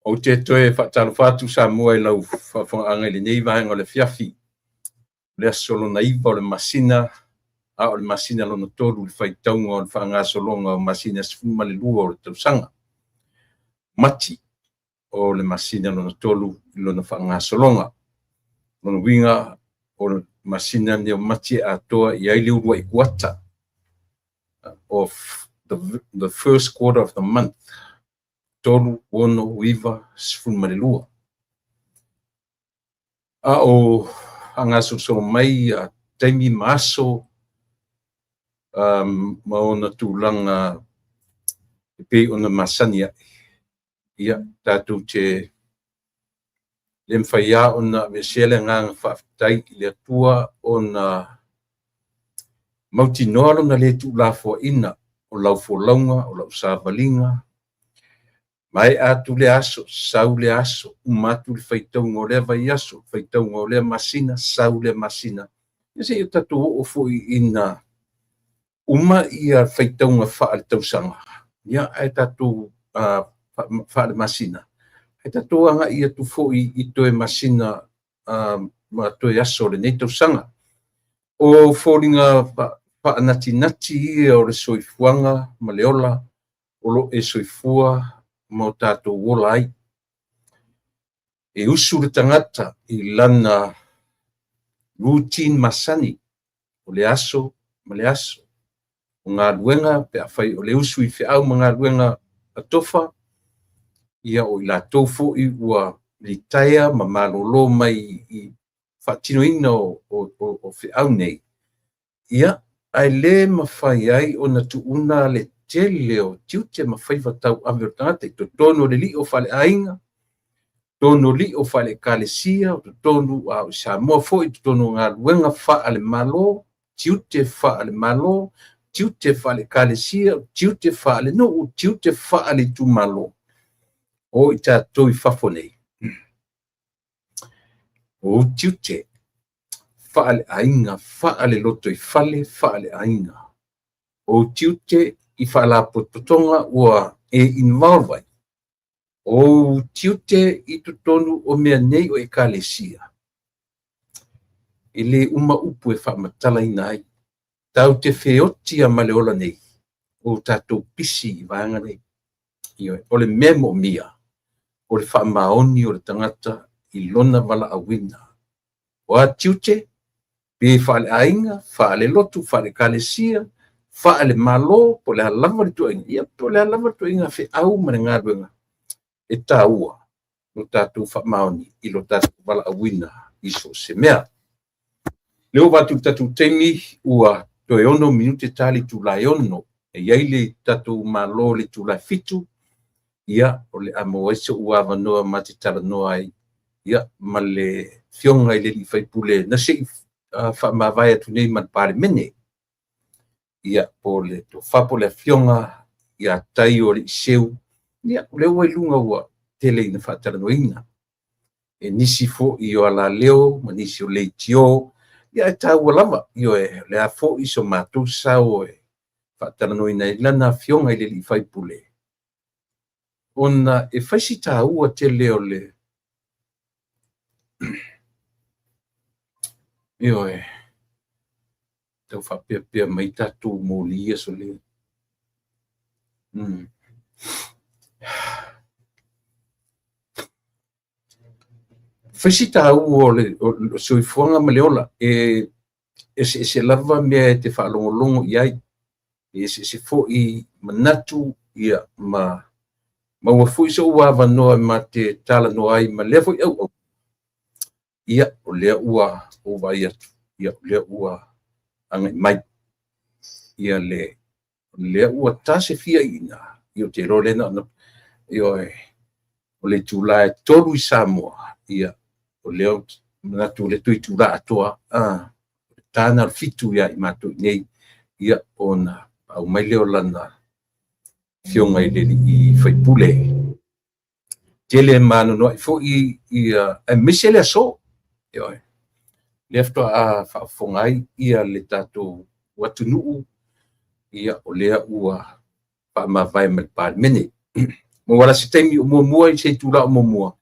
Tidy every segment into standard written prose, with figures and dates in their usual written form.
Ou te toe faatalofa atu Samoa i lau faafofogaaga i lenei vaega o le afiafi, o le aso lona 9 o le masina, a o le masina lona 3 i le faitauga o le faagasologa o masina 12 o le tausaga. Mati o le masina lona 3 i lona faagasologa. Lona uiga o le masina lenei o Mati e atoa i ai le uluai kuata of the first quarter of the month, 3, 6, 9, 12. A o faagasosolo mai ia taimi ma aso ma ona tulaga e pei ona masani ai, ia tatou te le mafai lava ona aveesea le agaga faafetai i le Atua ona mautinoa lona le tuulafoaiina o lau folauga, o lau savaliga, maea atu lea aso, sau lea aso, uma atu le faitauga o lea vaiaso, faitauga o lea masina, sau lea masina. Ia seia tatou oo foi ina uma ia faitauga faaletausaga, ia ae tatou faalemasina, ae tatou agai atu foi i toe masina ma toe aso o lenei tausaga. O foliga faanatinati ia o le soifuaga ma le ola o lo o e soifua ma o tatou ola ai. E usu le tagata i lana routine masani o le aso ma le aso. O galuega pe afai o le usu i feau ma galuega a tofa, ia o i latou foi ua litaea ma malolo mai i faatinoina o feau nei, ia, ae le mafai ai ona tuuna le tele o tiute ma faiva tauave o le tagata i totonu o le lio faaleaiga, totonu o lio faale-ekalesia, o totonu a o i Samoa foi, i totonu o galuega faale-Malo, tiute faale-Malo, tiute faale-ekalesia, tiute faale-nuu, tiute faale-itumalo, o i tatou i fafo nei. O tiute faale-aiga, faale-lotoifale, faale-aiga. O tiute i faalapotopotoga ua e involve ai. O tiute i totonu o mea nei o ekalesia. E le uma upu e faamatalaina ai. Tatou te feoti lava ma le ola nei, o tatou pisi i vaega nei. Ioe, o le mea moomia, o le faamaoni o le tagata i lona valaauina. O a tiute, pe faaleaiga, faalelotu, faale-ekalesia, faale-Malo, po o le a lava le ituaiga, ia po o le a lava le ituaiga feau ma le galuega, e taua lo tatou faamaoni i lo tatou valaauina i so o se mea. Le ova atu i le tatou taimi, ua toe 6 minute ta le itula e 6. E i ai le tatou Malo i le itula e 7, ia, o le a maua ai so'u avanoa ma te talanoa ai, ia, ma le Afioga i le sui usufono na se i faamavae atu nei ma le Palemene, ia, po o le tofa po o le Afioga ia Taioaliiseu, ia, o lea ua i luga ua tele ina faatalanoaina e nisi foi o alaleo ma nisi o leitio, ia ae taua lava, ioe, o le a foi so matou sao e faatalanoaina ai lana afioga i le sui usufono, ona e fai si taua tele o le ioe, tau faapeapea mai tatou moli ia sole. Fai si taua o le soifuaga ma le ola, e eseese lava mea e te faalogologo i ai, e eseese foi manatu, ia, ma maua foi sou avanoa ma te talanoa ai ma lea foi auau. Ia, o lea ua ou vaai atu, ia, o lea ua agai mai. Ia, le, lea ua ta se fia i ina, ia, ou te iloa lea na ona, ioe. O le itula e 3 i Samoa, ia, o lea ou te manatu o le toe itula atoa, tana o le 7 ia i matou nei, ia, ona paau mai lea o lana afioga i le alii faipule. Tele ma anoanoai foi ia, aemaise le aso. Ioe. Lea faatoa faafofoga ai ia le tatou atunuu, ia, o lea ua faamavae ma le Palemene. Maua la se taimi o muamua i se itula o muamua,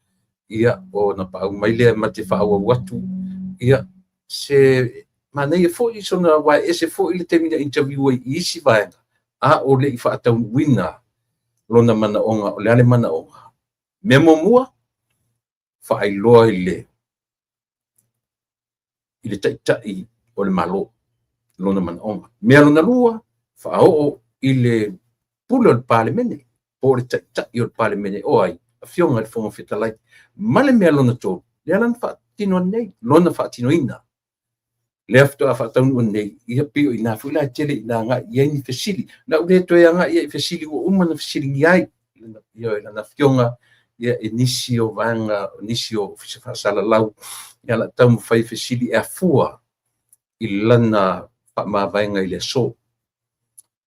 ia, ona paau mai lea ma te faaauau atu, ia, se manaia foi sona aua e ese foi le taimi na interview ai i isi vaega, a o le i faataunuuina lona manaoga, o le a le manaoga. Mea muamua, faailoa i le taitai o le Malo lona manaoga. Mea lona lua, faaoo i le pule o le Palemene, po o le taitai o le Palemene, o ai, afioga i le Fofoga Fetalai. Ma le mea lona tolu, lea la na faatino nei, lona faatinoina. Lea faatoa faataunuu nei, ia pei o i ina foi la e tele ina agai i ai ni fesili. Na ou le toe agai i fesili ua uma ona fesiligia ai, ia, lana afioga, ia, e nisi o vaega, nisi o ofisa faasalalau, ia la taumafai fesili e afua i lana faamavaega i le aso.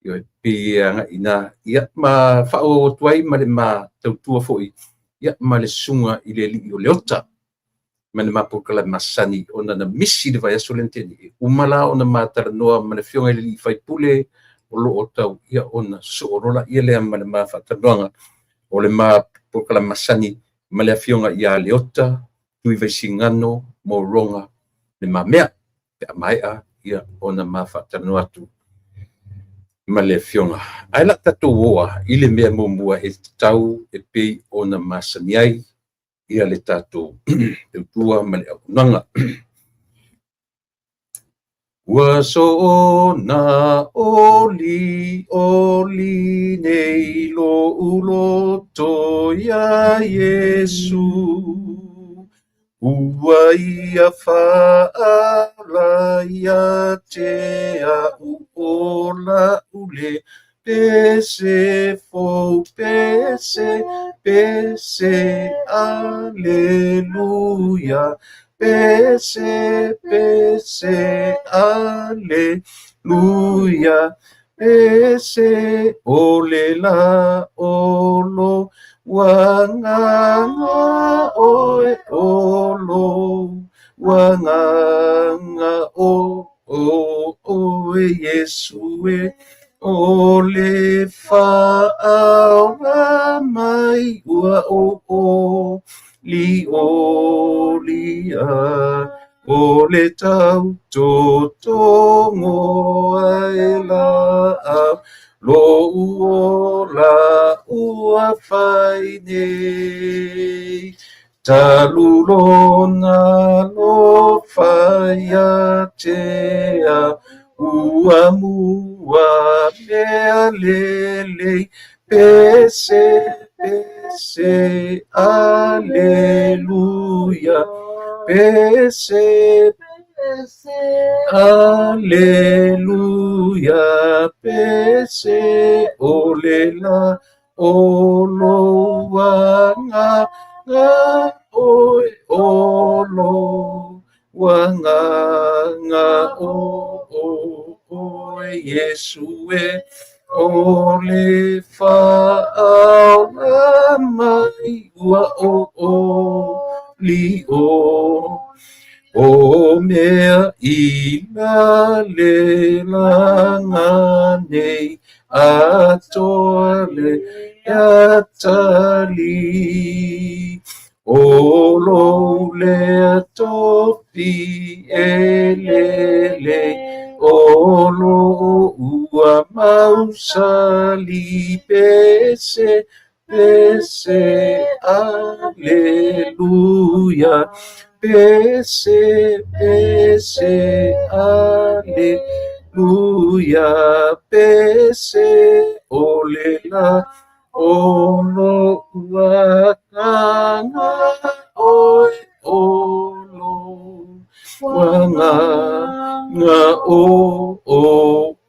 Ia, pei e agai ina, ia, ma faaauau atu ai ma le ma tautua foi, ia, ma le susuga i le alii o Leota, ma le ma polokalame masani, ona na misi le vaiaso lea na tea nei. Uma la ona ma talanoa ma le afioga i le alii faipule o lo o tau, ia, ona sosoo loa laia lea ma le ma faatalanoaga o le ma polokalame masani ma le afioga ia Leota Tuivaisigano Moroga Le Mamea, pe a maea, ia, ona ma faatalanoa atu ma le afioga. Ae la tatou oa i le mea muamua e tatau e pei ona masani ai ia le tatou tautua ma le auaunaga. Ua soona oli oli nei lo uloto ia Iesu, ua ia faaola ia te au o la ule, pese fou, pese, pese, aleluia, pese, pese, aleluia, pese, o le la o lo wanganga oe, o lo wanganga o o oe Iesu e, o le faaola mai ua o o li o lia, o le tau totongo ai la au, lo uola ua fai nei. Talulona lo fai a tea, ua mua mea lelei, pese, pese, aleluia, pese, pese, aleluia, pese, o le la, o lo wanga, nga, oe, o lo wanga, nga, o, o, oe, Iesu e, o le faaola mai, ua o, o, li, o. O mea i la le langa nei, atoa le atali. O lo le tofi e lele, o lo ua mausali, pese, pese, aleluia, pese, pese, aleluia, pese, o le la, o lo ua kanga, oe, o lo ua nga, nga, o, o,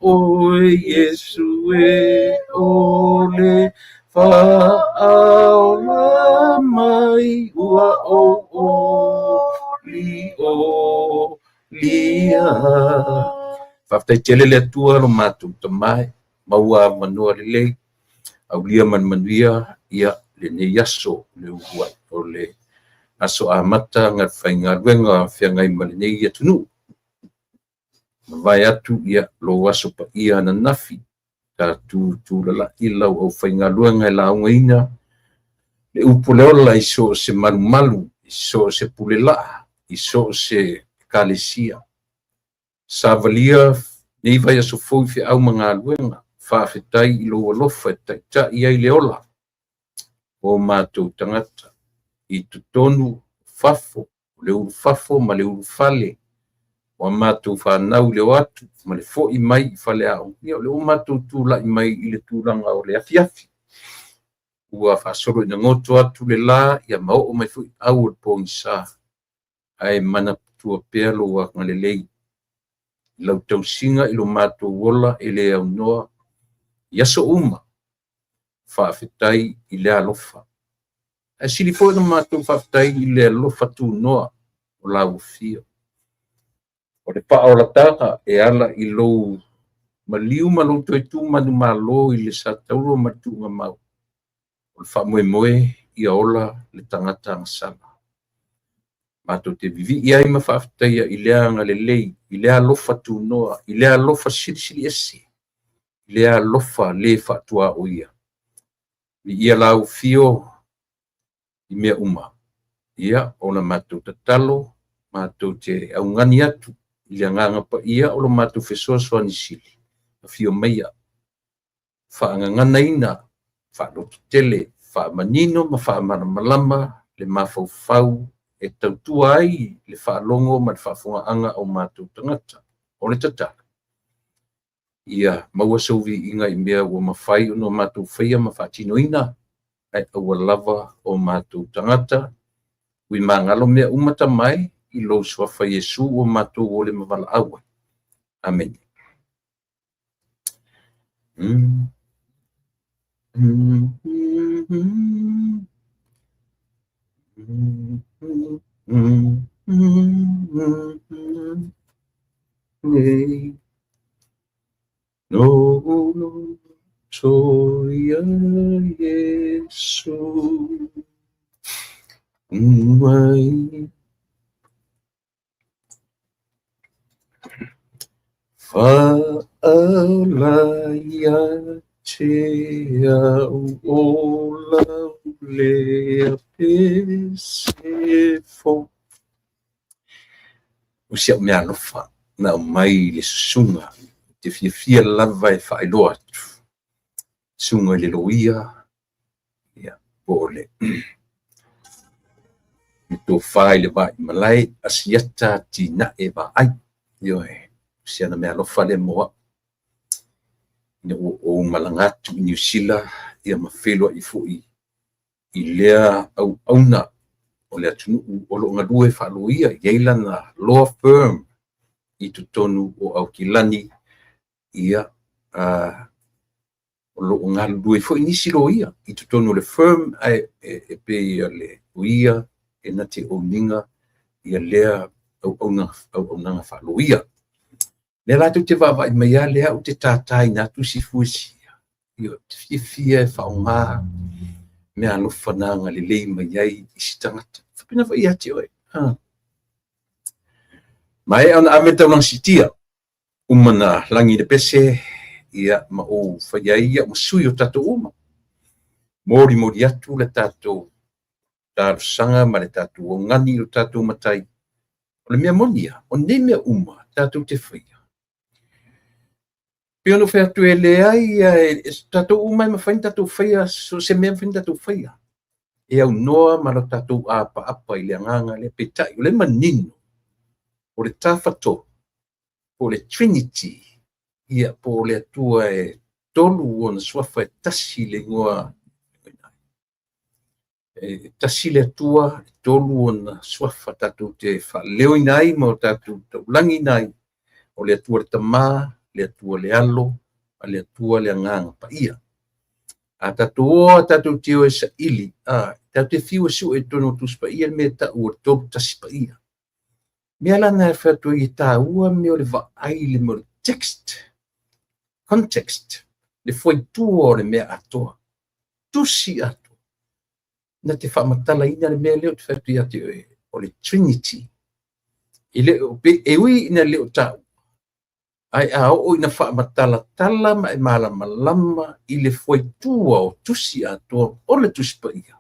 oe, Iesu e, o le faaola mai. ai ua ou oliolia. Faafetai tele le Atua lo matou Tama e maua avanoa lelei, aulia ma le manuia ia lenei aso le uluai o le aso amata faigaluega feagai ma lenei atunuu. Mavae atu ia lou aso paia ananafi, tatou tulalai lau aufaigaluega e laugaina le upu le ola i so o se malumalu, i so o se pulelaa, i so o se ekalesia. Savalia nei vaiaso fou i feau ma galuega, faafetai i lou alofa e taitai ai le ola o matou tagata i totonu fafo, le ulufafo ma le ulufale, o a matou fanau i le o atu ma le fo'i mai i faleaoga. Ia o lea ua matou tulai mai i le tulaga o le afiafi, ua faasolo ina goto atu le la, ia ma oo mai foi au o le pogisa, ae manatua pea lou agalelei i lau tausiga i lo matou ola e le aunoa i aso uma. Faafetai i le alofa. Ae sili foi ona matou faafetai i le alofa tunoa o lau afio. O le faaolataga e ala i lou maliu ma lou toe tu manumalo i le satauro ma le tuugamau, o le faamoemoe ia ola le tagata agasala. Matou te vivii ai ma faafetaia i le agalelei, i le alofa tunoa, i le alofa silisili ese, i le alofa le faatuaoia. Viia lau afio i mea uma. Ia, o la matou tatalo, matou te augani atu i le agaga paia o lo matou fesoasoani sili, afio maia, faagaganaina, faalototele, faamanino ma faamalamalama le mafaufau e tautua ai le faalogo ma le faafofogaaga a o matou tagata. O le tatalo, ia maua sou viiga i mea ua mafai ona matou faia ma faatinoina, ae aua lava o matou tagata, ui magalo mea uma Tama e, i lou suafa Iesu ua matou ole ma valaau ai. Amene. No loto ia Iesu mai faala ia te au o lau lea pese fou. O si au mea alofa na aumai le susuga te fiafia lava e faailoa atu, susuga i le loia, ia, po o le tofa i le Vaimalae Asiata Atinae Vaai. Ioe, o si ana mea alofa lea mo au. Ina ua ou malaga atu i Niu Sila, ia ma feiloai foi i lea auauna o le atunuu o lo o galue faaloia, i ai lana law firm i totonu o Aukilani, ia, o lo o galulue foi nisi loia i totonu o le firm, ae e pei le o ia e na te own ina ia lea auaunaga faaloia. Lea latou te vaavaai mai lava lea ou te tataina atu isi fuesia, ia, ou te fiafia e faaaoga mea alofa na agalelei mai ai isi tagata. Faapena foi ia te oe. Maea ona ave le taulaga siitia, uma na lagi le pese, ia, ma ou fai ai au ma sui o tatou uma. Molimoli atu le tatou talosaga ma le tatou augani i lo tatou Matai. O le mea moni ia, o nei mea uma tatou te faia. Pei ona ou fai atu e leai, tatou uma e mafai ona tatou faia, so o se mea e mafai ona tatou faia. E aunoa ma lo tatou apaapa i le agaga lea. Peitai, o le manino, o le Tafatolu, po o le Trinity, ia, po o le Atua e tolu ona suafa e tasi le igoa. E tasi le Atua, e tolu ona suafa tatou te faaleoina ai ma o tatou taulagiina ai. O le Atua le Tama, le Atua le Alo, ma le Atua le Agaga Paia. A tatou o a tatou te o e saili, Tatou te fiu e sue i totonu o Tusi Paia le mea e tau o le Tolu Tasi Paia. Mea la na e fai atu ai e taua mea o le vaai i le mea o le text, context, le fuaitua o le mea atoa, tusi atoa. Na te faamatalaina le mea lea ou te fai atu ia te oe, o le Trinity. E le o, e ui ina le o taua, Ae a oo ina faamatalatala ma e malamalama i le fuaitua o tusi atoa o le Tusi Paia,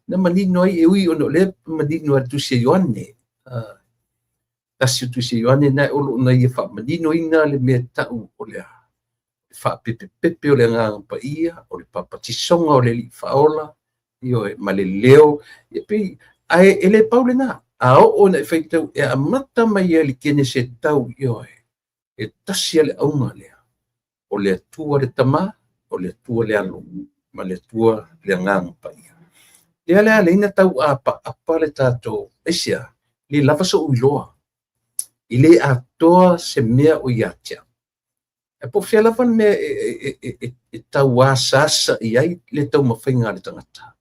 na manino ai e ui ona o lea e manino ai le tusi a Ioane. Tasi o tusi a Ioane na o lo o na ia faamaninoina le mea tau o le a faapepepepe o le Agaga Paia, o le papatisoga o le Alii Faaola, ioe, ma le leo, ia pei, ae e le pau lena. A oo ina e faitau e amata mai ai le Kenese tau, ioe, e tasi lava le auga lea, o le Atua le Tama, o le Atua le Alo, ma le Atua le Agaga Paia. Lea la e ala ai ona tau apaapa le tatou, aisea? Le lava sou iloa, e le atoa se mea o ia te au. Ae po o fea lava le mea e tau asaasa i ai le taumafaiga a le tagata,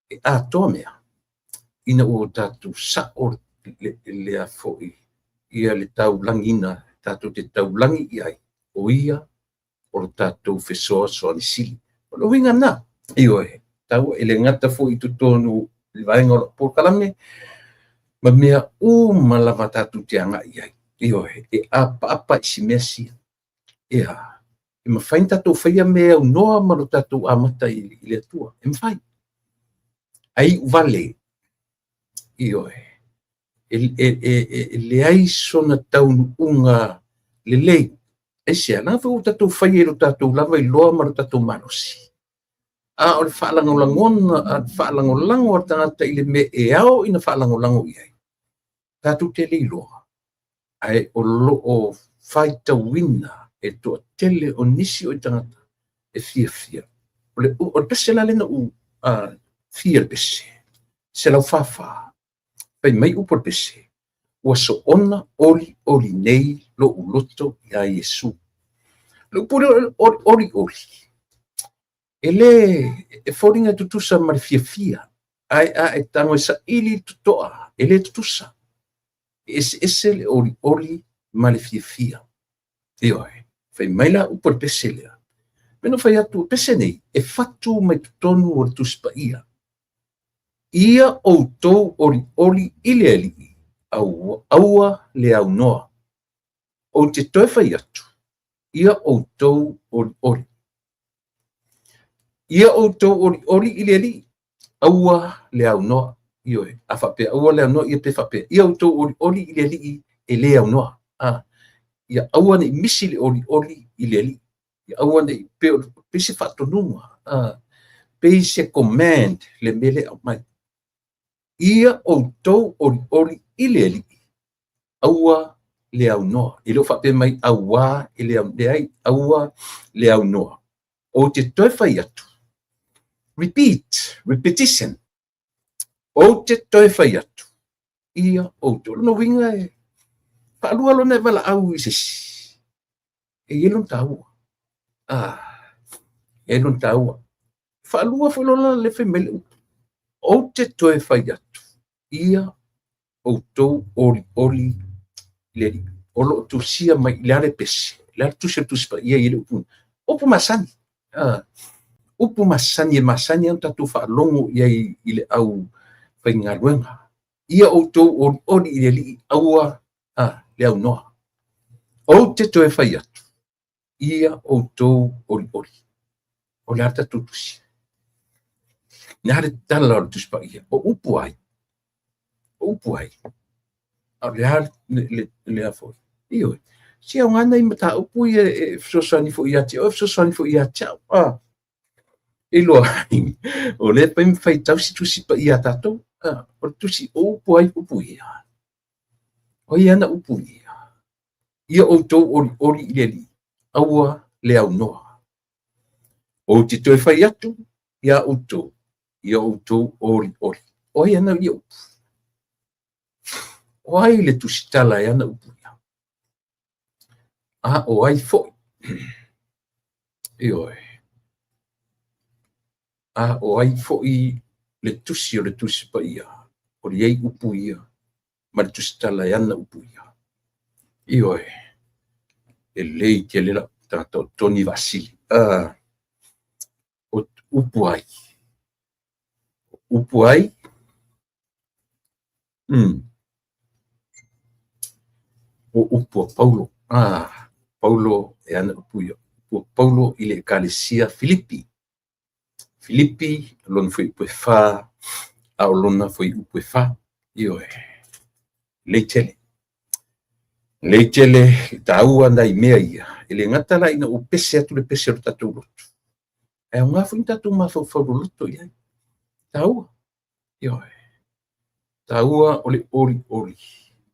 e atoa mea ina ua tatou sao lea foi ia le taulagiina tatou te taulagi i ai, o ia o le tatou fesoasoani sili. O le uiga lena, ioe, taua e le gata foi i totonu i le vaega o lau polokalame, ma mea uma lava tatou te agai i ai. Ioe, e apaapa i si mea sia. Ea, e mafai ona tatou faia mea e aunoa ma lo tatou amata i le Atua. E mafai. Ae iu vale. Ioe, e leai sona taunuuga lelei. Aisea? Leaga foi ua tatou faia i lo tatou lava iloa ma lo tatou malosi. A o le faalagolagona, faalagolago a le tagata i le mea e ao ina faalagolago i ai, tatou te le iloa, ae o lo o faitauina e toatele o nisi o tagata e fiafia. O le pese la lea na ou fia le pese, 144, fai mai upu o le pese, ua soona olioli nei lou loto iā Iesu. O le upu lea o olioli, e le e foliga e tutusa ma le fiafia, ae a e tago e saili le totoa, e le tutusa. E eseese le olioli ma le fiafia. Ioe, fai mai la upu o le pese lea. Pei ona fai atu, o pese nei, e fatu mai totonu o le Tusi Paia. Ia outou olioli i le Alii, aua le aunoa. Ou te toe fai atu, ia outou olioli. Ia outou olioli i le Alii, aua le aunoa. Ioe, a faapea aua le aunoa, ia pe faapea, ia outou olioli i le Alii e le aunoa. A, ia aua ne i misi le olioli i le Alii. Ia aua ne i pei o pei se faatonuga, a, pei se command le mea lea e aumai. Ia outou olioli i le Alii, aua le aunoa. E le o faapea mai auā e le leai, aua le aunoa. Ou te toe fai atu, repeat, repetition. Ou te toe fai atu, ia outou. O lona uiga e faalua lona e valaau i se isi. E i ai lona taua. Ah, e i ai lona taua. Faalua foi lona le fai mai le upu. Ou te toe fai atu, ia outou olioli i le Alii. O lo o tusia mai i le a le pese, le a le tusi o le Tusi Paia i le upu, upu masani. Upu masani e masani ona tatou faalogo i ai i le au faigaluega. Ia outou olioli i le Alii, aua le aunoa. Ou te toe fai atu, ia outou olioli. O le a le tatou tusi? Le a le tala o le Tusi Paia? O upu ai? O upu ai? A o le a le a foi? Ioe. Se aoga nai mataupu ia e fesoasoani foi ia te oe, fesoasoani foi ia te au. Ah. E iloa ai, o lea e faitau se Tusi Paia a tatou. Ah, o le tusi o upu ai upu ia. O ai ana upu ia? Ia outou olioli i le Alii, aua le aunoa. Ou te toe fai atu iā outou, ia outou olioli. O ai ana ia upu? O ai le tusitala e ana upu ia? A o ai foi? Ioe. A o ai foi Le tusi o le Tusi Paia, o le i ai upu ia, ma le Tusitala e ana upu ia. Ioe, lelei tele lau tagata o Tony Vaasili. O upu ai? O upu ai? O upu a Paulo. Paulo e ana upu ia. Upu a Paulo i le Ekalesia Filipi. Filipi, lona fuaiupu e 4, a o lona fuaiupu e 4. Ioe, lelei tele. Lelei tele le taua nai mea ia. E le gata la ina ua pese atu le pese o le tatou loto, ae aoga foi ni tatou mafaufau loloto i ai. Taua. Ioe. Taua o le olioli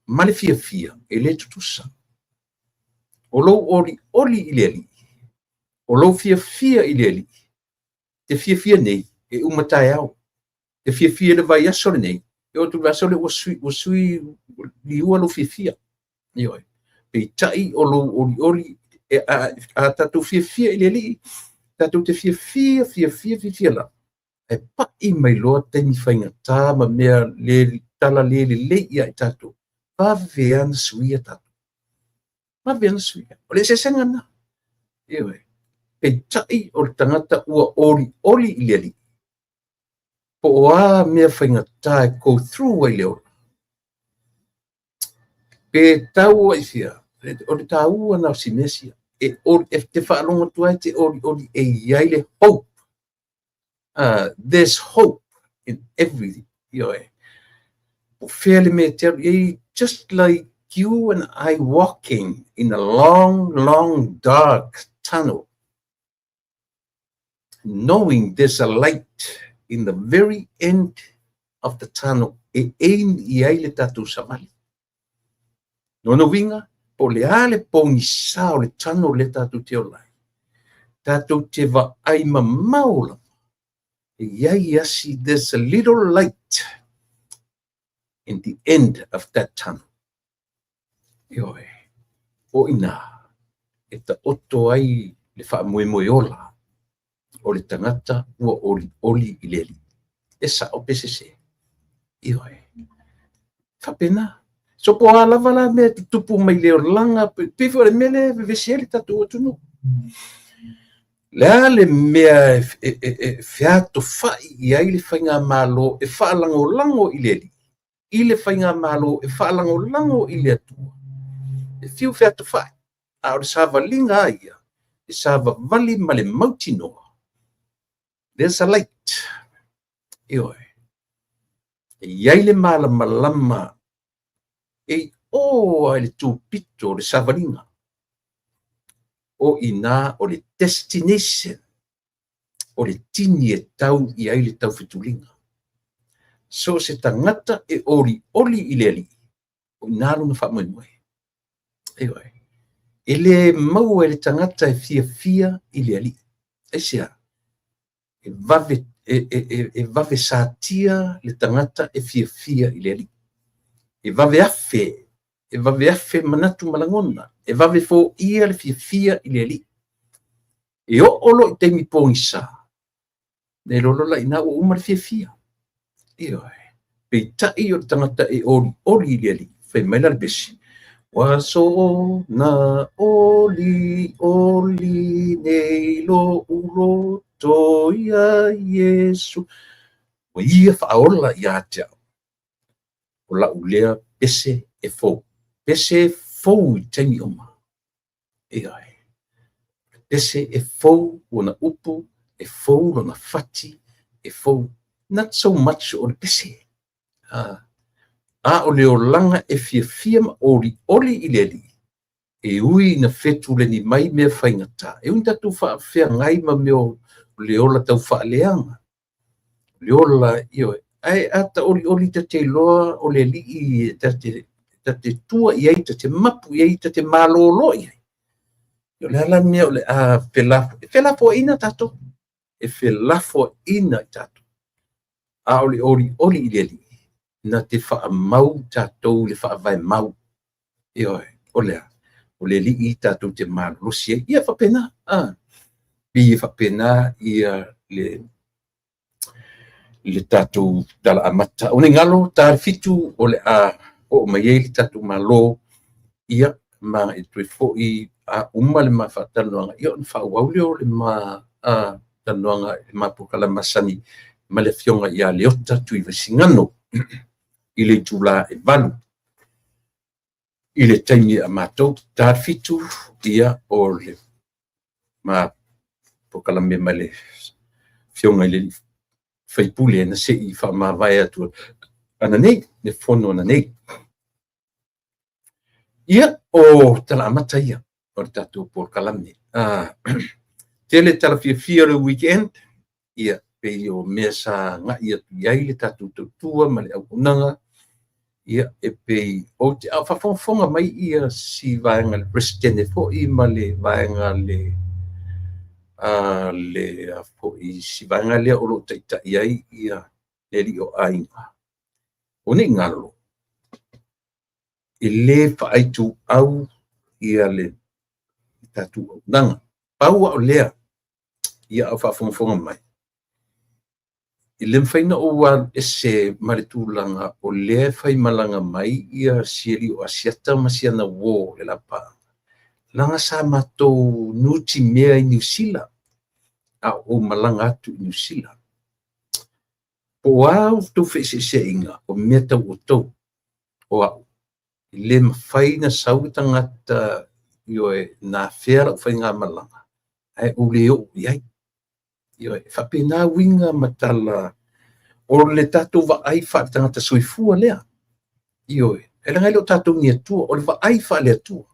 ma le fiafia e le tutusa. O lou olioli i le Alii, o lou fiafia i le Alii, te fiafia nei e uma taeao, te fiafia i le vaiaso lenei, e oo atu i le vaiaso lea ua sui, ua sui liua lou fiafia. Ioe. Peitai o lou olioli, a tatou fiafia i le Alii, tatou te fiafia, fiafia, fiafia lava. Ae pai mai loa taimi faigata ma mea le tala le lelei ia i tatou, vave lava na suia tatou. Vave lava na suia. O le eseesega lena. Ioe. Peitai o le tagata ua olioli i le Alii, po o a mea faigata e go through ai le ola, pe tau ai fia, o le taua na o si mea sia. E te faalogo atu ai te olioli e i ai le hope. There's hope in everything. Ioe. Po fea le mea te alu i ai, just like you and I walking in a long, long dark tunnel, knowing there's a light in the very end of the tunnel e aim i ai le tatou savali. Lona uiga, po o le a le pogisa o le tunnel lea tatou te ola ai, tatou te vaai mamao lava, e i ai asi, there's a little light in the end of that tunnel. Ioe, o ina e taoto ai le faamoemoe ola o le tagata ua olioli i le Alii. E sao pe sese. Ioe. Faapena. So po o a lava la mea e tutupu mai le olaga, pei foi o le mea lea e vevesi ai le tatou atunuu. Le a le mea e featofai i ai le faigamalo e faalagolago i le Alii, i le faigamalo e faalagolago i le Atua, e fiu featofai, a o le savaliga lava ia, e savavali ma le mautinoa. There's a light. Ioe. E i ai le malamalama e i o lava i le tupito o le savaliga. O i ina o le destination, o le tini e tau i ai le taufetuliga. So o se tagata e olioli i le Alii, o i ina lona faamoemoe. Ioe. E le maua e le tagata e fiafia i le Alii. Aisea? E vave, e vave satia le tagata e fiafia i le Alii. E vave afe, e vave afe manatu ma lagona, e vave foia le fiafia i le Alii. E oo loa i taimi pogisa, na iloa loa la i ina ua uma le fiafia. Ioe. Peitai o le tagata e olioli i le Alii, fai mai la le pese, ua soona olioli nei lo'u loto iā Iesu. Ua ia faaola ia te au. O lau lea pese e fou. Pese fou i taimi uma. Ioe. Pese e fou ona upu, e fou lona fati, e fou. Not so much o le pese. A o le olaga e fiafia ma olioli i le Alii, e ui ina fetuleni mai mea faigata, e ui ina tatou faafeagai ma mea o le ola tau faaleaga, le ola, ioe, ae a ta olioli ta te iloa o le Alii e ta te tua i ai, ta te mapu i ai, ta te malolo i ai. O le a la le mea o le a felafoaiina tatou, e felafoaiina i tatou. A o le olioli i le Alii, na te faamau tatou i le faavae mau. Ioe, o le a? O le Alii tatou te malolosi ai. Ia faapena, pei e faapena ia le le tatou tala amata. O nei galo ta le 7 o le a oo mai ai le tatou Malo, ia ma e toe foi a uma le ma faatalanoaga, ia ona faaauau lea o le ma talanoaga i le ma polokalame masani ma le afioga ia Leota Tuivaisigano i le itula e 8 i le taimi a matou ta le 7, ia o le ma polokalame ma le afioga i le faipule na se i faamavae atu ananei, le fono ananei. Ia, o tala amata ia o le tatou polokalame. Tele tala fiafia o le weekend, ia pei o mea sa agai atu i ai le tatou tautua ma le auaunaga, ia e pei ou te faafogafoga mai ia si vaega le Peresetene foi ma le vaega le foi si vaega lea o lo o taitai ai ia le alii o aiga. O nei galo, e lē faaituau ia le tatou auaunaga. Pau lava o lea, ia a o faafogafoga mai, e le mafai ona ou alu ese ma le tulaga o lea e faimalaga mai ia si alii o Asiata ma si ana uō le Lapa, leaga sa matou nutimea i Niu Sila, a o ou malaga atu i Niu Sila. Po o a outou feeseeseaiga o mea tau outou, o au, e le mafai ona sau le tagata ioe na afea lau faigamalaga, ae ou le oo i ai. Ioe, e faapena uiga ma tala o le tatou vaai faaletagata soifua lea. Ioe, e leaga e le o tatou ni Atua, o le vaai faale-Atua.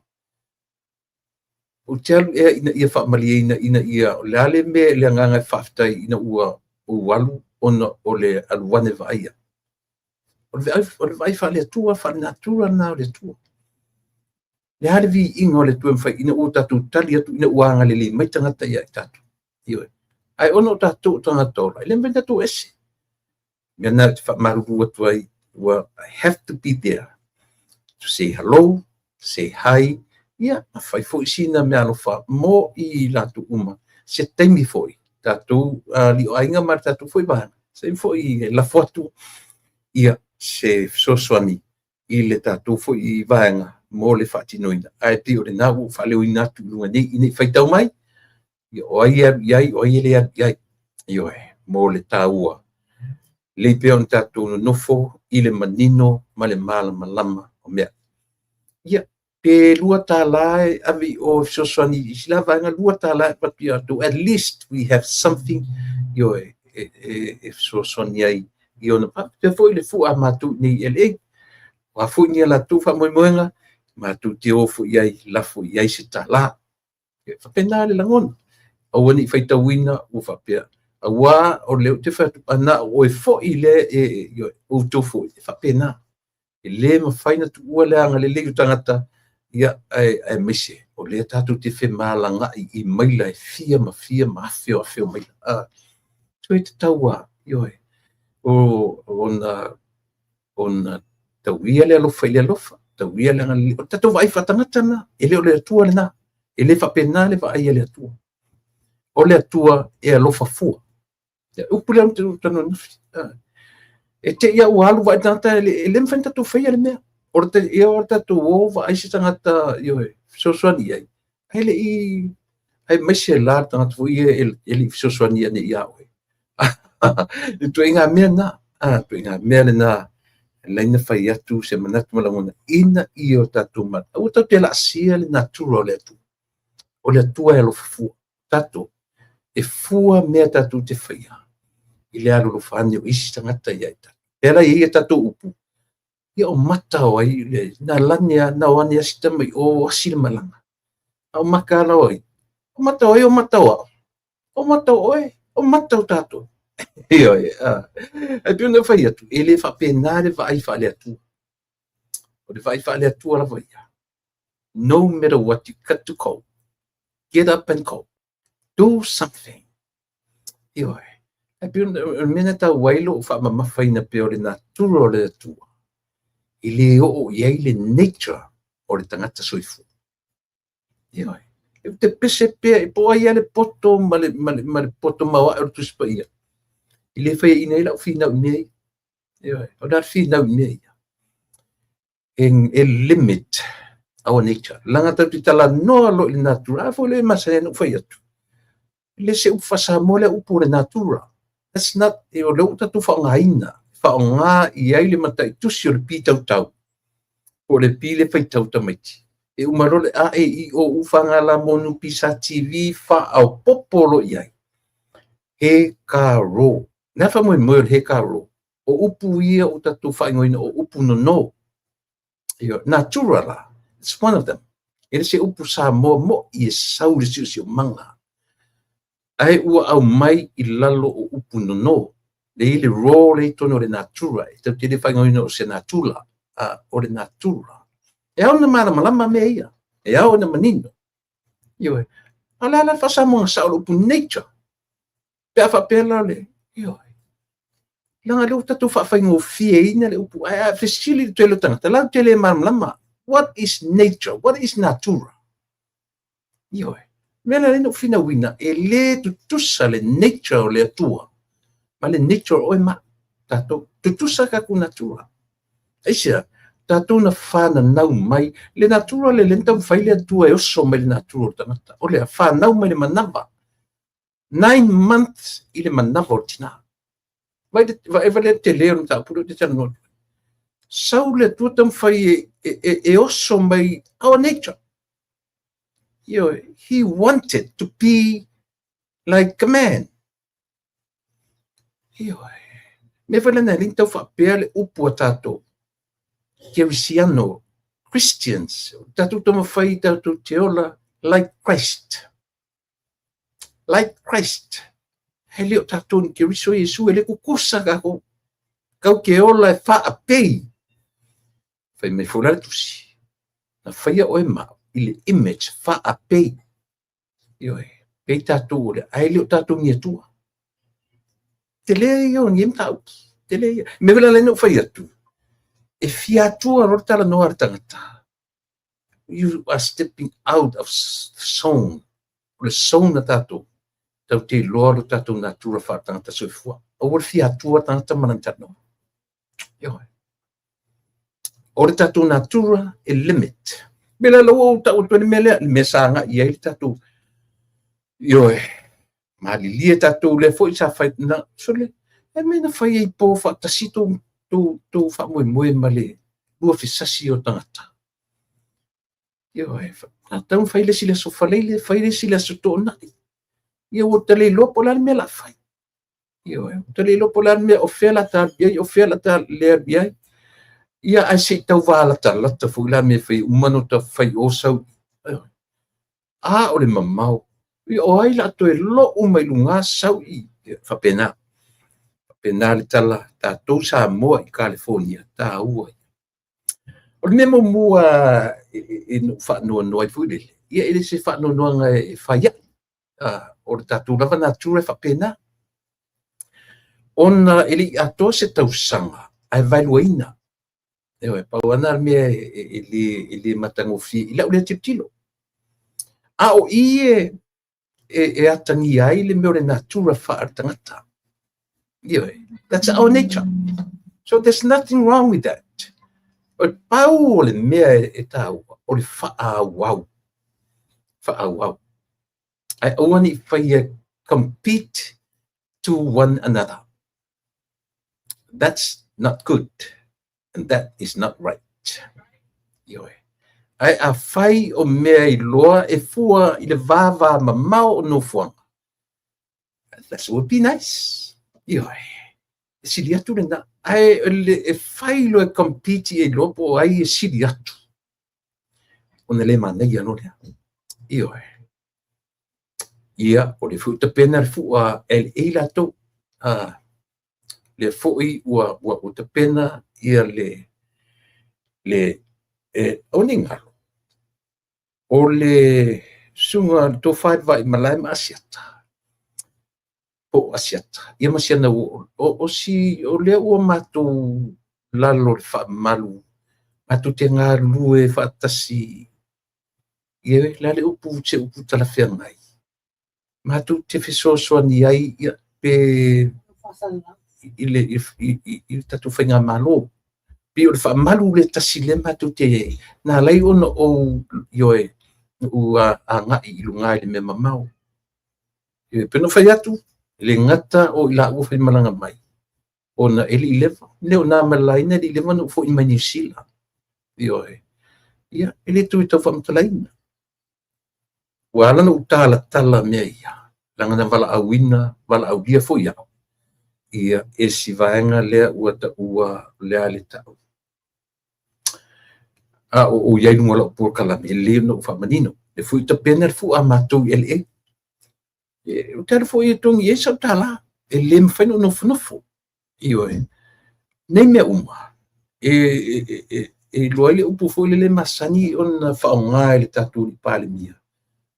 Ou te alu ea ina ia faamalieina ina ia, o le a le mea le agaga e faafetai ina ua ou alu ona o le alu ane vaaia. O le vaai faale-Atua, faale-natura lena o le Atua. Le a le viiga o le Atua e mafai ina ua tatou tali atu ina ua agalelei mai tagata ia i tatou. Ioe. Ae ona o tatou o tagata ola, e le mafai ona tatou o ese. Mea lena ou te faamalulu atu ai, well, I have to be there to say hello, say hi, ia, ma fai foi sina meaalofa mo i latou uma. Se taimi foi, tatou alii o aiga ma le tatou foi vaega, se taimi foi e lafo atu ia se fesoasoani i le tatou foi vaega mo le faatinoina. Ae pei o lena ua ou faaleoina atu i luga nei, ina ne i faitau mai, ia o ai e alu i ai, o ai e le alu i ai. Ioe, mo le taua. Lelei pea ona tatou nonofo i le manino ma le malamalama o mea. Ia, pe $2 e ave i o e fesoasoani i sila vaega, $2 e avatu ia outou. At least we have something, ioe, e fesoasoani ai i ona faapea foi le fua a matou i nei i LA. O a foi ni a latou faamoemoega, matou te o foi i ai, lafo i ai se tala. E faapena le lagona. Aua ne i faitauina ua faapea, aua o lea ou te fai atu, ana o oe foi lea e outou foi, e faapena. E le mafai ona tuua le agalelei o tagata, ia, aemaise o lea tatou te femalagaai i maila e fia ma fia ma afe o afe o maila. Toe tatau lava, ioe, ona tauia le alofa i le alofa, tauia le agalelei. O le tatou vaai faatagata lena, e le o le Atua lena. E le faapena le vaai a le Atua. O le Atua e alofa fua. Ia, upu lea ou te talanoa ananafi. E te i a ua alu vaai le tagata, e le mafai ona tatou faia le mea. O le ia o le tatou o vaai se tagata, ioe, fesoasoani i ai. Ae le i, aemaise la le tagata foi ia e le i fesoasoani ane ia oe. Le ituaiga mea lena, ituaiga mea lena, e ala ai ona fai atu se manatu ma lagona ina ia o tatou aua tatou te laasia le natura o le Atua. O le Atua e alofa fua. Tatou, e fua mea tatou te faia i le alolofa ane o isi tagata ia i tatou. E ala i ai a tatou upu, ia o mata o ai, na lani a, na o ane asi tama i o, asi le malaga. A o mata ala o ai? O mata o ai o mata o au? O mata o oe, o mata o tatou. Ioe, Ae pei ona fai atu, e le faapena le vaai faale-Atua. O le vaai faale-Atua lava ia. No matter what, you got to go. Get up and go. Do something. Ioe. Ae pei o le mea na tau ai lou faamamafaina pea o le natura o le Atua, e le oo i ai le nature o le tagata soifua. Ioe. E te pese pea, po o ai lava le poto ma le poto maoae o le Tusi Paia. E le faiaina ai lau finau i mea ia. Ioe, o le a le finau i mea ia? E limit our nature. Leaga tatou te talanoa loa i le natura, a foi lea e masani ai ona ou fai atu, e le se upu faa-Samoa lea upu o le natura. That's not, o lea ua tatou faaaogaina, faaaoga i ai le mataitusi o le pitautau, po o le pi le faitau tamaiti. E uma loa le A, E, I, O, U, F, G, L, M, N, P, S, T, V, faaopoopo loa i ai. He ka ro. Le a faamoemoe o le he ka ro? O upu ia ua tatou faaigoaina o upu nono. Ioe, natura la, it's one of them. E le se upu Samoa mo'i e sau i le siosiomaga, ae ua aumai i lalo o upu nono. Le i le ro le i totonu o le natura, e tatou te le faaigoaina o se natura, a o le natura. E ao ona malamalama mea ia, e ao ona manino. Ioe, a o le a la le faa-Samoaga sao o le upu nature? Pe a faapea la le, ioe, leaga lea ua tatou faafaigofieina le upu, ae a fesili i le tele o tagata, latou te le malamalama. What is nature? What is natura? Ioe, mea lea na ou finauina, e le tutusa le nature o le Atua ma le nature o oe ma tatou. Tutusa tatou natura. Aisea? Tatou na fananau mai, le natura le le na taumafai le Atua e oso mai le natura o le tagata. O le a? Fanau mai le manava. 9 months i le manava o le tina. Vaai vaai le tele o le mataupu lea ou te talanoa atu ai. Sau le Atua taumafai e oso mai our nature. Ioe, he wanted to be like a man. Ioe. Mea foi lena e le tau faapea le upu a tatou Kerisiano, Christians, tatou taumafai tatou te ola like Christ. Like Christ. E le o tatou ni Keriso Iesu, e le tutusa tatou. Tatou te ola e faapei. Fai mai foi la le tusi. Na faia oe ma au i le image faapei. Ioe, pei tatou o le, ae le o tatou ni Atua. Tele ia o lenei mataupu. Tele ia. Mea foi la lea na ou fai atu, e fia Atua loa le talanoa a le tagata. You are stepping out of zone. O le zone na tatou, tatou te iloa lo tatou natura faaletagata soifua. Aua le fia Atua tagata ma lana talanoa. Ioe. O le tatou natura e limit. Me la ua ou tau atu ai le mea lea, le mea sa agai i ai le tatou, ioe, malilie tatou lea foi sa fai, na, sole, e mea na fai ai po faatasi tou faamoemoe ma le lua fesasi o tagata. Ioe, tatau ona fai le isi le aso Faraile, fai le isi le aso Toonai. Ia ua ta le iloa po o le a le mea o le a fai. Ioe, ua ta le iloa po o le a le mea o fea o le a ta alu i ai, o fea o le a ta le alu i ai. Ia, ae se i tau valatalata foi la mea e fai, uma ona ta fai o sau. Ioe. A o le mamao. Ia, o ai o le a toe lou mai luga sau i, ia, faapena. Faapena le tala, tatou Samoa i California, taua ia. O le mea muamua e na ou faanoanoa ai foi lele, ia e le se faanoanoaga e fai ai. O le tatou lava natura e faapena. Ona e le i atoa se tausaga ae vaeluaina. Ioe, pau lava lena o le mea e le matagofie i lau lea tilotilo. A o i e atagia ai le mea o le natura faaletagata. Ioe, that's our nature. So there's nothing wrong with that. O le pau o le mea e taua, o le faaauau. Faaauau. Ae aua ne i faia compete to one another. That's not good. And that is not right. Ioe. Ae a fai o mea iloa e fua i le vava mamao o nofoaga, that would be nice. Ioe. E sili atu lena. Ae e fai loa e compete e iloa po o ai e sili atu, ona le manaia loa lea. Ioe. Ia, o le foi tapena le fua LA latou. Lea foi ua tapena ia le o ni galo. O le susuga le Tofa i le Vaimalae ma Asiata, po o Asiata, ia ma si ana uo, o si, o lea ua matou lalo le faamalu, matou te galulue faatasi, ia le a le upu se upu talafeagai, matou te fesoasoani ai, ia, pe i le, i, i, i le tatou faigamalo. Pei o le faamalu lea tasi lea matou te na ala ai ona ou ioe ou agai i luga i le mea mamao. E pei ona fai atu, e le gata o i laua faimalaga mai, ona e le i leva, le o na ma le laina e le i leva ona ou foi mai Niu Sila. Ioe. Ia, e le toe tau faamatalaina. Ua ala ona ou talatala mea ia, leaga na valaauina, valaaulia foi au, ia, e si vaega lea ua taua o le a le tau. A o ou i ai i luga o lau polokalame, e lelei ona ou faamanino. E foi tapena le fua a matou i LA. E, ou te alu foi e togi i ai sau tala. E le mafai ona ou nofonofo. Ioe. Nei mea uma, e, e, e, e iloa ai le upu foi lele masani ona faaaoga e le tatou Palemia.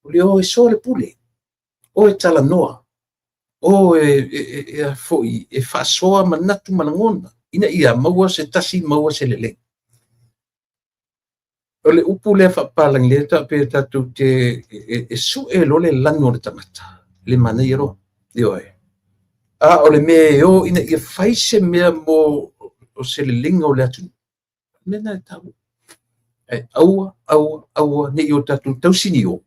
O le o e soa le pule, o e talanoa, o e, e, e, e foi e faasoa manatu ma lagona, ina ia maua se tasi, maua se lelei. O le upu lea faapapalagi lea faapea tatou te e sue loa le lanu o le tagata, le manaia loa. Ioe. A o le mea e o ina ia fai se mea mo o se leleiga o le atunuu, mea lena e taua. Ae aua, aua, aua ne i o tatou tausinio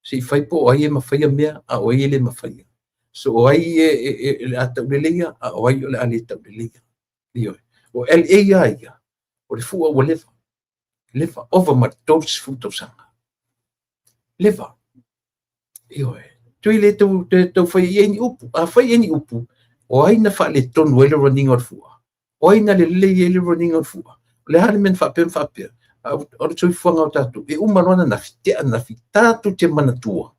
se i fai po o ai e mafaia mea a o ai e le mafaia. So o ai e, e, e, o le a tauleleia a o ai o le a le tauleleia. Ioe. O LA lava ia, o le fua ua leva. Leva, ova ma le 30 tausaga. Leva. Ioe. Toe le tau, te, tau fai i ai ni upu. A fai i ai ni upu, o ai na faaletonu ai le running o le fua? O ai na lelei ai le running o le fua? O le a le mea na faapea ma faapea? A o le soifuaga o tatou, e uma loa ananafi, tea ananafi, tatou te manatua,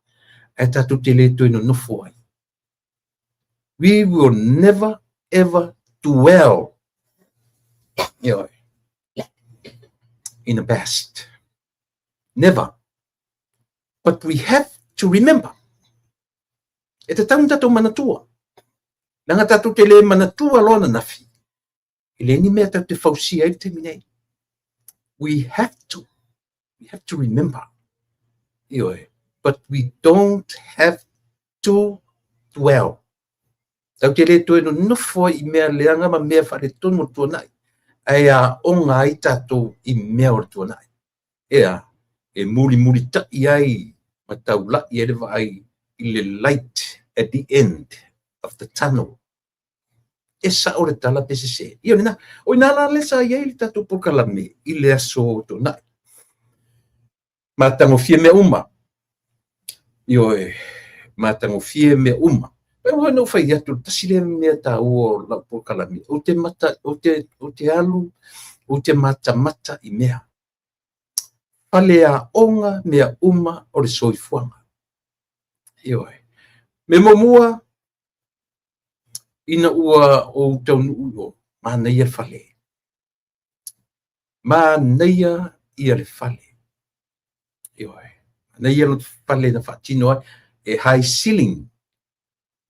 ae tatou te le toe nonofo ai. We will never ever dwell ioe, in the past. Never. But we have to remember. E tatau ona tatou manatua. Leaga tatou te le manatua loa ananafi, e leai ni mea tatou te fausia ai le taimi nei. We have to. We have to remember. Ioe. But we don't have to dwell. Tatou te le toe nonofo ai i mea leaga ma mea faaletonu o le tuanai, ae aoga ai tatou i mea o le tuanai. Ea, e mulimulitai ai ma taulai ai le vaai i le light at the end of the tunnel. E sao le tala pe sese. Ia lena. O ina la lea sa i ai le tatou polokalame i le aso Toonai. Matagofie mea uma. Ioe, matagofie mea uma. E ua na ou fai atu, tasi lea mea taua o lau polokalame, ou te mata, ou te, ou te alu, ou te matamata i mea. Faleaoga mea uma o le soifuaga. Ioe. Mea muamua, ina ua ou taunuu i o, manaia le fale. Manaia ia le fale. Ioe. Manaia le fale na faatino ai, e high ceiling.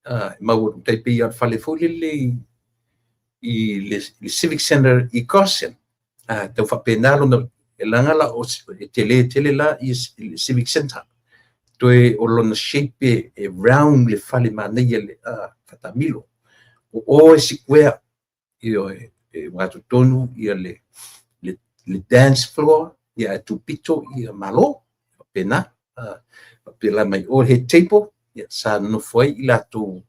E maua tai pei o le fale foi lele i le Civic Center i Carson. Tau faapena lona, e leaga la o e tele tele la i le Civic Center. Toe o lona shape e round le fale manaia le faatamilo. O o e sikuea. Ioe, e ugatotonu ia le, le, le dance floor, ia e tupito ia malo, faapena. Faapela mai o head table, ia sa nonofo ai i latou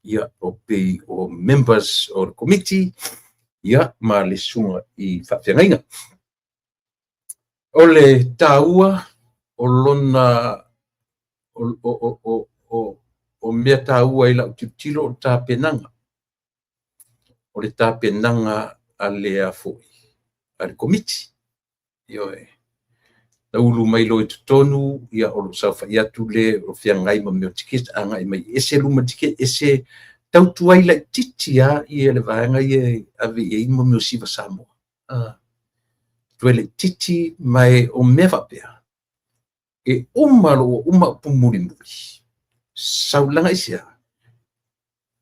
ia o pei o members o le committee, ia ma le susuga i faafeagaiga. O le taua o lona o, o, o, o, o, o mea taua i lau tilotilo o le tapenaga. O le tapenaga a le a foi, a le komiti. Ioe. Na ulu mai loa i totonu, ia o lou saofai atu le o feagai ma mea o tiketi, agai mai ese luma tiketi, ese tautua ai laitiiti lava ia le vaega ia e ave i ai mo mea o Siva Samoa. Tuai laitiiti ma e o mea faapea, e uma loa ua uma upu mulimuli, sau leaga aisea?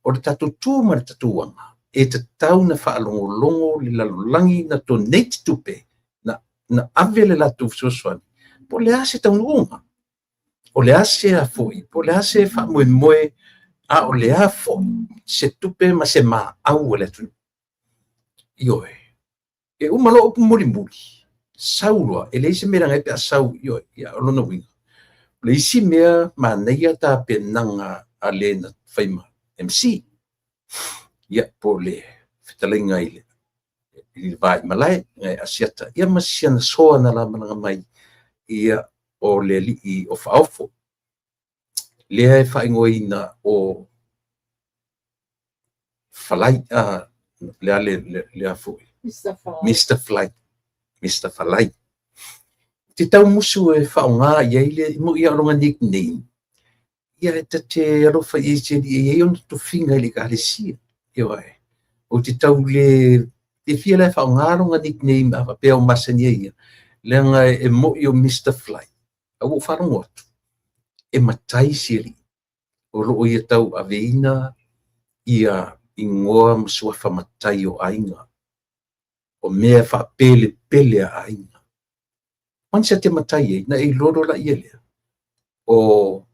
O le tatou tu ma le tatou aga, e tatau na faalogologo le lalolagi na donate tupe, na, na ave le latou fesoasoani, po o le a se taunuuga, o le a se a foi, po o le a se faamoemoe A o le a foi se tupe ma se maau a le atunuu? Ioe. E uma loa upu mulimuli, sau loa, e leai se mea e leaga ai pe a sau, ioe, ia o lona uiga, o le isi mea manaia tapenaga a le na fai ma MC, ia, po o le fetalaiga i le i le va i malae i Asiata, ia ma si ana soa na la malaga mai, ia, o le alii o Faaofo, lea e faaigoaina o Falai, le a le, le a foi? Mr. Falai. Mr. Falai. Mr. Falai. Te tau musu e faaaoga i ai le mo ia o lona nickname. Ia e ta te alofa i ai se alii e i ai ona tofiga i le ekalesia. Ioe. Ou te tau le fiafia la e faaaoga lona nickname a faapea o masani ai ia, leaga e mo'i o Mr. Fly. A ua ou faalogo atu, e matai si alii. O lo o ia tauaveina ia igoa ma suafa matai o aiga. O mea faapelepele a aiga. Once a te matai ai, na e iloa loa laia lea, o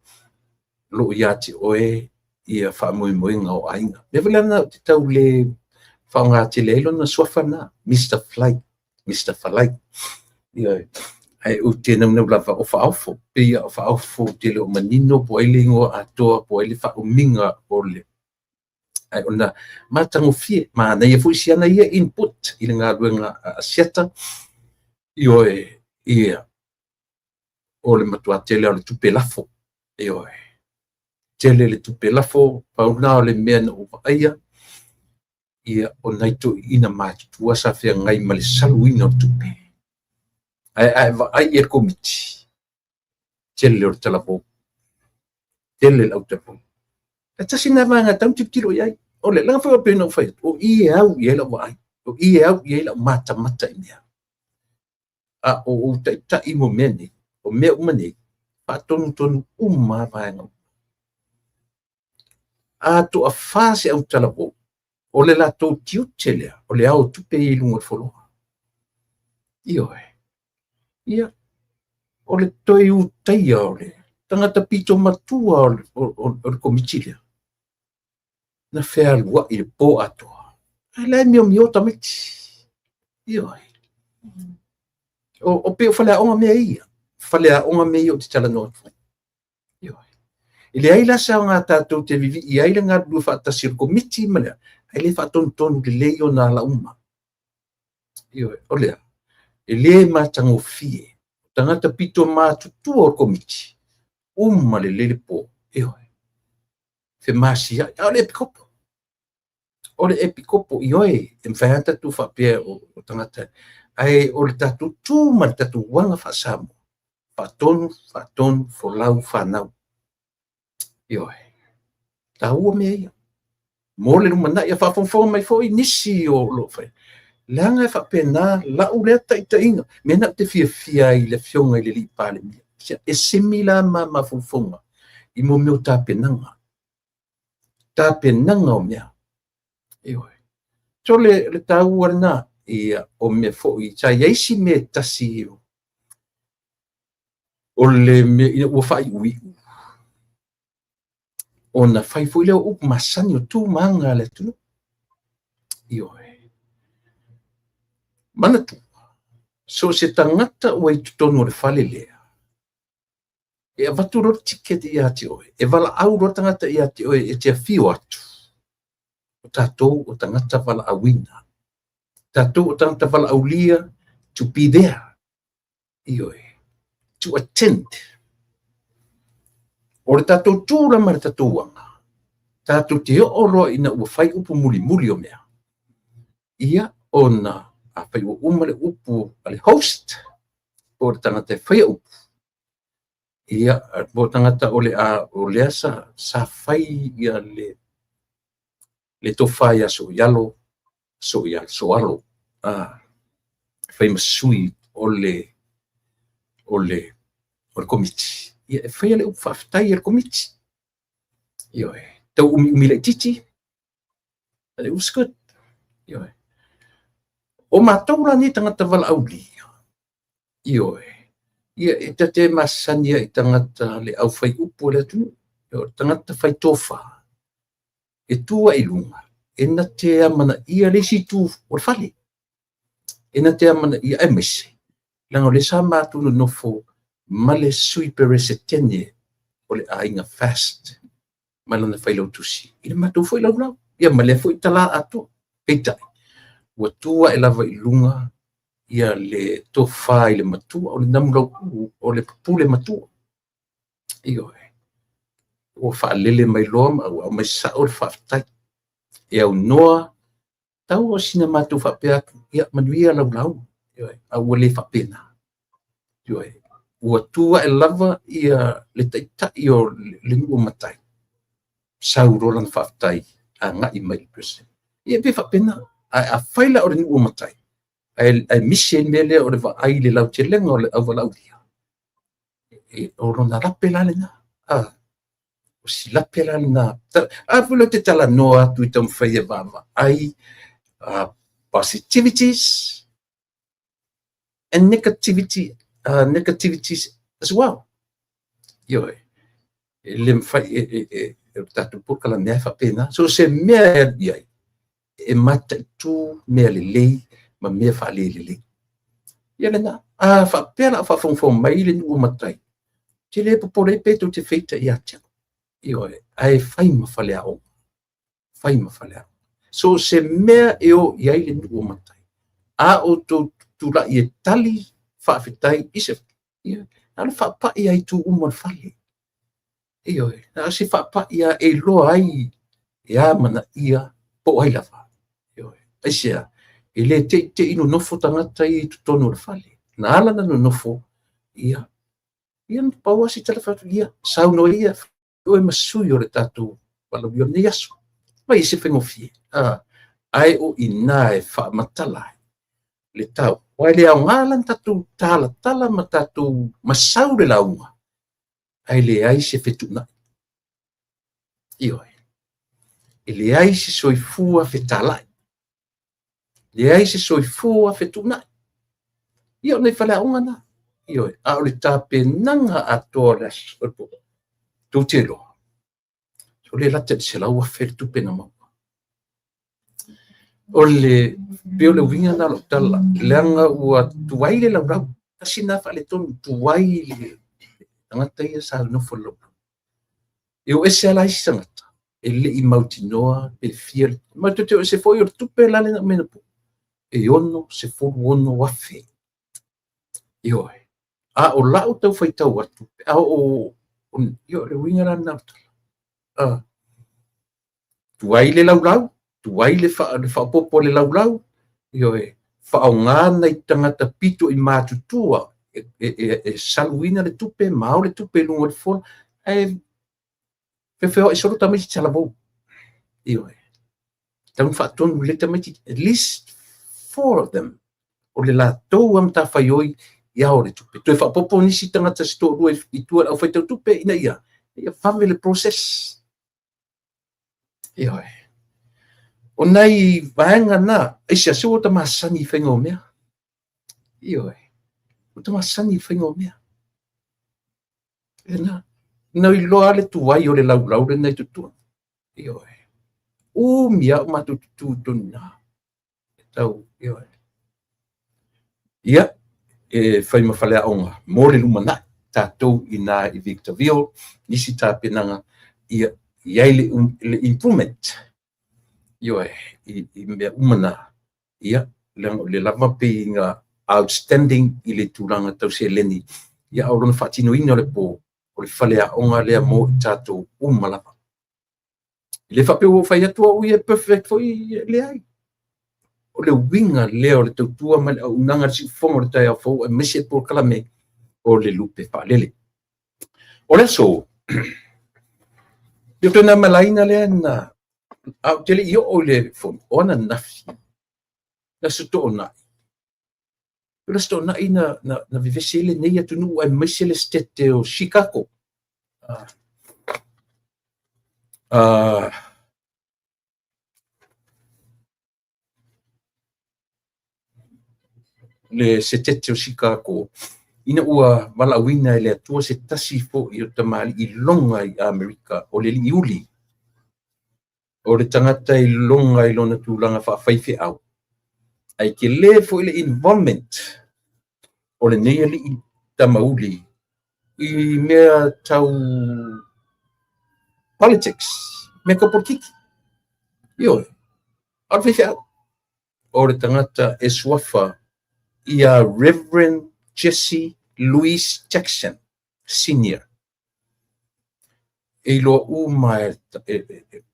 lo o ia te oe ia faamoemoega o aiga. Mea foi la lena ou te tau le faaaoga tele ai lona suafa lena, Mister Fly, Mister Falai. Ioe. Ae ou te naunau lava o Faaofo, pei o Faaofo ou te le o manino po o ai le igoa atoa, po o ai le faaumiga o le Ae ona matagofie, manaia foi si ana ia input i le galuega a Asiata, ioe, ia, o le matua tele o le tupe lafo, ioe, tele le tupe lafo, pau lena o le mea na ou vaaia, ia, o nai toeaiina matutua sa feagai ma le saluina o le tupe. Ae a e vaai i le Komiti, tele o le talavou, tele le autalavou. Ae tasi lena vaega e tatau ona tilotilo i ai. O le leaga foi pei ona ou fai atu, o i e au i ai lau vaai, o i e au i ai lau matamata i mea. A o ou taitai mo mea nei, o mea uma nei, faatonutonu uma lava vaega uma. A toafa se autalavou, o le latou tiute lea, o le ao tupe ia i luga o le foloa. Ioe. Ia, o le toe utaia o le tagata pito matua o le komiti lea, na fealuai le po atoa. Ae la e miomio tamaiti. Ioe. O pei o faleaoga mea ia. Faleaoga mea ia ou te talanoa atu ai. Ioe. E leai la se aoga tatou te vivii ai le galulue faatasi o le komiti ma le, ae le faatonutonu lelei ona ala uma. Ioe, o lea, e le matagofie. Tagata pito matutua o le komiti, uma lelei le po. Ioe. Femasiai, a o le epikopo. O le epikopo, ioe, e mafai lava ona tatou faapea o tagata, ae o le tatou tu ma le tatou aga faa-Samoa, faatonu, faatonu, folau, fanau. Ioe, taua mea ia. Mo le lumanai, a faafogafoga mai foi nisi o lo o fai. Leaga e faapena lau lea taitaiga, mea na ou te fiafia ai i le afioga i le alii Palemia. E semi la ma mafaufauga i mo mea o tapenaga. Tapenaga o mea. Ioe. So le taua lena, ia, o mea foi, sa i ai si mea e tasi o le mea ina ua faaiuiu, ona fai foi lea o upu masani o tu ma aga a le atunuu. Ioe. Manatua, so o se tagata ua i totonu o le fale lea, e avatu loa le ticket ia te oe, e valaau loa le tagata ia te oe e te afio atu, o tatou o tagata valaauina. Tatou o tagata valaaulia to be there. Ioe. To attend. O le tatou tu la ma le tatou aga, tatou te oo loa ina ua fai upu mulimuli o mea, ia ona afai ua uma le upu a le host, po o le tagata e faia upu, ia, po o le tagata o le a, o lea sa fai ia le tofa ia Soialo, Soialo, Soalo, fai ma sui o le, o le, o le komiti. Ia, e faia le upu faafetai a le komiti. Ioe, tau umiumi laitiiti, but it was good. Ioe. O matou la nei tagata valaaulia, ioe, ia e ta te masani ai i tagata le aufai upu o le atunuu, o le tagata fai tofa. E tu ai i luga, e na te amanaia le isi itu o le fale. E na te amanaia aemaise, leaga o lea sa matou nonofo ma le Sui Peresetene o le aiga Fast ma lana failautusi i le matou foi laulau, ia ma lea foi tala atoa. Peitai, ua tu ae lava i luga ia le tofa i le matua, o le namulauulu, o le pule matua. Ioe. Ua faalele mai loa ma ua aumai sao le faafetai. E aunoa tau o sina matou faapea atu, ia manuia lau lauga. Ioe. A ua le faapena. Ioe. Ua tu ae lava ia le taitai o le nuu o matai, sau loa lana faafetai agai mai i le President. Ia pei e faapena. Ae afai la o le nuu o matai, ae misi ai le mea lea o le vaai i le lautelega o le auvalaaulia, o lona lape la lena. O si lape la lena. A foi la ou te talanoa atu i taumafai e vaavaai positivities and negativity, negativities as well. Ioe. E le mafai e o le tatou polokalame e faapena. So se mea e alu i ai, e mataitu mea lelei ma mea faalelelei. Ia lena. A faapea la o faafogafoga mai le nuu o matai, te le popole ai pe tou te feita ia te au. Ioe. Ae fai ma faleaoga. Fai ma faleaoga. So se mea e o i ai le nuu o matai, a outou tulai e tali faafetai i se, ia, na o le faapai lava i itu uma o le fale. Ioe, na o se faapai lava e iloa ai e amanaia po o ai lava. Ioe. Aisea? E le teitei nonofo tagata ia i totonu o le fale. Na ala ona nonofo, ia, ia na pau lava si tala fai atu, ia, saunoa ia, oe ma sui o le tatou valaaulia o lenei aso. Mai se faigofie. Ae o i ina e faamatala ai le tau. Aua e le aoga la ona tatou talatala ma tatou masau le lauga, ae leai se fetuunai. Ioe. E leai se soifua fetalai. Leai se soifua fetuunai. Ia o nai faleaoga na. Ioe. A o le tapenaga atoa o le aso, o le po, tou te iloa, o le lata i le 100,000 le tupe na maua. O le pei o le uiga lena o lau tala, leaga ua tuai le laulau. Tasi lena faaletonu, tuai le tagata ia sa nofo i le laulau. E o ese lava la isi tagata, e le i mautinoa pe fia, ma tou te o ese foi o le tupe la lena aumai anapo, e 66,000. Ioe. A o lau tau faitau atu, pe a oo, ioe, o le uiga la lena o le tala. Tuai le laulau, tuai le faaopoopo o le laulau, ioe, faaaoga nai tagata pito i matutua e saluina le tupe, ma ao le tupe i luga o le fola, ae feofeoai solo tamaiti talavou. Ioe. Tau na faatonu lelei tamaiti, at least 4 of them, o le latou a matafaioi i ao le tupe. Toe faaopoopo nisi tagata se toalua i tua i le aufaitau tupe ina ia vave le process. Ioe. O nai vaega na, aisea se ua ta masani i faiga o mea. Ioe. Ua ta masani i faiga o mea. E na, na iloa le tuai o le laulau lena i totonu. Ioe. Umi lava o matou tutu i totonu i ina. E tau, ioe. Ia, e fai ma faleaoga mo le lumanai tatou i ina i Victorville, nisi tapenaga, ia, i ai le improvement. Ioe, i mea uma na. Ia, leaga o le lava pei na outstanding i le tulaga tau seleni, ia, a o lona faatinoina o le po, o le faleaoga lea mo i tatou uma lava. E le faapea ua ou fai atu au ia e perfect foi, leai. O le uiga lea o le tautua ma le auaunaga i le siufofoga o le taeao fou, aemaise le polokalame o le lupe faalele. O le aso, e toe na malaina lea na, a ou te le i oo i le fono, o ananafi, le Aso Toonai. O le Aso Toonai na vevesi ai lenei atunuu aemaise le setete o Chicago. Le setete o Chicago, ina ua valaauina e le Atua se tasi foi o tamalii loga i Amerika, o le Liuli. O le tagata i luga i lona tulaga faafaifeau, ae tele foi le involvement o lenei alii tamauli i mea tau politics, mea tau polokiki. Ioe, a o le faifeau. O le tagata e suafa ia Reverend Jesse Louis Jackson Senior. E iloa uma e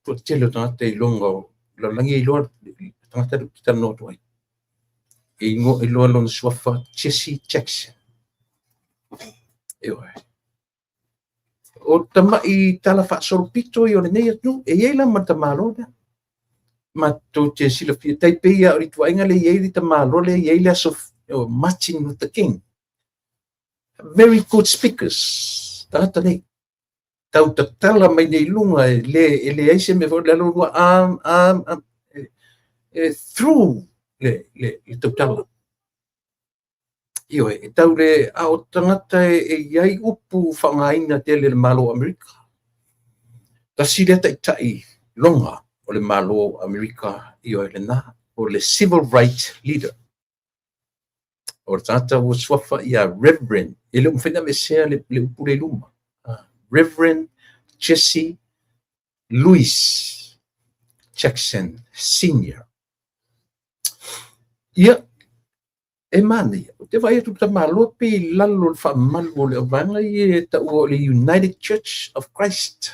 toatele o tagata i luga o lalolagi e iloa le tagata lea ou te talanoa atu ai. E iloa lona suafa Jesse Jackson. Ioe. O tamai tala faasolopito ia o lenei atunuu, e i ai la ma le tamaloa lea. Matou te silafia, tai pei lava o le ituaiga lea e i ai le tamaloa lea e i ai le aso Martin Luther King. Very good speakers, tagata nei. Tau tatala mai nei luga e le e leai se mea foi le lua am am am e through le tautala. Ioe, e tau le a o tagata e i ai upu faaaogaina tele e le Malo o Amerika. Tasi lea taitai loga o le Malo o Amerika, ioe, lena, o le civil right leader. O le tagata ua suafa ia Reverend, e le o mafai ona aveesea le upu lea i luma. Reverend Jesse Louis Jackson Senior. Ia, e manaia, ou te vaai atu i le tamaloa pei i lalo o le faamalu o le vaega ia e taua o le United Church of Christ,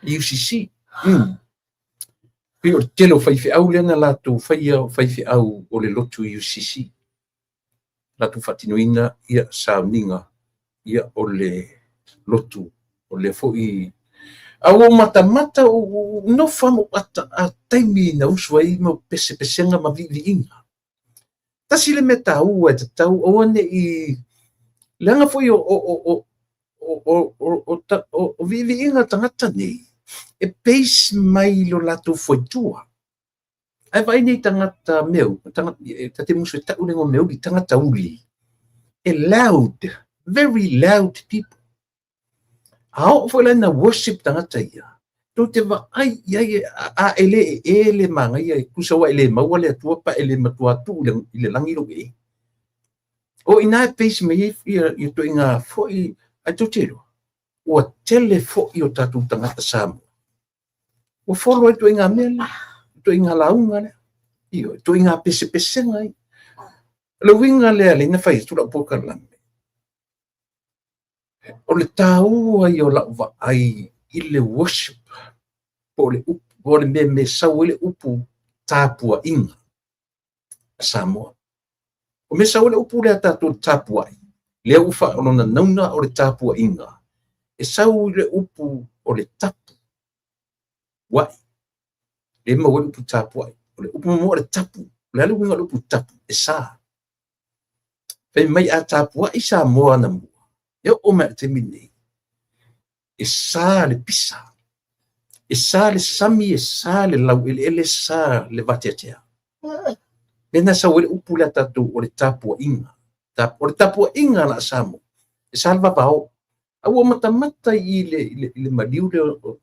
UCC. Pei o le tele o faifeau lea na latou faia o faifeau o le lotu UCC. Latou faatinoina ia sauniga ia o le lotu o lea foi. A ua ou matamata, ua ou nofo lava ma ou ata taimi na usu ai mau pesepesega ma viiviiga. Tasi le mea taua e tatau aua ne i leaga foi o viiviiga tagata nei e base mai lo latou fuaitua. Ae vaai nei tagata meu, tagata, ta te musu e tau le igoa meauli, tagata uli, e loud, very loud people. A oo foi la ina worship tagata ia, tou te vaai i ai a e le ee le manaia e tusa ua e le maua le Atua pa e le matua tuu i le lagi lou ee. O i ina e base mai ai ia ituaiga foi, ae tou te iloa, ua tele foi o tatou tagata Samoa ua follow ai ituaiga mea lea, ituaiga lauga lea, ioe, ituaiga pesepesega ia. O le uiga lea lea na fai atu lau polokalame, O le taua ia o lau vaai i le worship po o le upu, po o le mea e sau ai le upu tapuaiga a Samoa. O mea sau ai le upu lea tatou le tapuai, lea ua fa, o lona nauna o le tapuaiga, e sau i le upu o le tapu uai. Lea e maua ai le upu tapuai. O le upu muamua o le tapu. O le a le uiga o le upu tapu? E sa. Fai mai a tapuai Samoa anamua, e oo mai i le taimi lenei, e sa le pisa, e sa le sami, e sa le laueleele, e sa le vateatea. Lea na sau ai le upu lea tatou o le tapuaiga. O le tapuaiga la a Samoa, e sa le vavao. A ua matamata i le maliu lea, o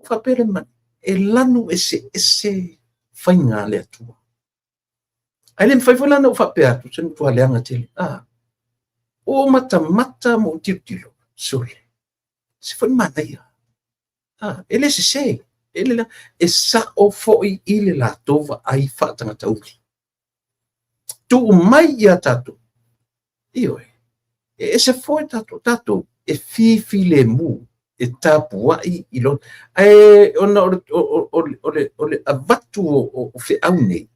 faapea le maliu, e lanu eseese faiga a le Atua. Ae le mafai foi la ona ou faapea atu, se matua leaga tele. Ah, ua ou matamata ma ou tilotilo, sole, se foi manaia. Ah, e le sese, e le leaga, e sao foi i le latou vaai faatagata uli. Tuu mai ia tatou, ioe, e ese foi tatou, tatou e fifilemu, e tapuai i lona, ae ona o le, o, o, o le, o le avatu o feau nei,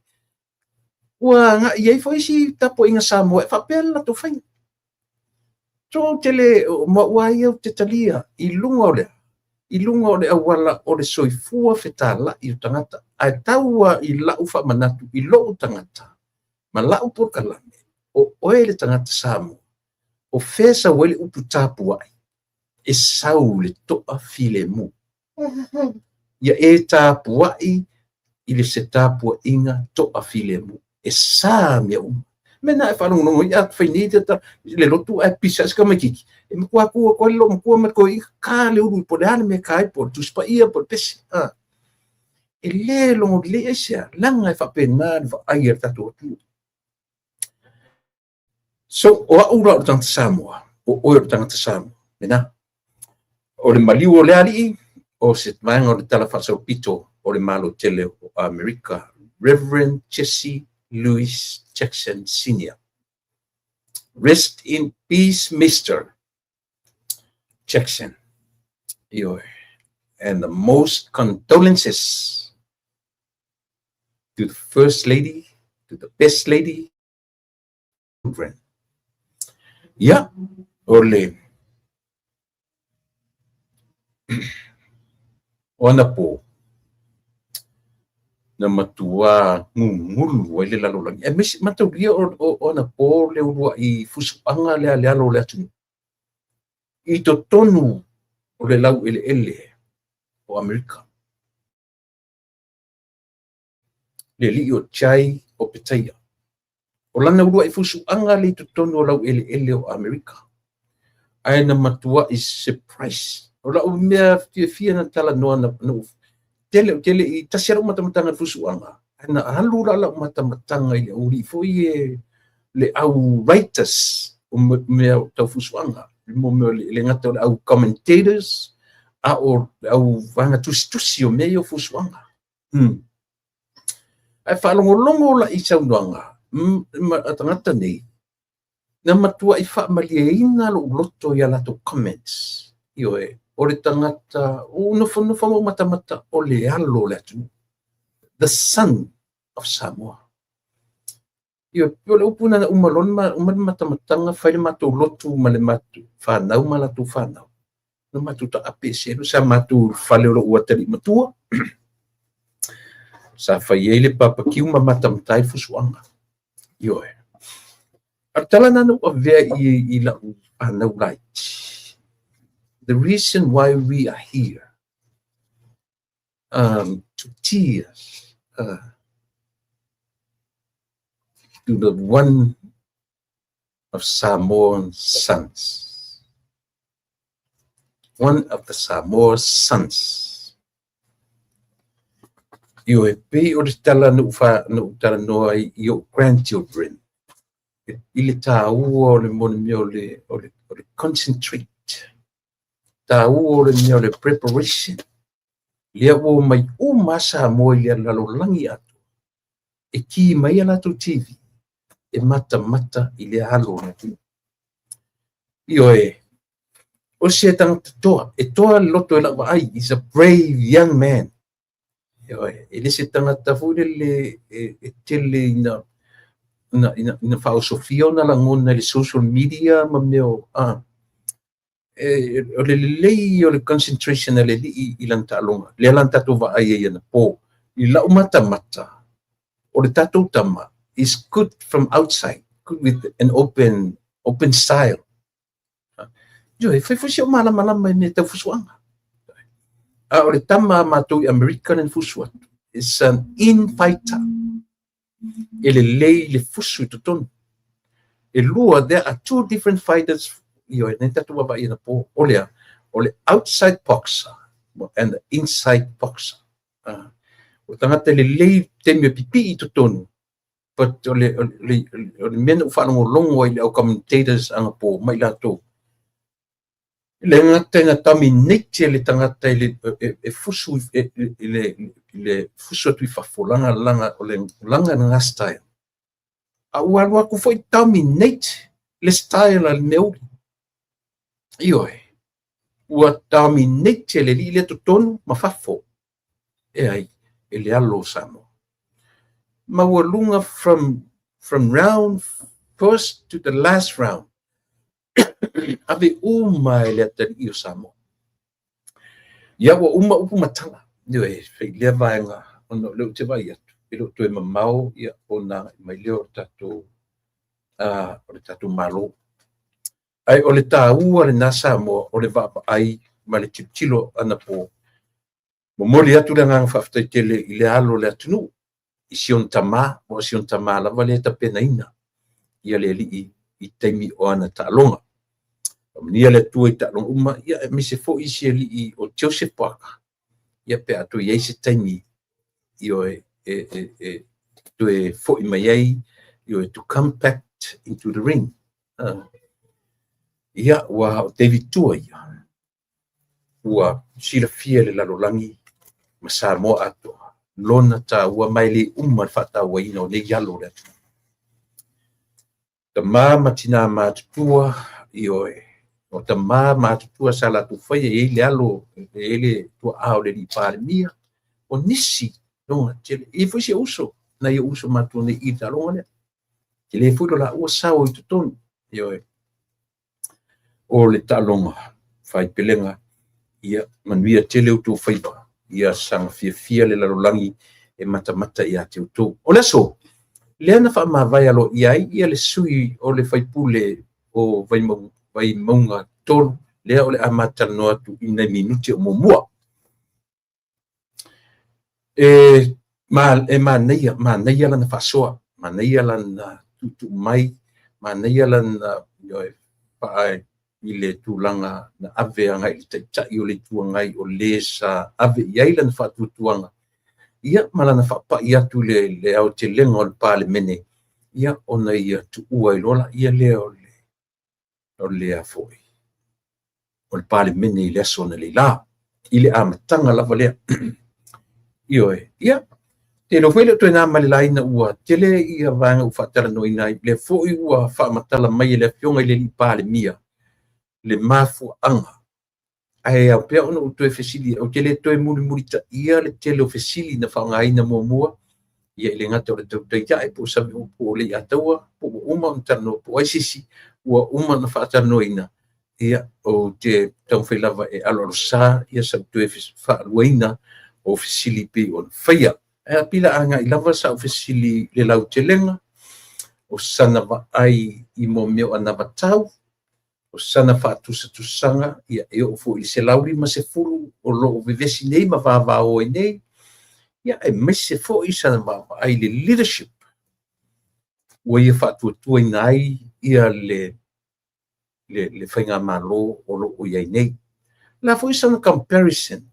ua agai ai foi isi tapuaiga Samoa e faapea le latou faiga. So ou te le, ma ua ai ou te talia i luga o le, i luga o le auala o le soifua fetalai o tagata, ae tau i lau faamanatu i lou tagata, ma lau polokalame, o oe le tagata Samoa, o fea e sau ai le upu tapuai? E sau le toa filemu. Ia e tapuai i le se tapuaiga toa filemu. E sa mea uma. Mea na e faalogologo ai, a fai nei le lotu ae pisa se tamaitiiti, e matua tu atu ai le loomatua ma le toeaina, ta le ulu po o le a le mea e ta ai, po o le Tusi Paia, po o le pese. E lē logo lelei aisea, leaga e faapena le vaai a le tatou atunuu. So, o au la o le tagata Samoa, o oe o le tagata Samoa, lena. O le maliu o le alii, o se vaega o le Tala Faasolopito o le Malo tele o Amerika, Reverend Jesse Louis Jackson Sr. Rest in peace, Mr. Jackson. Ioe. And the most condolences to the First Lady, to the Best Lady, children. Ia, o le o anapo na matuā gugulu ai le lalolagi. Aemaise mataulia o anapo le uluai fusuaga lea a le alo o le atunuu i totonu o le laueleele o Amerika. Le alii o Jai Opetaia. O lana uluai fusuaga lea i totonu o laueleele o Amerika. Ae na matuai surprise. O lau mea fiafia na talanoa na tele tele i tasi lau matamataga i le fusuaga, ae na alu la lau matamataga i le aualii foi e le au writers o mea tau fusuaga, mo mea le gata o le au commentators, a o le au vaega tusitusi o mea ia o fusuaga. Ae faalogologo la i saunoaga a tagata nei, na matuai faamalieina lou loto i a latou comments. Ioe, o le tagata, ua nofonofo ma ou matamata o le alo o le atunuu. The son of Samoa. Ioe, o le upu na uma loa uma le matamataga, fai le matou lotu ma le matou fanau ma latou fanau. Na matou taape ese sa matou fale o lou atalii matua. Sa fai ai le barbecue ma matamata ai fusuaga. Ioe. A o le tala lena na ou avea i lau fanau laiti. The reason why we are here to tears to the one of Samoan sons. One of the Samoa sons. Ioe, pei o le tala na ou talanoa ai i ou grandchildren, i le tāua o le mo le mea o le concentrate, tāua o le mea o le preparation. Lea ua omai uma Samoa i le lalolagi atoa, e ki mai a latou TV, e matamata i le alo o le atunuu. Ioe, o se tagata toa, e toa le loto e lau vaai, is a brave young man. Ioe, e le se tagata foi lele e tele ina faaosofia ona lagona i le social media ma mea o o le lelei o le concentration a le alii i lana taaloga. Lea la na tatou vaai ai anapo. I lau matamata, o le tatou tama is good from outside, good with an open style. Ioe, fai foi si o malamalama i mea tau fusuaga. A o le tama a matou i Amerika lena fusu atu, is an infighter. E lelei le fusu i totonu. E lua, there are two different fighters. Ioe, nei tatou vaavaai anapo. O lea, o le outside boxer and the inside boxer. O tagata lelei taimi e pipii i totonu, but o le mea na ou faalogologo ai i le au commentators anapo mai latou, le gata ina dominate le tagata e fusu i le fusu atu i fafo, langa o le langa lena style. A ua alu atu foi dominate le style a le meauli. Ioe, ua dominate le alii lea totonu ma fafo. E ai, e le alo o Samoa. Maualuga from round first to the last round. Ave uma e le atalii o Samoa. Ia ua uma upu ma tala. Ioe, fai lea vaega ona o lea ou te vaai atu. E le o toe mamao ia ona mai lea o le tatou Malo. Ai o le tāua lena Samoa o le vaavaai ma le tilotilo anapo. Momoli atu le agaga faafetai tele i le alo o le atunuu, i si ona tamā, o si ona tamā lava lea e tapenaina ia le alii i taimi o ana taaloga. Faamanuia le Atua i taaloga uma, ia aemaise foi si alii o Joseph Parker, ia pe a toe i ai se taimi Ioe, e toe fo'i mai ai, ioe, to come back into the ring. Ia, ua o David Tua ia, ua silafia le lalolagi ma Samoa atoa, lona tāua mai le uma le faatauaina o nei alo o le atunuu. Tama ma tina matutua, ioe, o tama matutua sa latou faia e i ai le alo, e i ai le tuaa o le alii Palemia, o nisi loga tele. E i ai foi si ou uso, nai ou uso matua nei i le taaloga lea. Tele foi lo laua sao i totonu, ioe, o le taaloga faipelega. Ia manuia tele outou faiva, ia saga fiafia le lalolagi e matamata ia te outou. O le aso lea na faamavae aloaia ai ia le sui o le faipule o Vaimauga 3, lea o le a matalanoa atu i nai minute o muamua. E manaia, manaia lana faasoa, manaia lana tuutuu mai, manaia lana i le tulaga na ave agai i le taitai o le Itu Agai o le sa ave i ai lana faatuatuaga, ia ma lana faapai atu i le aotelega o le Palemene, ia ona ia tuua ai loa laia lea o le foi o le Palemene i le aso analeila, i le amataga lava lea. Ioe, ia, te iloa foi le o toe na ma le laina ua tele ia vaega ua faatalanoaina ai, lea foi ua faamatala mai e le afioga i le alii Palemia le mafuaaga. Ae ao pea ona ou toe fesili, ou te le toe mulimulitaia le tele o fesili na faaaogaina muamua, ia i le gata o le tautai ae po o Saveupu o Leiataua, po ua uma ona talanoa, po o ai se isi ua uma ona faatalanoaina, ia ou te taumafai lava e aloalosa ia sau toe faaluaina o fesili pei ona faia. Ae pei o le a agai lava sau fesili i le lautelega, o sana vaai i mea o anavatau, o sana faatusatusaga, ia e oo foi i le 150 o lo o vevesi nei ma vavao ai nei, ia aemaise foi sana vaavaai i le leadership ua ia faatuatuaina ai ia le faigamalo o lo o i ai nei. La foi sana comparison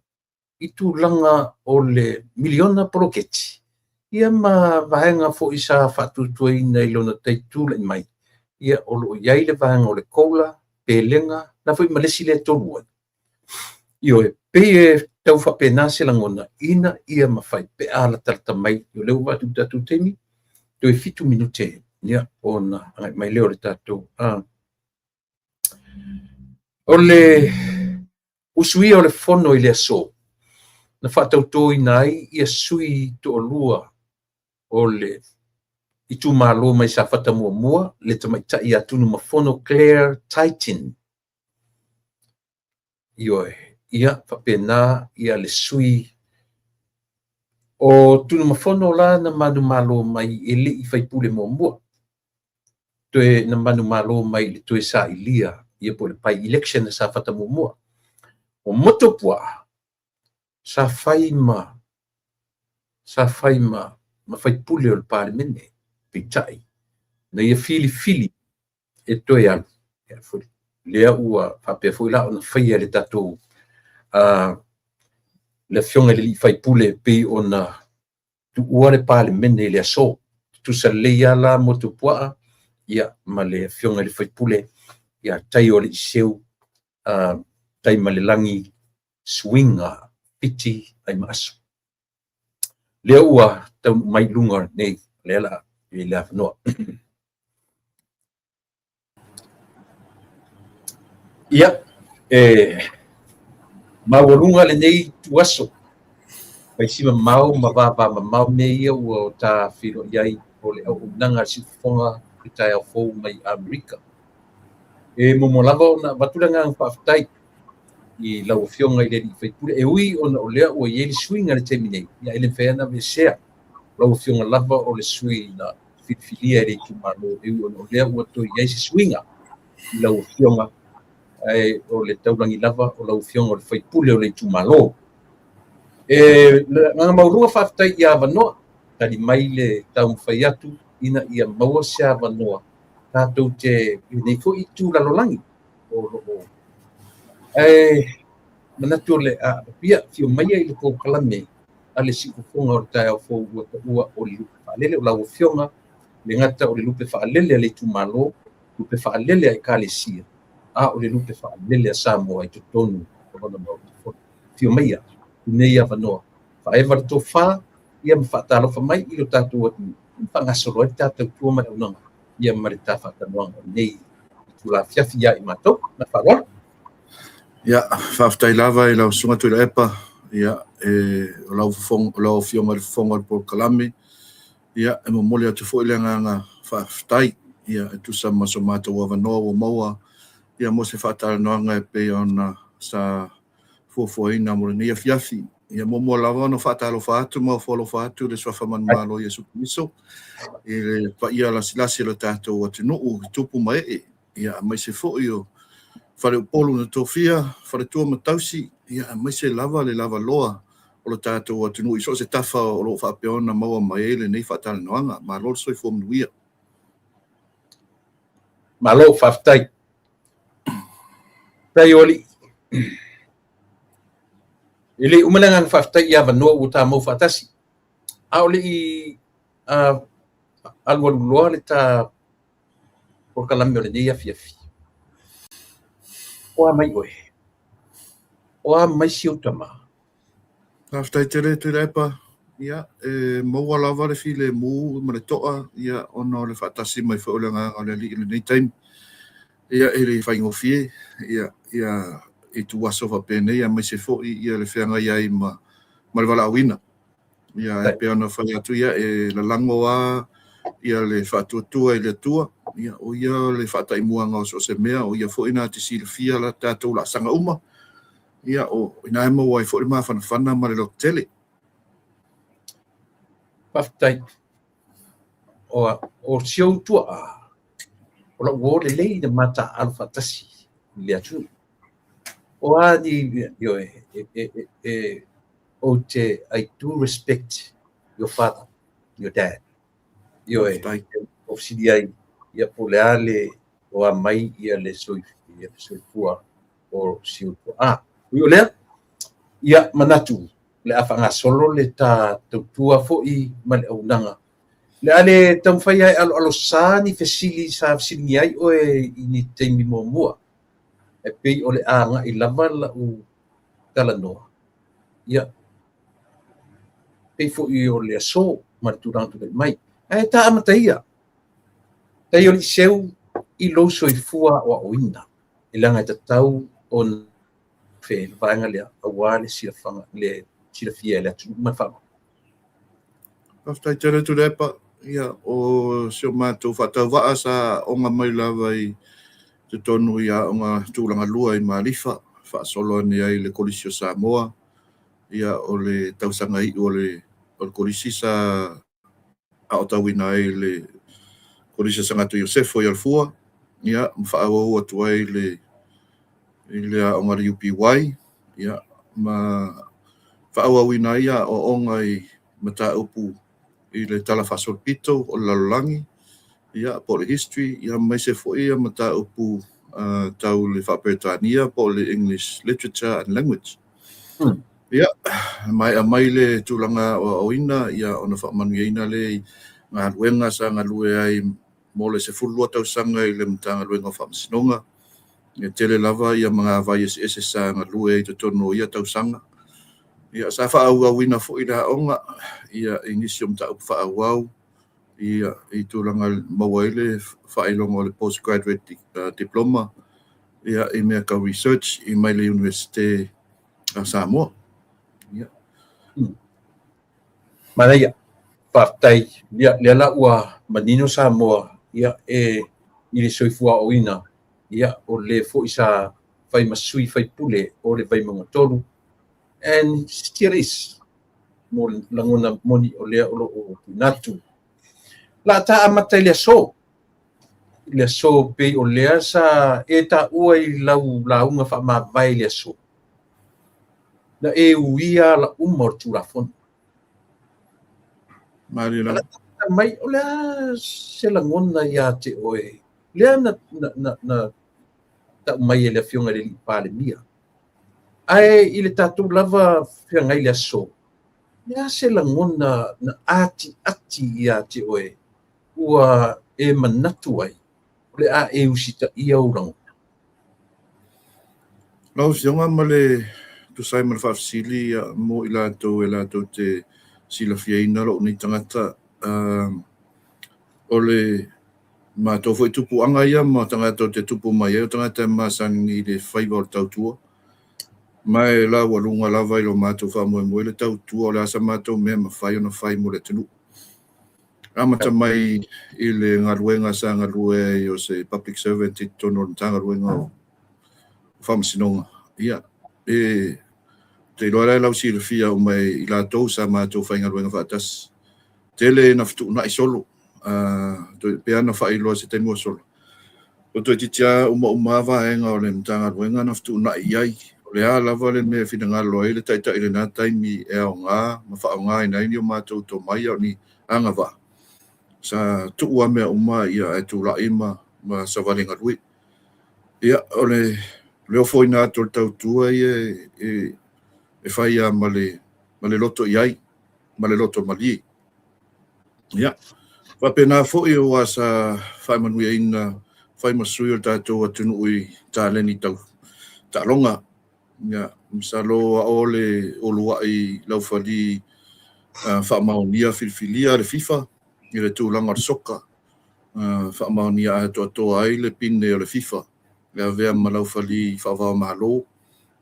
i tulaga o le miliona poloketi, ia ma vaega foi sa faatuatuaina i lona taitulai mai, ia o lo o i ai le vaega o le COLA, pelega, la foi ma le isi lea 3 ai. Ioe, pei e tau faapena se lagona ina ia mafai pe a latalata mai, o lea ua vaai atu i le tatou taimi, toe 7 minute, ia ona agai mai lea o le tatou. O le usuia o le fono i le aso, na faatautoina ai ia sui toalua o le itumalo mai Safata muamua, le tamaitai ia Tunumafono Claire Titan. Ioe, ia faapena ia le sui o Tunumafono la na manumalo mai e le i faipule muamua, toe na manumalo mai i le toe sailia, ia po o le by election na Safata muamua. O Motuopuaa sa fai ma faipule o le Palemene, peitai na ia filifili e toe alu, lea ua faapea foi la ona faia le tatou le afioga i le alii faipule pei ona tuua le Palemene i le aso. Tutusa lelei lava la Motuopuaa ia ma le afioga i le faipule ia Taioaliiseu Taimalelagi Suiga Fiti Aimaasu. Lea ua taunuu mai i luga nei, lea la i le avanoa. Ia, e maualuga lenei tuaso, faisi mamao ma vavamamao mea ia ua ta feiloai ai o le auaunaga a le siufofoga i le taeao fou mai Amerika. E muamua lava ona avatu le agaga faafetai i lau afioga i le alii faipule, e ui ona o lea ua i ai le suiga i le taimi nei, ia e le mafai ona aveesea lau afioga lava o le sui na filifilia e le itumalo, e ui ona o lea ua toe i ai se suiga i lau afioga, ae o le taulagi lava o lau afioga o le faipule o le itumalo. E agaga maualuga faafetai i avanoa, tali mai le taumafai atu ina ia maua se avanoa tatou te i nei foi itu lalolagi o loo ae manatu o le a ia fio maia i le polokalame. a le siufofoga o le taeao fou ua taua o le lupe faalele o lau afioga, le gata o le lupe faalele a le itumalo, lupe faalele a ekalesia, a o le lupe faalele a Samoa i totonu o lona Maota Fono. Afio maia i lenei avanoa, faaeva le tofa, ia ma faatalofa mai i lo tatou atunuu, ma faagasolo ai le ta tautua ma le auaunaga, ia ma le ta faatalanoaga o lenei itula afiafi ia i matou. Ma le faaaloalo. Ia, faafetai lava i lau Susuga Tuilaepa, ia, e, o lau fofoga, o lau Afioga i le Fofoga o le Polokalame, ia, e momoli atu foi le agaga faafetai, ia, e tusa ma so matou avanoa ua maua, ia, mo se faatalanoaga e pei ona sa fuafuaina mo lenei afiafi. Ia, muamua lava ona faatalofa atu ma ofo alofa atu i le Suafa Manumalo o Iesu Keriso, i le paia lasilasi o le tatou atunuu i tupu ma ee, ia, aemaise foi o faleupolu na tofia, faletua ma tausi, ia, aemaise lava le lavaloa o le tatou atunuu i so o se tafa o lo o faapea ona maua mai ai lenei faatalanoaga. Malo le soifua manuia. Malo, faafetai. Faafetai o alii. E le uma le agaga faafetai i avanoa ua tamau faatasi. A o le i alualu loa le ta polokalame o lenei afiafi. O a mai oe? O a mai si ou tama? Faafetai tele Tuilaepa. Ia, e maua lava le filemu ma le to'a, ia, ona o le faatasi mai foi o le Agaga o le Alii i lenei taimi. Ia, e le faigofie, ia, ia ituaso faapenei, aemaise foi ia le feagai ai ma, ma le valaauina. Ia, e pei ona fai atu, ia, e lalago lava ia le faatuatua i le Atua, ia, o ia le faataimuaga o so o se mea, o ia foi na te silafia la tatou laasaga uma, ia, o i ina e maua ai foi le mafanafana ma le lototele. Faafetai. O si ou tuaa, o lau uo lelei na mataaalo faatasi i le atunuu. O a ni mea, ioe, e, ou te, I do respect your father, your dad. Ioe, o fesili ai, ia po o le a le, o a mai ia le soifua o si ou tuaa. Ui o lea, ia manatu, o le a faagasolo le ta tautua foi ma le auaunaga. Le a le taumafai ai aloalosa ni fesili sa fesiligia ai oe i ni taimi muamua. E pei o le a agai lava lau talanoa. Ia, pei foi o le aso ma le tulaga tulai mai. Ae ta amata ia. Tai o Liseu i lou soifua aoaoina. E leaga e tatau ona fe le vaega lea aua le silafaga, le silafia e le atunuu. Ma le faaaloalo. Faafetai tele Tuilaepa. Ia, o si o matou faatauvaa sa aoga mai lava i totonu i aoga tulaga lua i Malifa, faasolo ane ai le Kolisi o Samoa. Ia, o le tausaga iu o le Kolisi sa aotauina ai le Kolisi o Sagato Iosefo i Alafua, ia, ma faaauau atu ai le i le aoga a le UPY, ia, ma faaauauina ai aoaoga i mataupu i le Tala Faasolopito o le Lalolagi, ia, po o le History, ia, aemaise foi mataupu tau le Faa-Peretania po o le English Literature and Language. Ia, maea mai le tulaga aoaoina, ia, ona faamanuiaina lea i galuega sa galue ai mo le 12 tausaga i le Matagaluega o Faamasinoga. E tele lava ia magavai eseese sa galue ai i totonu o ia tausaga. Ia, sa faaauauina foi le aoga ia, i nisi o mataupu faaauau ia, i tulaga maua ai le faailoga o le postgraduate diploma ia, i mea tau research i mai le Iunivesite a Samoa. Ia. Manaia, faafetai. Ia, lea la ua manino Samoa, ia, e i le soifua aoaoina, ia, o le foi sa fai ma sui faipule o le Vaimauga 3, and still is, mo le lagona moni o lea o lo o tuuina atu. La ta amata i le aso, i le aso pei o lea sa e taua i lau lauga faamavae i le aso, na e uia ala uma o le Tulafono. Malie lava. Mai, o le a se lagona ia te oe, lea na tau mai e le Afioga i le Alii Palemia. Ae i le tatou lava feagai le aso, Le a se lagona na atiati ia te oe ua e manatu ai o le a e usitaia ou lagona? Lau Afioga ma le tusa ai ma le faafesili mo i latou e latou te silafiaina lou nei tagata, o le matou foi tupuaga ia ma tagata ou te tupu mai ai, o tagata e masani i le faiva o le tautua. Ma e laualuga lava i lo matou faamoemoe le tautua, o le a sa matou mea e mafai ona fai mo le atunuu. Amata mai i le galuega sa galue ai o se public servant i totonu o le Matagaluega o Faamasinoga. Ia, e te iloa la e lausilafia uma e i latou sa matou faigaluega faatasi. Tele ina fetuunai solo, pei ona faailoa i se taimi ua sola. Ua toeitiiti lava umauma vaega o le Matagaluega na fetuunai i ai. O le a lava le mea e finagalo ai le taitai i lena taimi e aoga ma faaaogaina ai ni o matou tomai a o ni agavaa, sa tuu lava mea uma ae tulai ma savali galue. Ia, o le ofoina atu o le tautua ia e fai lava ma le loto i ai, ma le loto malie. Ia, faapena foi aua sa faamanuiaina fai ma sui o le tatou atunuu i taleni tau taaloga. Ia, masalo a o le uluai laufali faamaonia filifilia a le FIFA i le tulaga o le soka, faamaonia atoatoa ai le pine o le FIFA e avea ma laufali faava-o-Malo.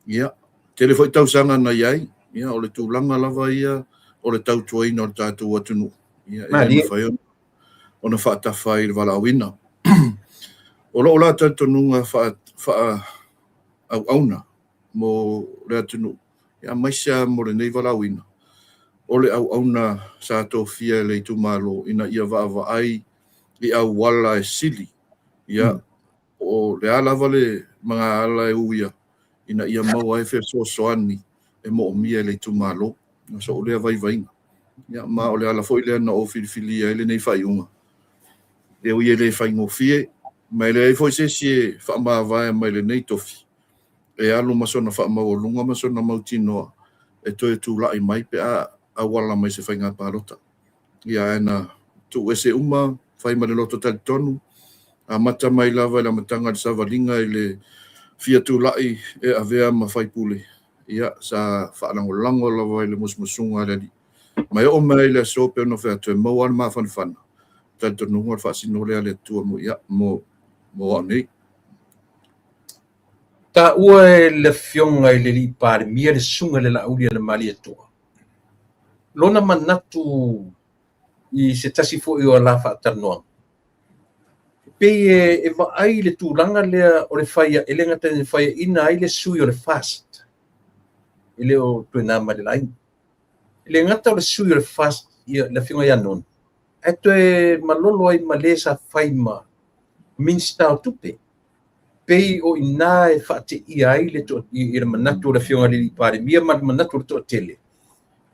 Ia, tele foi tausaga na i ai, ia, o le tulaga lava ia o le tautuaina o le tatou atunuu, ia, e le mafai ona faatafa ai i le valaauina. O lou la talitonuga faa-auauna mo le atunuu, ia, aemaise lava mo lenei valaauina, o le auauna sa tofia e le itumalo ina ia vaavaai i auala e sili, ia, o le a lava le magaala e uia ina ia maua ai fesoasoani e moomia e le itumalo. O sou lea vaivaiga. Ia, ma o le ala foi lea na ou filifilia ai lenei faaiuga. E ui e le faigofie, ma e leai foi se isi e faamavae mai lenei tofi, e alu ma sona faamaualuga ma sona mautinoa e toe tulai mai pe a auala mai se faiga palota. Ia, ae na tuuese uma, fai ma le loto talitonu, amata mai lava i le amataga o le savaliga i le fia tulai e avea ma faipule, ia, sa faalagolago lava i le musumusuga a le Alii. Ma e oo mai i le aso pei ona fai atu, e maua lava le mafanafana, talitonuga o le faasino lea a le Atua mo, ia, mo, mo au nei. Taua e le Afioga i le Alii Palemia le Susuga i le Laauli a le Malietoa lona manatu i se tasi foi o la faatalanoaga. E pei e vaai i le tulaga lea o le fai, e le gata ina faiaina ai le sui o le FAST, e le o toe na ma le laina. E le gata o le sui o le FAST, ia, le Afioga ia Nonu, ae toe malolo ai ma le sa fai ma Minista o Tupe. Pei o ina e faateia ai le, i le manatu o le Afioga i le Palemia ma le manatu o le toatele,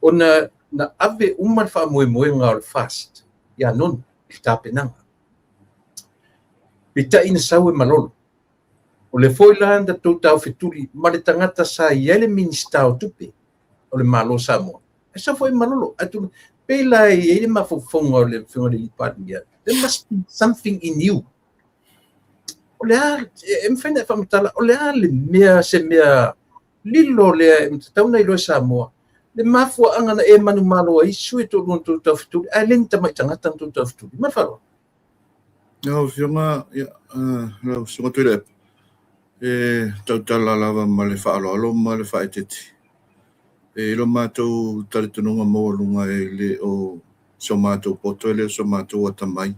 ona na ave uma le faamoemoega o le FAST ia Nonu i le tapenaga. Peitai na sau e malolo. O le foi la na tou taufetuli ma le tagata sa i ai le Minista o Tupe o le Malo Samoa. E sau foi malolo. Atu, pei la e i ai le mafaufauga o le Afioga i le Palemia. There must be something in you. O le a, e mafai ona e faamatala, o le a le mea, se mea lilo lea e tatau ona iloa e Samoa, le mafuaaga na e manumalo ai sui e toalua na tou taufetuli, ae le ni tamai tagata na tou taufetuli. Ma le faaaloalo. Lau Afioga, ia, lau Susuga Tuilaepa, e tautala lava ma le faaaloalo ma le faaeteete. E i lo matou talitonuga maualuga e le o so matou poto, e le o so matou atamai.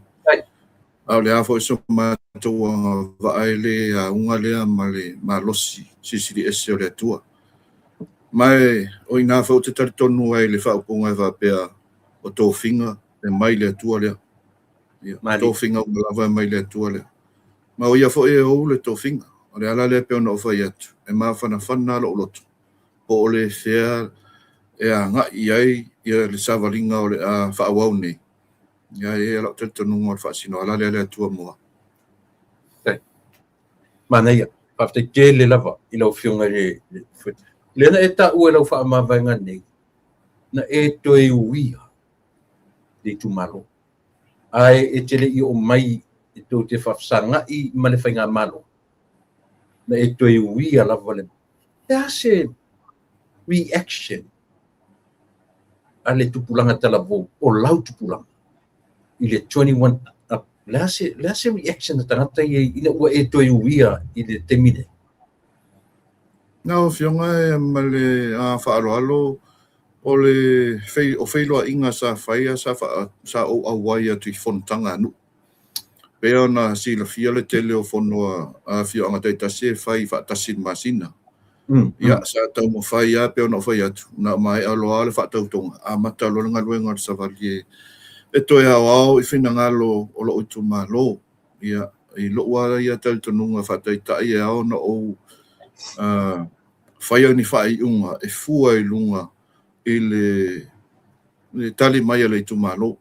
A o le a foi so matou agavaa e le auga lea ma le malosi silisili ese o le Atua. Ma e o ina foi ou te talitonu ai i le faaupuga e faapea o tofiga e mai le Atua lea. Ia, tofiga uma lava e mai le Atua lea. Ma o ia foi e ou le tofiga. O le ala lea pei ona ou fai atu, e mafanafana lou loto, po o le fea e agai i ai ia le savaliga o le a faaauau nei. Ia, e i ai lau talitonuga o le faasino ala lea le Atua mo au. Manaia, faafetai tele lava i lau Afioga i le Lea na e taua i lau faamavaega nei, Na e toe uia le itumalo, ae e te le i oo mai e tou te faafesagai ma le faigamalo, na e toe uia lava le le a se reaction a le tupulaga talavou o lau tupulaga i le 21 up, le a se reaction a tagata ia ina ua e toe uia i le taimi nei? Lau Afioga e ma le faaaloalo, o le o feiloaiga sa faia sa sa ou auai atu i fonotaga a nuu. Pei ona silafia le tele o fono a afioaga taitasi e fai faatasi i le masina. Ia, sa taumafai lava pei ona ou fai atu, na maea loa le faatautoga, amata loa le galuega o le savali e toe aoao i finagalo o lou itumalo. Ia, i lou lava ia talitonuga faataitai e ao ona ou faia ni faaiuga e fua i luga i le tali mai a le itumalo.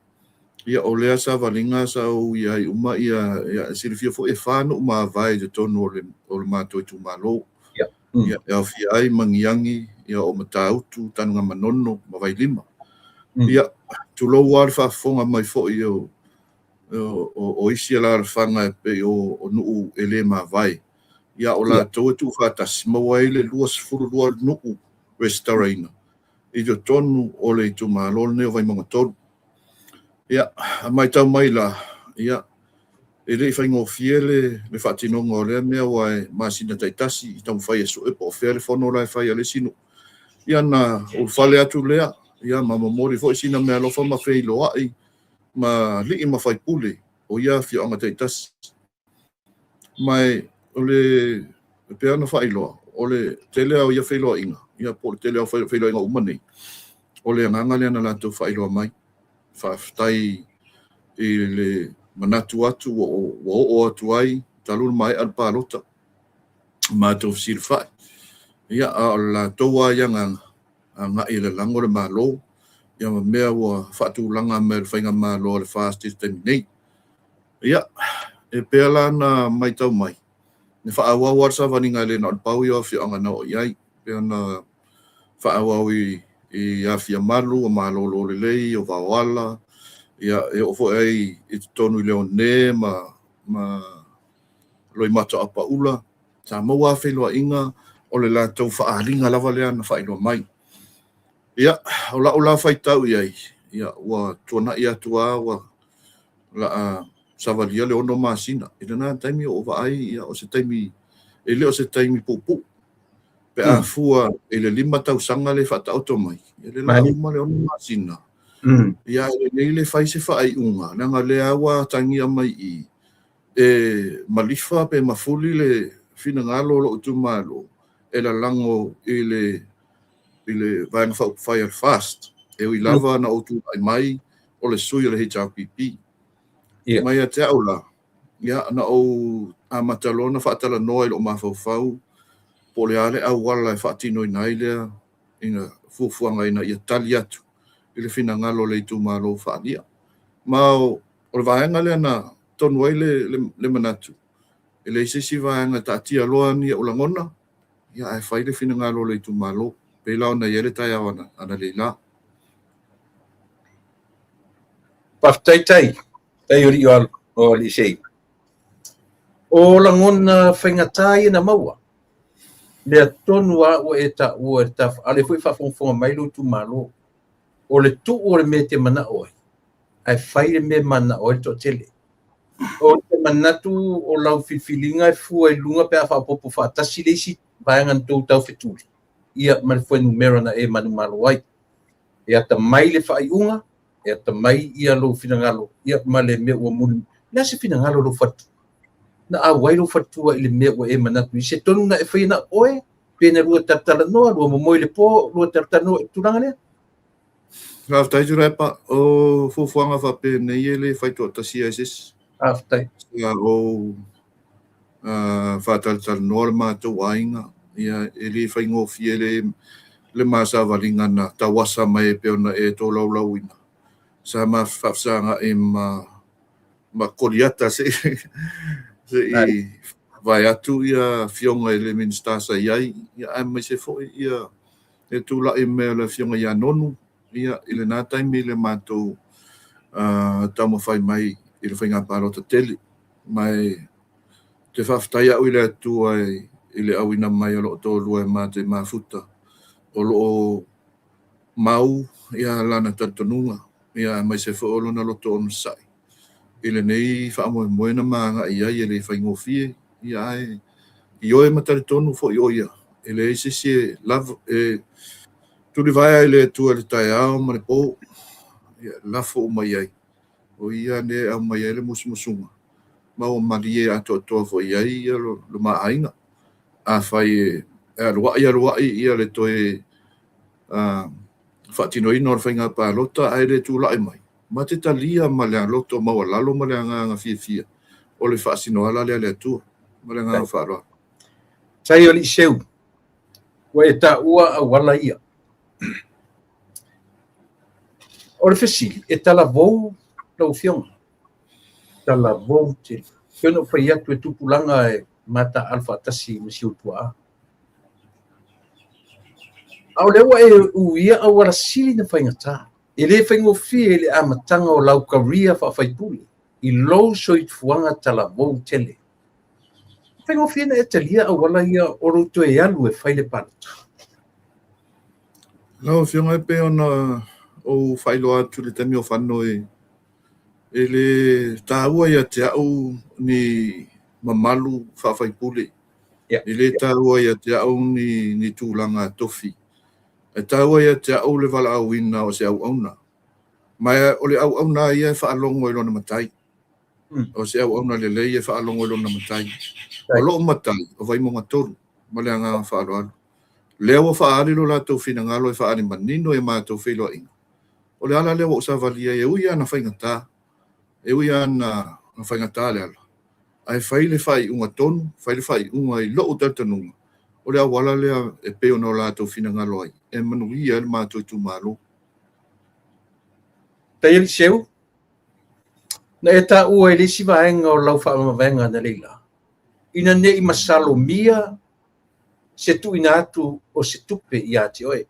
Ia, o lea savaliga sa ou i ai uma, ia, ia silafia foi e 4 nuu mavae i totonu o le matou itumalo. Ia, e aofia ai Magiagi, ia, o Matautu, Tanugamanono ma Vailima. Ia, tulou lava le faafofoga mai foi o isi alaalafaga e pei o nuu e le mavae, ia o latou e tuufaatasi maua ai le 22 nuu resitalaina i totonu o le itumalo lenei o Vaimauga 3. Ia, a matau mai la, ia, e le i faigofie le faatinoga o lea mea aua e masina taitasi i taumafai e sue po o fea le fono la e fai a le isi nuu. Ia na ulufale atu lea, ia ma momoli foi sina meaalofa ma feiloai ma alii ma faipule o ia afioaga taitasi. Ma o le e pei ona faailoa, o le tele lava o ia feiloaiga, ia po o le tele lava o feiloaiga uma nei, o le agaga lea na latou faailoa mai. Faafetai i le manatu atu ua oo atu ai talu ona maea le palota, matou fesilafai. Ia, a o le latou lava ia agaga, agai e lalago le Malo, ia ma mea ua faatulaga mai e le faigamalo a le FAST i le taimi nei. Ia, e pei la ona matau mai, e faaauau lava le savaliga e le na o le pau ia o afioaga na oo i ai, pei ona faaauau i Afiamalu, o Malolo Lelei, o Vaoala, ia, e oo foi ai i totonu i Leone ma Loimata o Apaula. Sa maua lava feiloaiga o le latou faaaliga lava lea na faailoa mai. Ia, o lau la faitau i ai, ia, ua tuanai atu lava ua laa savalia le 6 masina. I lena taimi o ou vaai, ia, o se taimi, e le o se taimi puupuu. Pe a fua i le 5 tausaga le faataoto mai, ia le la uma le 6 masina. Ia, e lelei le fai se faaiuga, leaga o lea ua atagia mai i e malifa pe mafuli le finagalo o lou itumalo e lalago i le Vaega Faaupufai a le FAST, e ui lava na ou tulai mai o le sui o le HRPP. Mai ia te au la, ia, na ou amata loa ona faatalanoa i lou mafaufau po o le a le auala e faatinoina ai lea ina fuafuaga ina ia tali atu i le finagalo o le itumalo faaalia. Ma o le vaega lea na tonu ai le manatu, e leai se isi vaega e taatia loa ni ou lagona, ia ae fai le finagalo o le itumalo, pei la ona i ai le taeao analeila. Faafetai tai, tai o alii o alii sei. O lagona faigata ia na maua, lea tonu a ua e taua i le tafaale foi faafogafoga mai lou itumalo, o le tuu o le mea e te manao ai, ae fai le mea e manao ai le toatele. O te manatu o lau filifiliga e fua i luga pe a faaopoopo faatasi le isi vaega na tou taufetuli, ia ma le fuainumera na e manumalo ai. E atamai le faaiuga, e atamai ia lou finagalo, ia ma le mea ua muli. Le a se finagalo lou faletua? Na auai lou faletua i le mea ua e manatu i se tonu na e faia na oe, pe na lua talatalanoa, lua momoe i le po, lua talatalanoa i le tulaga lea? Faafetai Tuilaepa, o fuafuaga faapenei e le faitoatasi ai se isi. Faafetai. Sa ou faatalatalanoa le matou aiga, ia e le faigofie le ma savaliga na tauasa mai e pei ona e tolaulauina. Sa ma faafesagai ma Koliata se i vae atu ia afioga i le Minisita sa i ai, ia aemaise foi ia le tulai mai o le afioga ia Nonu, ia, i lena taimi i le matou taumafai mai i le faiga palota tele. Ma ou te faafetai au i le Atua i le auina mai o lou toalua e ma te mafuta, o lo o mau ia lana talitonuga, ia aemaise foi o lona loto onosai i lenei faamoemoe na ma agai i ai e le faigofie, ia ae ioe ma talitonu foi o ia, e leai se isi e lava e tulivaea i le Atua i le taeao ma le po, ia lafo uma i ai. O ia lea e aumai ai le musumusuga, ma ua malie atoatoa foi i ai ia lo ma aiga. Afai e aluai aluai ia le toe faatinoina o le faiga palota ae le tulai mai, ma te talia ma le loto maualalo ma le agaga fiafia o le faasinoala lea a le Atua. Ma le agaga faaaloalo. Sai o Liceu, ua e taua auala ia. O le fesili, e talavou lau Afioga? Talavou tele. Pei ona ou fai atu e tupulaga e mataaalo faatasi ma si ou tuaa. A o lea ua e uia auala sili na faigata. E le faigofie i le amataga o lau career faa-faipule i lou soifuaga talavou tele. E faigofie na e talia auala ia o lou toe alu e fai le palota. Lau Afioga e pei ona ou faailoa atu i le taimi o fano e le taua ia te au ni mamalu faafaipule. E le taua ia te au ni tulaga tofi. E taua ia te au le valaauina o se auauna. Ma o le auauna ia e faalogo i lona matai. O se auauna lelei e faalogo i lona matai. O lou matai, o Vaimauga 3, ma le agaga faaaloalo. Lea ua faaali lo latou finagalo e faaali manino i matou feiloaiga. O le ala lea ua ou savalia ai, e ui lava ina faigata, e ui lava ina faigata le ala, ae fai le faaiuga tonu, fai le faaiuga i lou talitonuga, o le auala lea e pei ona o latou finagalo ai, e manuia ai le matou itumalo. Tai Eliseu, na e taua i le isi vaega o lau faamavaega analeila, ina ne i masalomia se tuuina atu o se tupe ia te oe.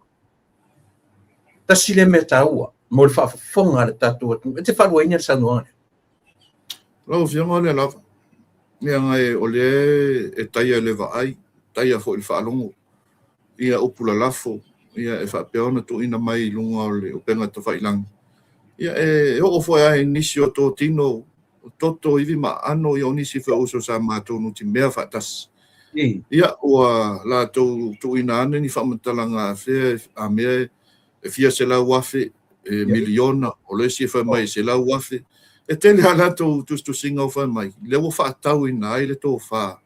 Tasi lea mea taua mo le faafofoga a le tatou atunuu. E te faaluaina le saunoaga lea? Lau Afioga o lea lava. Leaga o lea e taia i le vaai, taia foi i le faalogo ia upu lalafo ia e faapea ona tuuina mai i luga o le upega tafailagi. Ia e oo foi lava i nisi o totino, o toto, ivi ma aano, ia o nisi foi o uso sa matou nutimea faatasi. Ia ua latou tuuina ane ni faamatalaga afea a mea e fia 100,000, e miliona, o le isi e fai mai e 100,000. E tele lava latou tusitusiga o fai mai, lea ua faatauina ai le tofa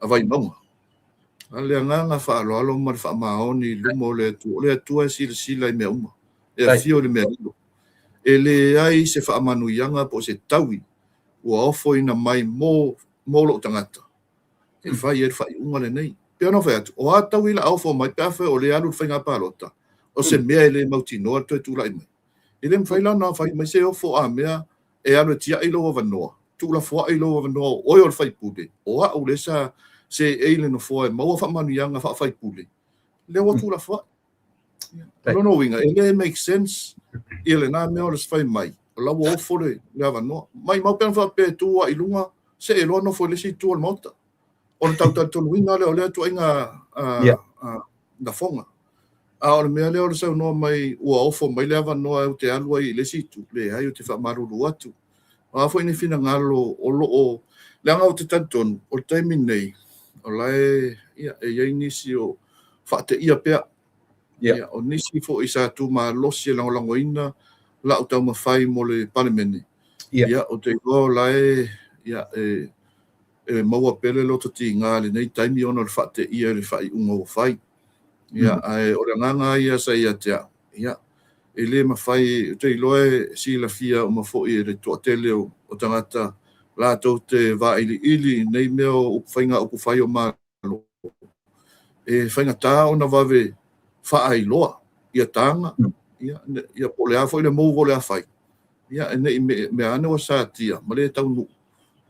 a Vaimauga. A o le agaga faaaloalo ma le faamaoni i luma o le Atua, o le Atua e silasila i mea uma, e afio i le mea lilo. E leai se faamanuiaga po o se taui ua ofoina mai mo lou tagata e fai ai le faaiuga lenei. Pei ona fai atu, o a taui la ofo mai pe afai o lea alu le faiga palota, o se mea e le mautinoa le toe tulai mai. E le mafai la ona fai mai se ofo a mea e alu e tiai lou avanoa, tuulafoai lou avanoa o oe o le faipule, o au lea sa seei le nofoa e maua faamanuiaga faafaipule, lea ua tuulafoai. O lona uiga, e le make sense ia lena mea o le fai mai, o la ua ofo le avanoa. Maimau pe ana faapea e tu lava i luga, see loa nofo i le isi itu o le Maota. Ona tau talitonuina lea o lea ituaiga lafoga. A o le mea lea o le saunoa mai ua ofo mai le avanoa ou te alu ai i le isi itu, leai, ou te faamalulu atu. O a foi ni finagalo o lo o... Leaga ou te talitonu, o le taimi nei, o la e, ia, e i ai nisi o faateia pea. Ia, o nisi foi sa tumalosi e lagolagoina lau taumafai mo le Palemene. Ia, ou te iloa o la e, ia, e maua pea le loto tiga i lenei taimi ona o le faateia i le faaiuga ua fai. Ia, ae o le agaga ia sa ia te au, ia, e le mafai, ou te iloa e silafia uma foi e le toatele o tagata latou te vailiili i nei mea o faiga upufai o Malo, e faigata ona vave faailoa ia taga, ia, ia po o le a foi le move o le a fai, ia, e ne i mea ane ua satia ma le taunuu,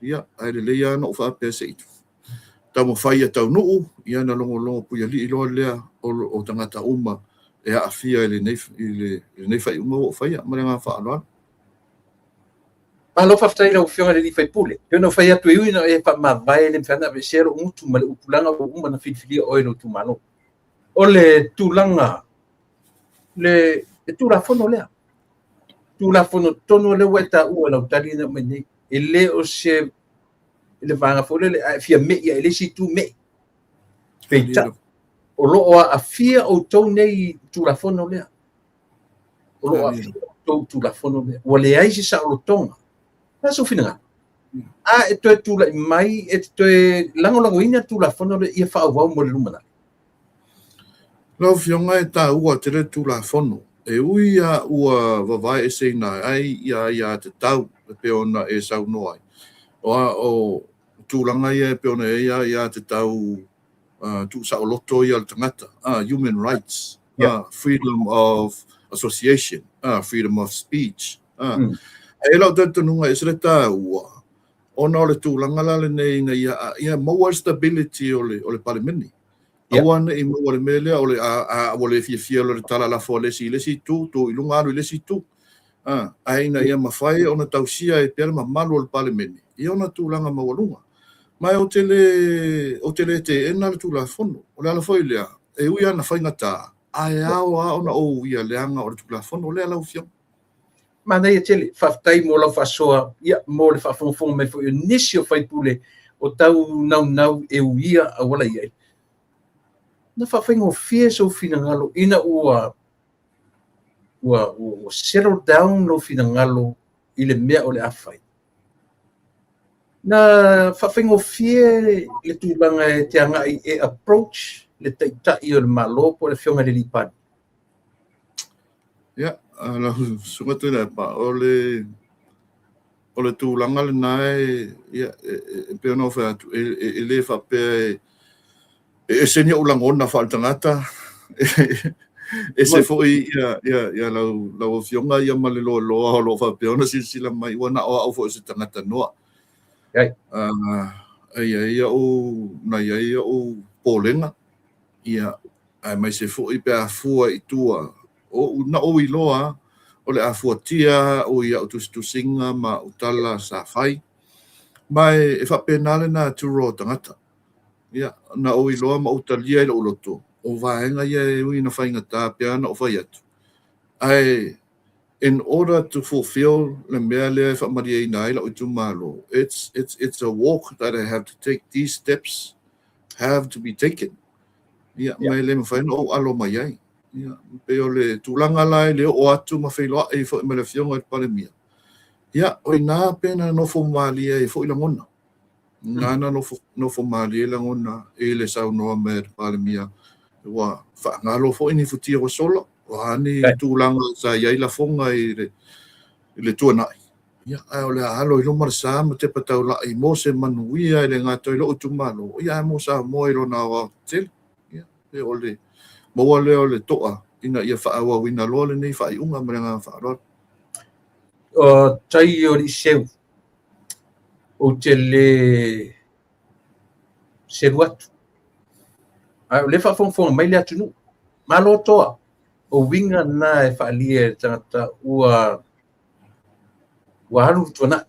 ia, ae lelei lava ona ou faapea se i taumafai ia taunuu, ia ona logologo puialii loa lea o tagata uma e aafia i lenei, i le, i lenei faaiuga ua ou faia. Ma le agaga faaaloalo. Malo faafetai i lau Afioga i le sui usufono. Pei ona ou fai atu e ui ina e faamavae, e le mafai ona aveesea lou gutu ma le upu leaga ua uma ona filifilia oe e lou itumalo. O le tulaga, le Tulafono lea, Tulafono tonu lea ua e taua i lau tali na aumai nei, e le o se le vaega foi lele a e fia me'i lava i le isi itu me'i. Peitai, o lo o aafia outou nei i le Tulafono lea. O lo o aafia outou i le Tulafono lea. Ua leai se saolotoga. O le a sou finagalo? A e toe tulai mai, e te toe lagolagoina le Tulafono lea ia faaauau mo le lumanai? Lau Afioga e taua tele le Tulafono, e ui lava ua vavaeeseina ai ia aiatatau e pei ona e saunoa ai, o tulaga ia e pei ona i ai aiatatau tuusaoloto ia a le tagata, human rights, freedom of association, freedom of speech. Ae i ai lou talitonuga e ese le taua, ona o le tulaga la lenei ina ia maua le stability o le Palemene. Aua ne i maua le mea lea o le a ua le fiafia loa i le tala lafo a le isi i le isi itu, tu i luga alu i le isi itu. Ae ina ia mafai ona tausia ai pea le mamalu o le Palemene i ona tulaga maualuga. Ma ou te le, ou te le teena le Tulafono. O le ala foi lea, e ui lava ina faigata, ae ao lava ona ou uia leaga o le Tulafono lea lau Afioga. Manaia tele, faafetai mo lau faasoa, ia, mo le faafogafoga mai foi o nisi o faipule o tau naunau e uia auala i ai. Na faafaigofie sou finagalo ina ua ua, ua settle down lou finagalo i le mea o le a fai. Na faafaigofie le tulaga e te agai e approach le Taitai o le Malo po o le Afioga i le Alii Palemia? Ia, lau Susuga Tuilaepa, o le o le tulaga lena e, ia, e pei ona ou fai atu, e le faapea e ese ni ou lagona faaletagata, ese foi ia, ia, ia lau, lau afioga ia ma le loaloa o lo o faapea ona silasila mai, ua na o au foi o se tagata noa. E i ai ou, na i ai ou popolega, ia, aemaise foi pe a fua i tua, o, na ou iloa o le a fuatia au i au tusitusiga ma au tala sa fai, ma e faapena le natura o tagata. Ia, na ou iloa ma ou talia i lou loto, o vaega ia e ui ina faigata pea ona ou fai atu, ae in order to fulfill le mea lea e faamalieina ai lou itumalo, it's a walk that I have to take, these steps have to be taken. Ia, ma e le mafai ona ou alo mai ai. Ia, pei o le tulaga la e le oo atu ma feiloai foi ma le Afioga i le Palemia, ia, o i ina pe na nofo malie ai foi lagona. Na na nofo, nofo malie lagona i le saunoa mai a le Palemia, ua faagalo foi ni futia ua sola, o a ni tulaga sa i ai lafoga i le, i le tuanai. Ia, ae o le a alo i luma le sa ma tepa taulai mo se manuia e le gata i lou itumalo, ia ae mo Samoa i lona aoaotetele. Ia, e o le maua lea o le toa ina ia faaauauina loa lenei faaiuga ma le agaga faaaloalo. O tai o Liseu, ou te le selu atu. Ae o lea e faafogafoga mai le atunuu. Malo toa, o uiga na e faaalia e le tagata ua ua alu le tuanai.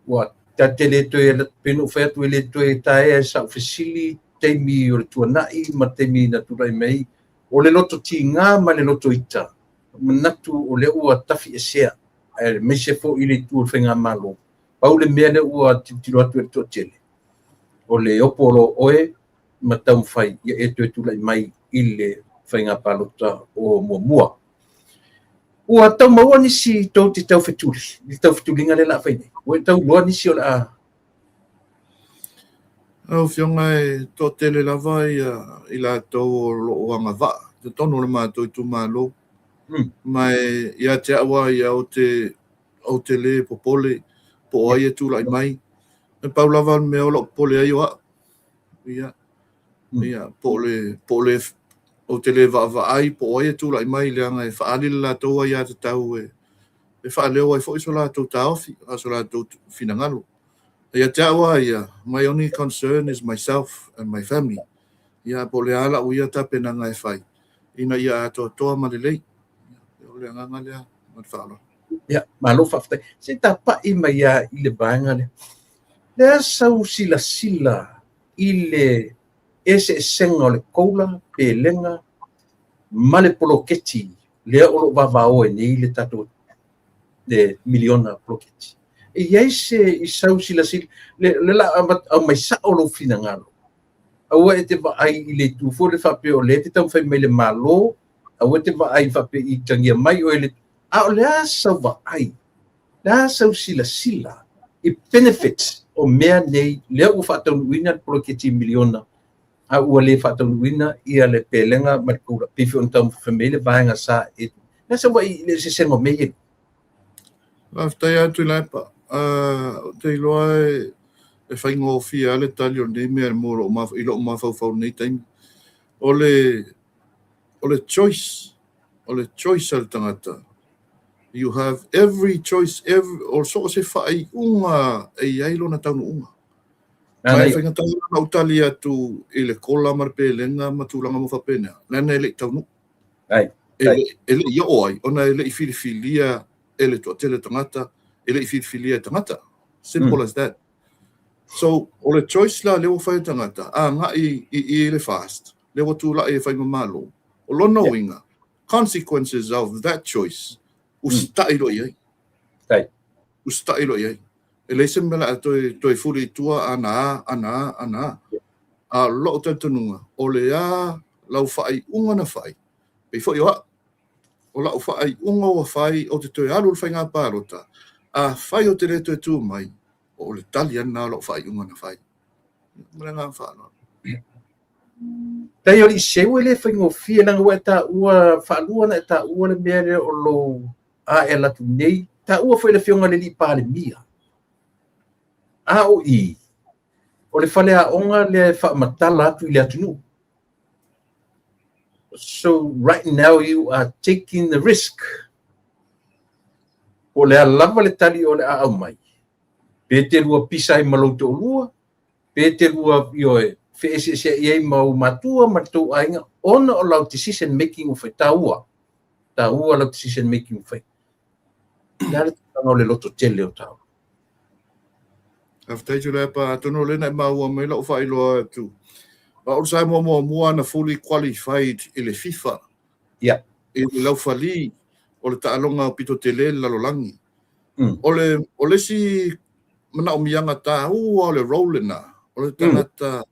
Ua ta te le toe, pei ona ou fai atu, e le toe taea e sau fesili taimi o le tuanai ma taimi na tulai mai ai. O le loto tiga ma le loto ita, manatu o lea ua tafiesea, aemaise foi i le itu o le faigamalo. Pau le mea lea ua tilotilo atu e le toatele, o le opo o lo oe ma taumafai ia e toe tulai mai i le faiga palota o muamua. Ua tau maua nisi tou te taufetuli i le taufetuliga lea o le a fai nei? Ua e tau iloa nisi o le a... Lau Afioga e toatele lava ia i latou o lo o agavaa i totonu o le matou itumalo. Ma e ia te au lava ia, ou te le popole po o ai e tulai mai. E pau lava le mea o lou popole ai o au. Ia, ia po o le, po o le, ou te le vaavaai po o ai e tulai mai leaga e faaali le latou aiatatau e, e faaleo ai foi so latou taofi, a so latou finagalo. Ia te au lava ia, my only concern is myself and my family. Ia, po o le a lau ia tapenaga e fai. ina ia atoatoa ma lelei. O le agaga lea ma le faaaloalo. Ia, malo faafetai. Se i tapa'i mai lava i le vaega lea. Le a sau silasila i le eseesega o le COLA, pelega ma le poloketi lea o lo o vavao ai nei le tatou le miliona poloketi? E i ai se i sau silasila, le la aumai sao lou finagalo, aua e te vaai i le itu foi le faapea o lea e te taumafai mai le Malo, aua e te vaai faapea i itagia mai oe le, a o le a sau vaai, le a sau silasila i benefits o mea nei lea ua faataunuuina le poloketi miliona, a ua le faataunuuina ia le pelega ma le COLA, pei foi ona taumafai mai le vaega sa e le sau vaai i le eseesega o mea ia. Faafetai atu Tuilaepa. Ou te iloa e faigofie lava le tali o lenei mea mo lou i lou mafaufau i lenei taimi. O le choice, o le choice a le tagata. You have every choice, every, o so o se faaiuga e i ai lona taunuuga. Ma e faigata ona ou tali atu i le COLA ma le pelega ma tulaga mo faapena, leaga e le i taunuu. E le i oo ai, ona e le i filifilia e le toatele tagata, e le i filifilia e tagata. Simple as that. So, o le choice la lea ua fai e tagata, agai i le FAST, lea ua tulai e fai ma Malo. O lona uiga, consequences of that choice, usitai loa i ai. Usitai loa i ai. E leai se mea o le a toe fuli i tua ana a, ana a, ana a. A o lou talitonuga, o le a lau faaiuga na fai, pei foi o au, o lau faaiuga ua fai, ou te toe alu i le faiga palota, afai ou te le toe tu mai, o le tali lava lena o lau faaiuga na fai. Ma le agaga faaaloalo. Tai o le iseu e le faigofie leaga ua e taua faalua na e taua le mea lea o lou a e alu atu nei, taua foi le afioga i le alii Palemia. A o i, o le faleaoga lea e faamatala atu i le atunuu. So right now you are taking the risk. Po o le a lava le tali o le a aumai, pe te lua pisa ai ma lou toalua, pe te lua ioe feeseeseai ai ma ou matua ma le tou aiga, ona o lau decision making ua fai. Taua, taua lau decision making ua fai. O le a le tulaga o le loto tele o taua? Faafetai Tuilaepa, atonu o lea na e maua mai lau faailoa atu. O au sa muamua na fully qualified i le FIFA. I le laufali o le taaloga pito tele le lalolagi. O le isi manaomiaga taua o le role lena, o le tagata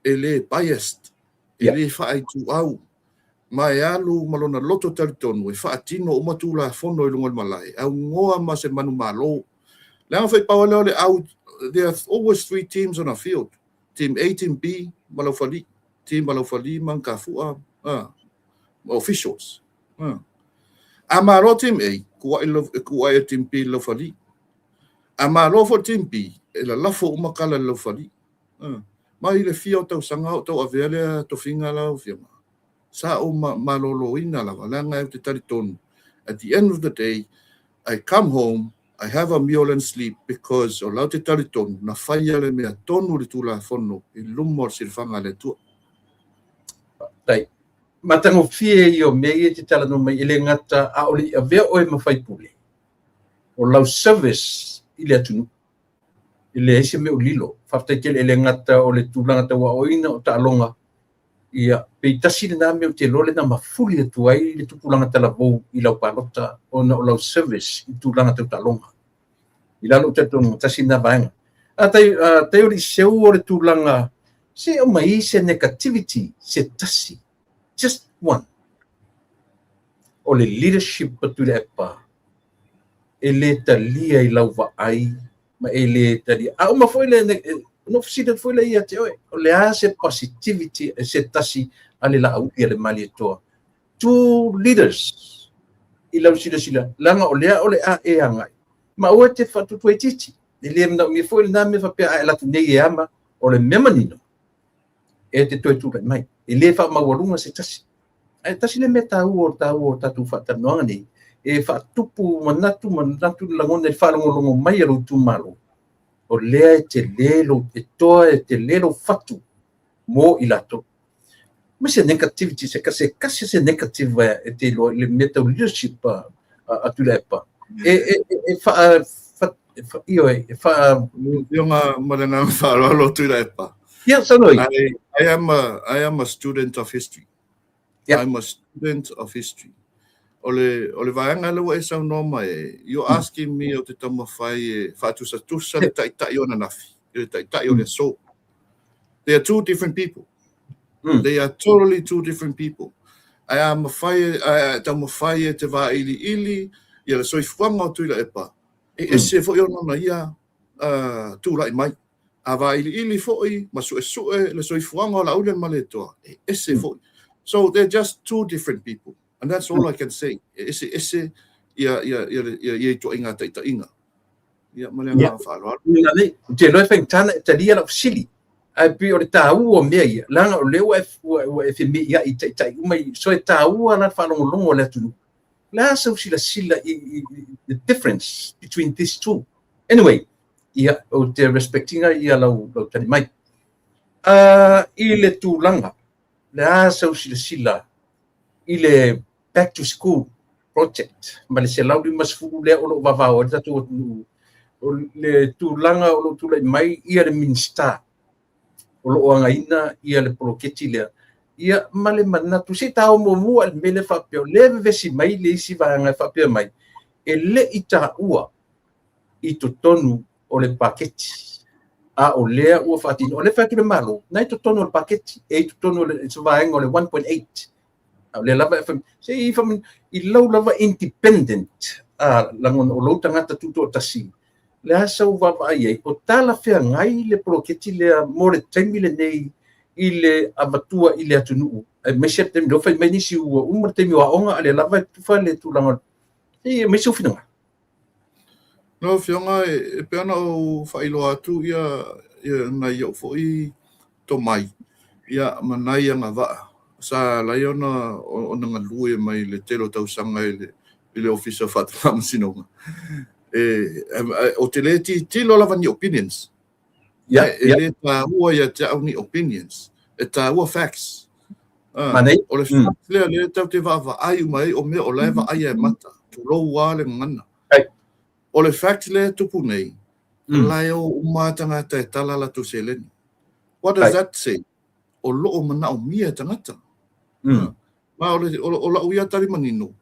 e le biased, e le faaituau, ma e alu ma lona loto talitonu e faatino uma tulafono i luga o le malae, augoa ma se manumalo. Leaga foi pau lea o le au, there are always three teams on a field, team A, team B, ma laufali, team ma laufali ma kafua, officials. A malo team A, kuai e team B laufali. A malo foi team B, e lalafo uma kala le laufali. Mai le fia o tausaga o tau avea lea tofiga lau afioga. Sa ou maloloina lava, leaga e ou te talitonu. At the end of the day, I come home, I have a meal and sleep because o lau te talitonu, na faia le mea tonu le tulafono i luma o le silafaga a le Atua. Tai. Matagofie ia o mea ia te talanoa mai e le gata a o le i avea oe ma faipule, o lau service i le atunuu. E leai se mea o lilo. Faafetai tele e le gata o le tulaga tauaoina o taaloga, ia, pei tasi lena mea ou te iloa lena mafuli atu ai le tupulaga talavou i lau palota ona o lau service i tulaga tau taaloga. I lalo o talitonuga, tasi lena vaega. A tai o le iseu o le tulaga, se aumai se negativity, se tasi, just one. O le leadership a Tuilaepa, e le talia i lau vaai ma e le talia. A uma foi le, no fesili foi le ia te oe, o le a se positivity se tasi a le Laauli a le Malietoa. Two leaders i lau silasila, leaga o lea o le a e agai. Ma aua e te faatutuaitiiti. E le manaomia foi lena mea faapea a e alu atu nei e ama, o le mea manino, e te toe tulai mai. E le faamaualuga se tasi. Ae tasi le mea taua o le taua o tatou faatalanoaga nei, e faatupu manatu le lagona i le faalogologo mai a lou itumalo, o lea e tele lou, e toa e tele lou fatu mo i latou. Ma se negativity, se kasi, e kasi se negative e te iloa i le mea tau leadership a, a, a Tuilaepa. E, e, e, e wha, wha, wha, ioe, e wha... Lau Afioga ma le agaga faaaloalo Tuilaepa. Ia, saunoa ia. I, I am a, I am a student of history. Yeah. I'm a student of history. O le, o le vaega lea ua e saunoa mai ai, you're asking me ou te taumafai e faatusatusa le taitai o ananafi i le taitai o le aso. They are two different people. They are totally two different people. Ae a mafai, ae taumafai e te vailiili ia le soifuaga o Tuilaepa, e ese foi ona ona ia uh, tulai mai. A vailiili foi ma suesue le soifuaga o Laaulialemalietoa, e ese foi. So they're just two different people. And that's all I can say. E ese ese ia ia ia ia ia ituaiga taitaiga. Ia ma le agaga faaaloalo. Ia nei, ou te iloa e faigata ona e talia lau fesili, ae pei o le taua o mea ia, leaga o lea ua e ua ua e feme'ia'i i taitai uma i, so e taua la le faalogologo a le atunuu. O le a sau silasila i i i the difference between these two? Anyway, ia, ou te respect ina ia lau lau tali mai. Uh, i le tulaga, o le a sau silasila i le Back to School Project ma le 150 lea o lo o vavao ai le tatou atunuu, o le tulaga o lo o tulai mai ia le Minisita o lo o againa ia le poloketi lea, ia ma le manatu, se i taua muamua i le mea lea faapea, o lea e vevesi mai le isi vaega e faapea mai, e le i taua i totonu o le paketi, a o lea ua faatino. O lea e fai atu le Malo, na i totonu o le paketi, e i totonu o le se vaega o le 1.8. A o lea lava e fai, se i fai, i lau lava independent a lagona o lou tagata tutoatasi, le a sau vaavaai ai, o talafeagai le poloketi lea mo le taimi lenei i le avatua i le atunuu, aemaise le taimi lea ua fai mai nisi ua uma le taimi o aoga, a o lea lava e tufa le tulaga, se i aumai sou finagalo. Lau Afioga, e pei ona ou faailoa atu ia, ia nai ou foi tomai, ia, ma nai agavaa sa ala ai ona, ona galue mai le tele o tausaga i le, i le Ofisa o Faamasinoga. E, ou te le tilotilo lava ni opinions. Yeah, e, e le taua ia te au ni opinions. E taua facts. Uh, o le mm. fact lea lea tau te vaavaai uma ai o mea o la e vaaia e mata. Tulou lava le gagana. Hey. O le fact lea e tupu nei, mm. la e o uma tagata e tala latou seleni. What does hey. that say? O lo o manaomia e tagata. Mm. Ma o, le, o, o lau ia tali manino,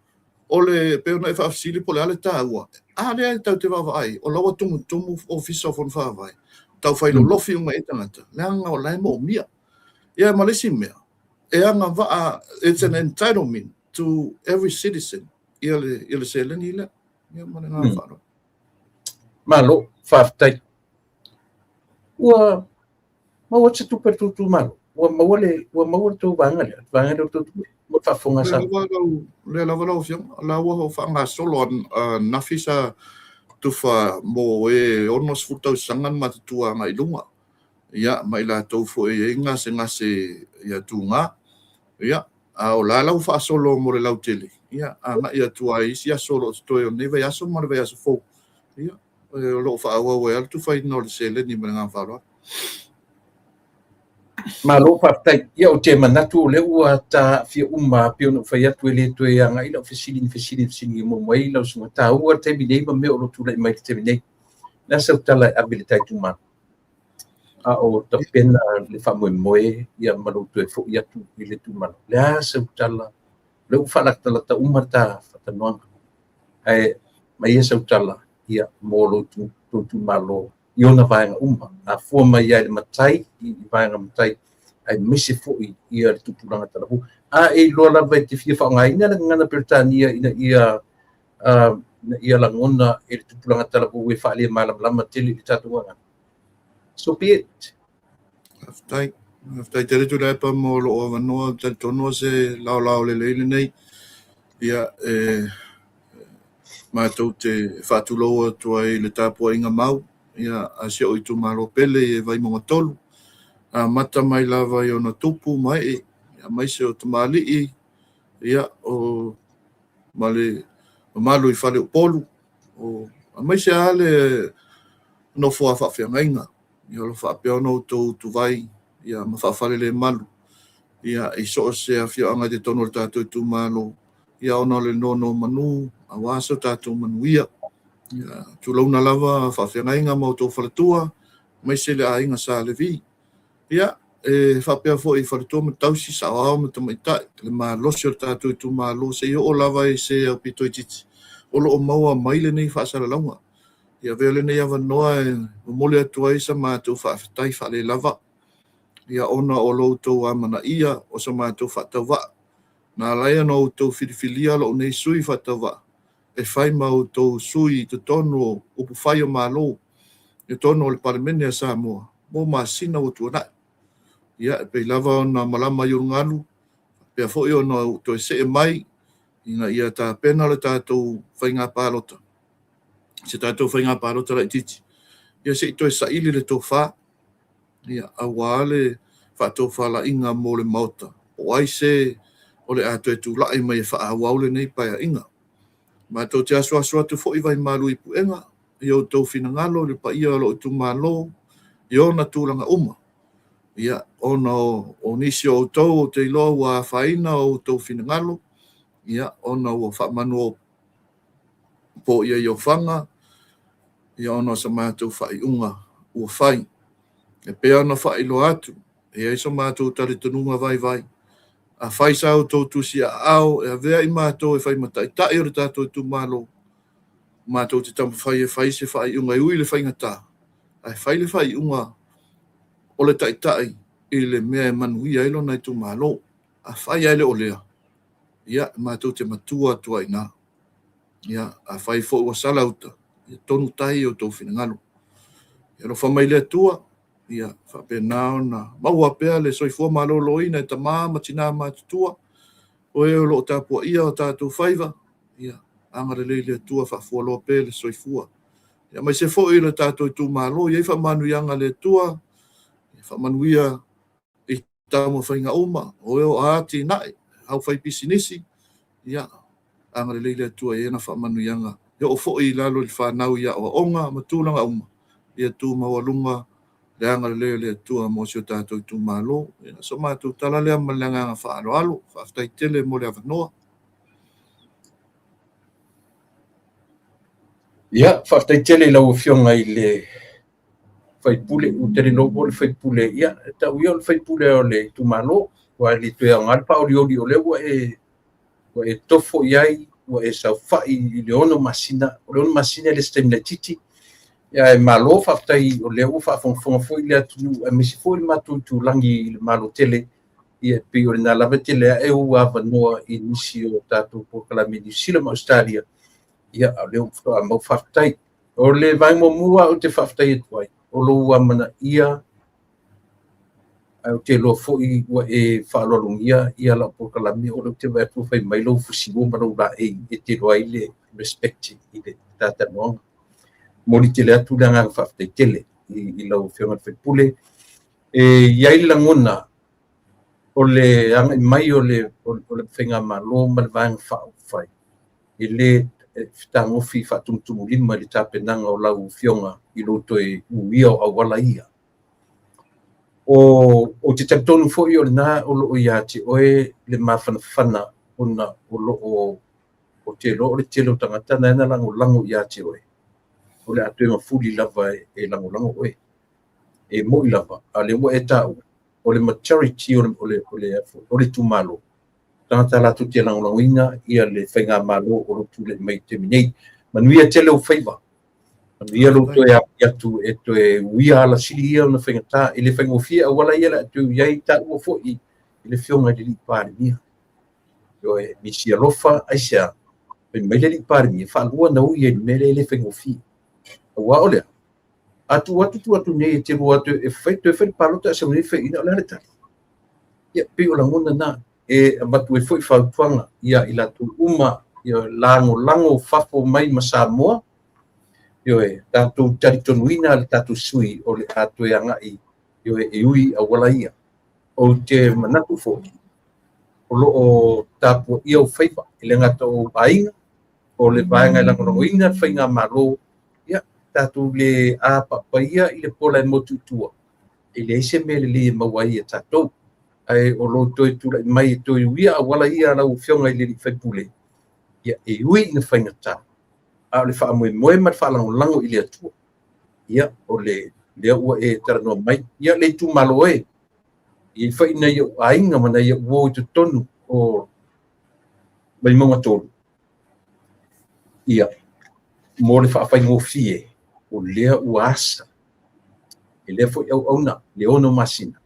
o le, pei ona e faafesili po o le a le taua, a lea e tau te vaavaai, o la ua tumutumu Ofisa o Fono Faavae, tau fai lolofi uma i tagata, leaga o la e moomia. Ia ma le isi mea, e agavaa, it's an entitlement to every citizen ia le, ia le seleni lea. Ia ma le agaga faaaloalo. Malo, faafetai. Ua maua atu se tupe a le tou itumalo? Ua maua le, ua maua le tou vaega lea, le vaega lea o le tou tupe mo le faafofoga a Samoa? Lea lava lau Afioga, o la ua faagasolo ananafi sa tufa mo e 60 tausaga le matutua agai i luga, ia, ma i latou foi e i ai gasegase ia tuga, ia, a o la la ua faasolo mo le lautele, ia, agai atu lava i isi aso o lo o totoe o lenei vaiaso ma le vaiaso fou, ia. O lo o faaauau ai lava le tufaina o le seleni ma le agaga faaaloalo. Malo faafetai. Ia ou te manatu o lea ua taafia uma pei ona ou fai atu e le toe agai lau fesili ni fesili ni fesili muamua ai lau susuga taua le taimi nei ma mea o lo o tulai mai i le taimi nei. O le a sau tala e ave i le ta itumalo? A o tapena le faamoemoe ia ma lou toe foi atu i le itumalo. O le a sau tala? O lea ua faalatalata uma le ta faatalanoaga. Ae aumaia sau tala ia mo lou itumalo i ona vaega uma, afua mai lava i le matai, i vaega matai, aemaise foi ia le tupulaga talavou. A e iloa lava e te fia faaaogaina le gagana Peretania ina ia uh, ina ia lagona e le tupulaga talavou e faalemalamalama tele i le tatou gagana. So be it. Faafetai. Faafetai tele Tuilaepa mo lou avanoa, talitonu o se laolao lelei lenei. Ia, e matou te faatulou atu ai i le tapuaiga mau ia, a si ou itumalo pele i Vaimauga 3, amata mai lava i ona tupu ma ee, aemaise o tamalii, ia, o, ma le mamalu i Faleupolu, o, aemaise lava le nofo a faafeagaiga. Ia o lo o faapea ona outou utuvai ia ma faafalelemalu Ia, i so o se afioaga i totonu o le tatou itumalo, ia ona o le nonomanu aua so tatou manuia. Ia, tulouna lava faafeagaiga ma outou faletua, aemaise le aiga Sa Levi. Ia, e faapea foi i faletua ma tausi, saoao ma tamaitai, le malosi o le tatou itumalo, seia oo lava i se aupito itiiti o lo o maua mai lenei faasalalauga. Ia avea lenei avanoa e momoli atu ai sa matou faafetai faalelava, ia ona o lo outou amanaia o sa matou faatauvaa. Na ala ai ona outou filifilia lou nei sui faatauvaa e fai ma outou sui i totonu o upufai o Malo, i totonu o le Palemene a Samoa mo masina ua tuanai. Ia, e pei lava ona malama i ulugalu, faapea foi ona ou toe see mai ina ia tapena le tatou faiga palota, se tatou faiga palota laitiiti, ia se i toe saili le tofa, ia, aua le faatofalaiga mo le Maota, po o ai se o le a toe tulai mai e faaauau lenei Paeaiga. Matou te asuasu atu foi vaimalu i puega i outou finagalo i le paia o lou itumalo i ona tulaga uma. Ia, ona o nisi o outou ou te iloa ua afaina o outou finagalo, ia, ona ua faamanuapoia i ofaga, ia ona o sa matou faaiuga ua fai. E pei ona faailoa atu, e i ai so matou talitonuga vaivai, afai sa outou tusiaao e avea i matou e fai ma taitai o le tatou itumalo, matou te taumafai e fai se faaiuga e ui i le faigata, ae fai le faaiuga o le taitai i le mea e manuia ai lona itumalo. Afai ae le o lea, ia, matou te matua atu ai i ina. Ia, afai foi ua sala uta, ia tonu tai outou finagalo. Ia alofa mai le Atua, ia faapena ona maua pea le soifua maloloina e tama ma tina matutua, o e o lo o tapuaia o tatou faiva, ia agalelei le Atua faafualoa pea le soifua. Ia aemaise foi le tatou itumalo, ia i ai faamanuiaga a le Atua, ia faamanuia i taumafaiga uma, o e o atinae, aufaipisinisi, ia agalelei le Atua i ai ana faamanuiaga. E oo foi i lalo i le fanau i aoaoga ma tulaga uma, ia tu maualuga le agalelei o le Atua mo si o tatou itumalo. Ia, so matou tala lea ma le agaga faaaloalo. Faafetai tele mo le avanoa. Ia, faafetai tele i lau Afioga i le sui usufono, ou te le iloa po o le sui usufono, ia, e tau ia o le sui usufono o le itumalo, aua e le toe aoga le faaolioli o lea ua e tofo i ai, ua e saofai i le 6 masina, o le 6 masina e le o se taimi laitiiti. Ae malo faafetai o lea ua faafogafoga foi le atunuu, aemaise foi le matou itulagi i le Malo tele, ia e pei o lena lava e tele ae ou avanoa i nisi o tatou polokalame i Niu Sila ma Ausetalia, ia a o lea ua faatoa mau faafetai. O le vaega muamua ou te faafetai atu ai, o lou amanaia, ae ou te iloa foi ua e faaaloalogia ia lau polokalame, o lea ou te vaai atu ua fai mai lou fusiua ma lou laei e te iloa ai le respect i le talanoaga. Momoli tele atu le agaga faafetai tele i lau Afioga i le sui usufono. E i ai le lagona o le agai mai o le faigamalo ma le Vaega Faaupufai e le fetagofi faatumutumulima i le tapenaga o lau Afioga i lou toe uia o auala ia. Ou te talitonu foi o lena o lo o ia te oe le mafanafana ona o lo o ou te iloa o le tele o tagata na e lagolago ia te oe, o le a toe mafuli lava e lagolago oe. E moi lava, a o lea ua e taua, o le majority o le itumalo, tagata latou te lagolagoina ia le faigamalo o lo o tulai mai i le taimi nei. Manuia tele ou faiva, manuia lou toe api atu e toe uia alasili ia ona faigata, e le faigofie auala ia le a toe ui ai taua foi i le Afioga i le alii Palemia. Ioe, misi alofa aisea, fai mai le alii Palemia, faalua na ui ai i le mea lea e le faigofie. Aua o lea, a tuu atu tuu atu nei e te lua atu e fai toe fai le palota ae sau nei faiaina o le a le tali. Ia, pei o lagona na e avatu ai foi fautuaga ia i latou uma ia lagolago fafo mai ma Samoa. Ioe, tatou talitonuina le tatou sui o le a toe agai, ioe, e ui auala ia. Ou te manatu foi o lo o tapuaia ou faiva e le gata o ou aiga, o le vaega e lagolagoina le faigamalo, ia tatou le apapaia i le pola e motu i tua, e leai se mea lelei e maua ai e tatou. Ae o lou toe tulai mai e toe uia auala ia a lau Afioga i le alii faipule, ia e ui ina faigata, a o le faamoemoe ma le faalagolago i le Atua. Ia, o le lea ua e talanoa mai. Ia, le itumalo e, e i ai foi nai ou aiga ma nai ou uo i totonu o Vaimauga 3, ia, mo le faafaigofie, o lea ua asa e lea foi auauna le 6 masina,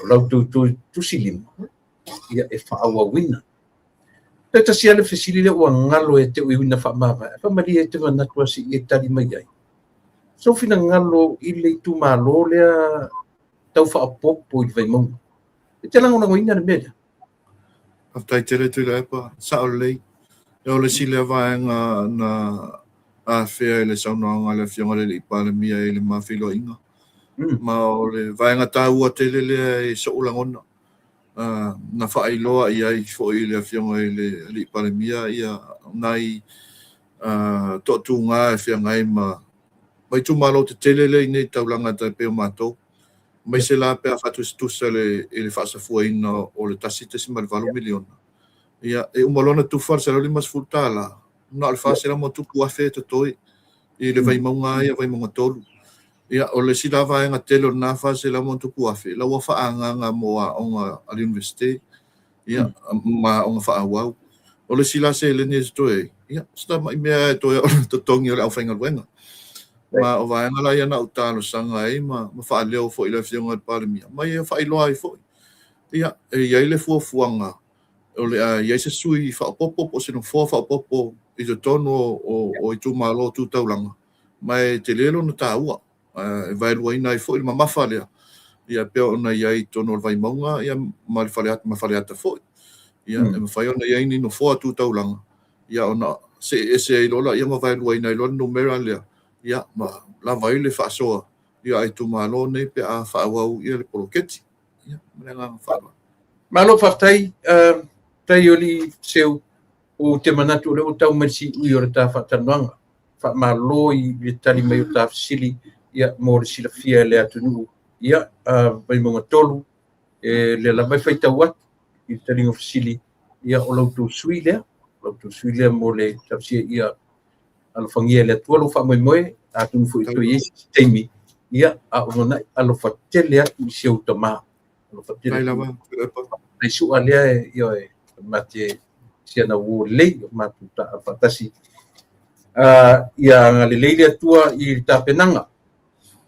o la outou tusi lima, ia, e faaauauina. E tasi lava le fesili lea ua galo ia te au e ui ina faamavae, ae faamalie e te manatu lava se i e tali mai ai. Sou finagalo i le itumalo lea tau faaopoopo i le Vaimauga. E te lagolagoina le mea lea? Faafetai tele Tuilaepa, sao lelei. O le isi lea vaega na afea i le saunoaga a le Afioga i le Alii Palemia i le ma feiloaiga. Ma o le vaega taua tele lea i so'u lagona na faailoa i ai foi i le Afioga i le Alii Palemia nai toatuga e feagai ma itumalo tetele lea i inei i taulaga e tai pei o matou, aemaise la pe a faatusatusa i le faasafuaina o le $1.8 miliona. Ia, e uma loa ona tufa le $150, na o le $400 plus e totoe i le Vaimauga lava ia, Vaimauga 3. Ia, o le isi la vaega tele o lena $400 plus, la ua faaagaaga mo aoga a le Iunivesite, ia, ma aoga faaauau. O le isi la seleni e totoe ai, ia, o se tamai mea e toe o le totogi o le aufaigaluega. Ma o vaega la ia na ou talosaga ai ma faaleo foi i le Afioga i le Palemia, ma ia faailoa ai foi. Ia, e i ai le fuafuaga o le a i ai se sui faaopoopo po o se nofoa faaopoopo i totonu o itumalo tu taulaga, ma e tele lona taua, e vaeluaina ai foi le mamafa lea, ia pei ona i ai i totonu o le Vaimauga ma le Faleata, ma Faleata foi. Ia, e mafai ona i ai ni nofoa tu taulaga, ia ona see ese ai loa lea ma vaeluaina ai loa le numera lea, ia ma lava ai le faasoa a itumalo nei pe a faaauau le poloketi. Ia, ma le agaga faaaloalo. Malo faafetai, faafetai o alii Seu, ou te manatu o lea ua tau mai le siui o le ta faatalanoaga. Faamalo i le tali mai o ta fesili, ia, mo le silafia e le atunuu. Ia, Vaimauga 3, e lea lava e faitau atu i le taliga o fesili, ia, o la outou sui lea, o la outou sui lea mo le talosia ia alofagia e le Atua lou faamoemoe, atonu foi e toe i ai se isi taimi, ia, a o lumanai, alofa tele atu i si ou tama. Alofa tele atu. Faafetai sua lea, ioe, ma te si ana uo lelei o matou taaalo faatasi. Ia agalelei le Atua i le tapenaga.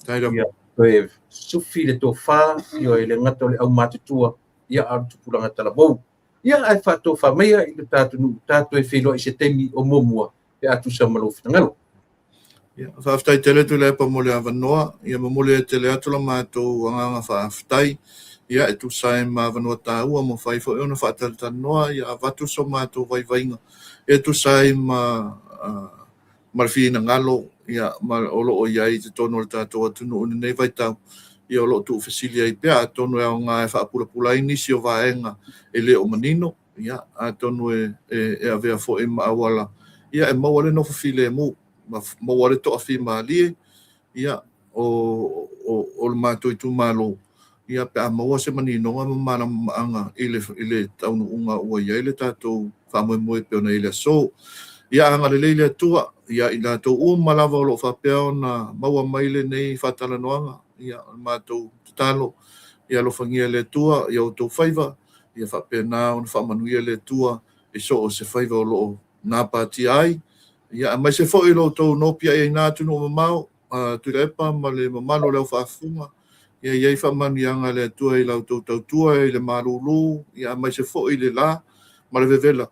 Ia toe sufi le tofa, ioe, le gata o le aumatutua, ia a o le tupulaga talavou. Ia ae faatofa maia i le ta atunuu, ta toe feiloai i se taimi o muamua pe a tusa ma lou finagalo. Ia, faafetai tele Tuilaepa mo le avanoa. Ia momoli tele atu la matou agaga faafetai, ia, e tusa ai ma avanoa taua ua mafai foi ona faatalatalanoa, ia avatu so matou vaivaiga e tusa ai ma le finagalo, ia, ma o lo o i ai i totonu o le tatou atunuu i lenei vaitau, ia, o lo o tuufesili ai pea, atonu e aoga e faapulapula ai nisi o vaega e le o manino, ia, atonu e avea foi ma auala, ia, e maua le nofo filemu ma maua le toafimalie, ia, o le matou itumalo, ia, pe a maua se maninoga ma malamalamaaga i le taunuuga ua i ai le tatou faamoemoe pei ona i ai le aso. Ia agalelei le Atua ia i latou uma lava o lo o faapea ona maua mai lenei faatalanoaga. Ia, o le matou tatalo, ia alofagia e le Atua ia outou faiva, ia faapena ona faamanuia le Atua i so o se faiva o lo o gapatia ai, ia, aemaise foi lo outou nopiai ai i na atunuu mamao, Tuilaepa ma le mamalu o le aufaafufuga, ia i ai faamanuiaga a le Atua i la outou tautua i le malulu, ia, aemaise foi i le la ma le vevela,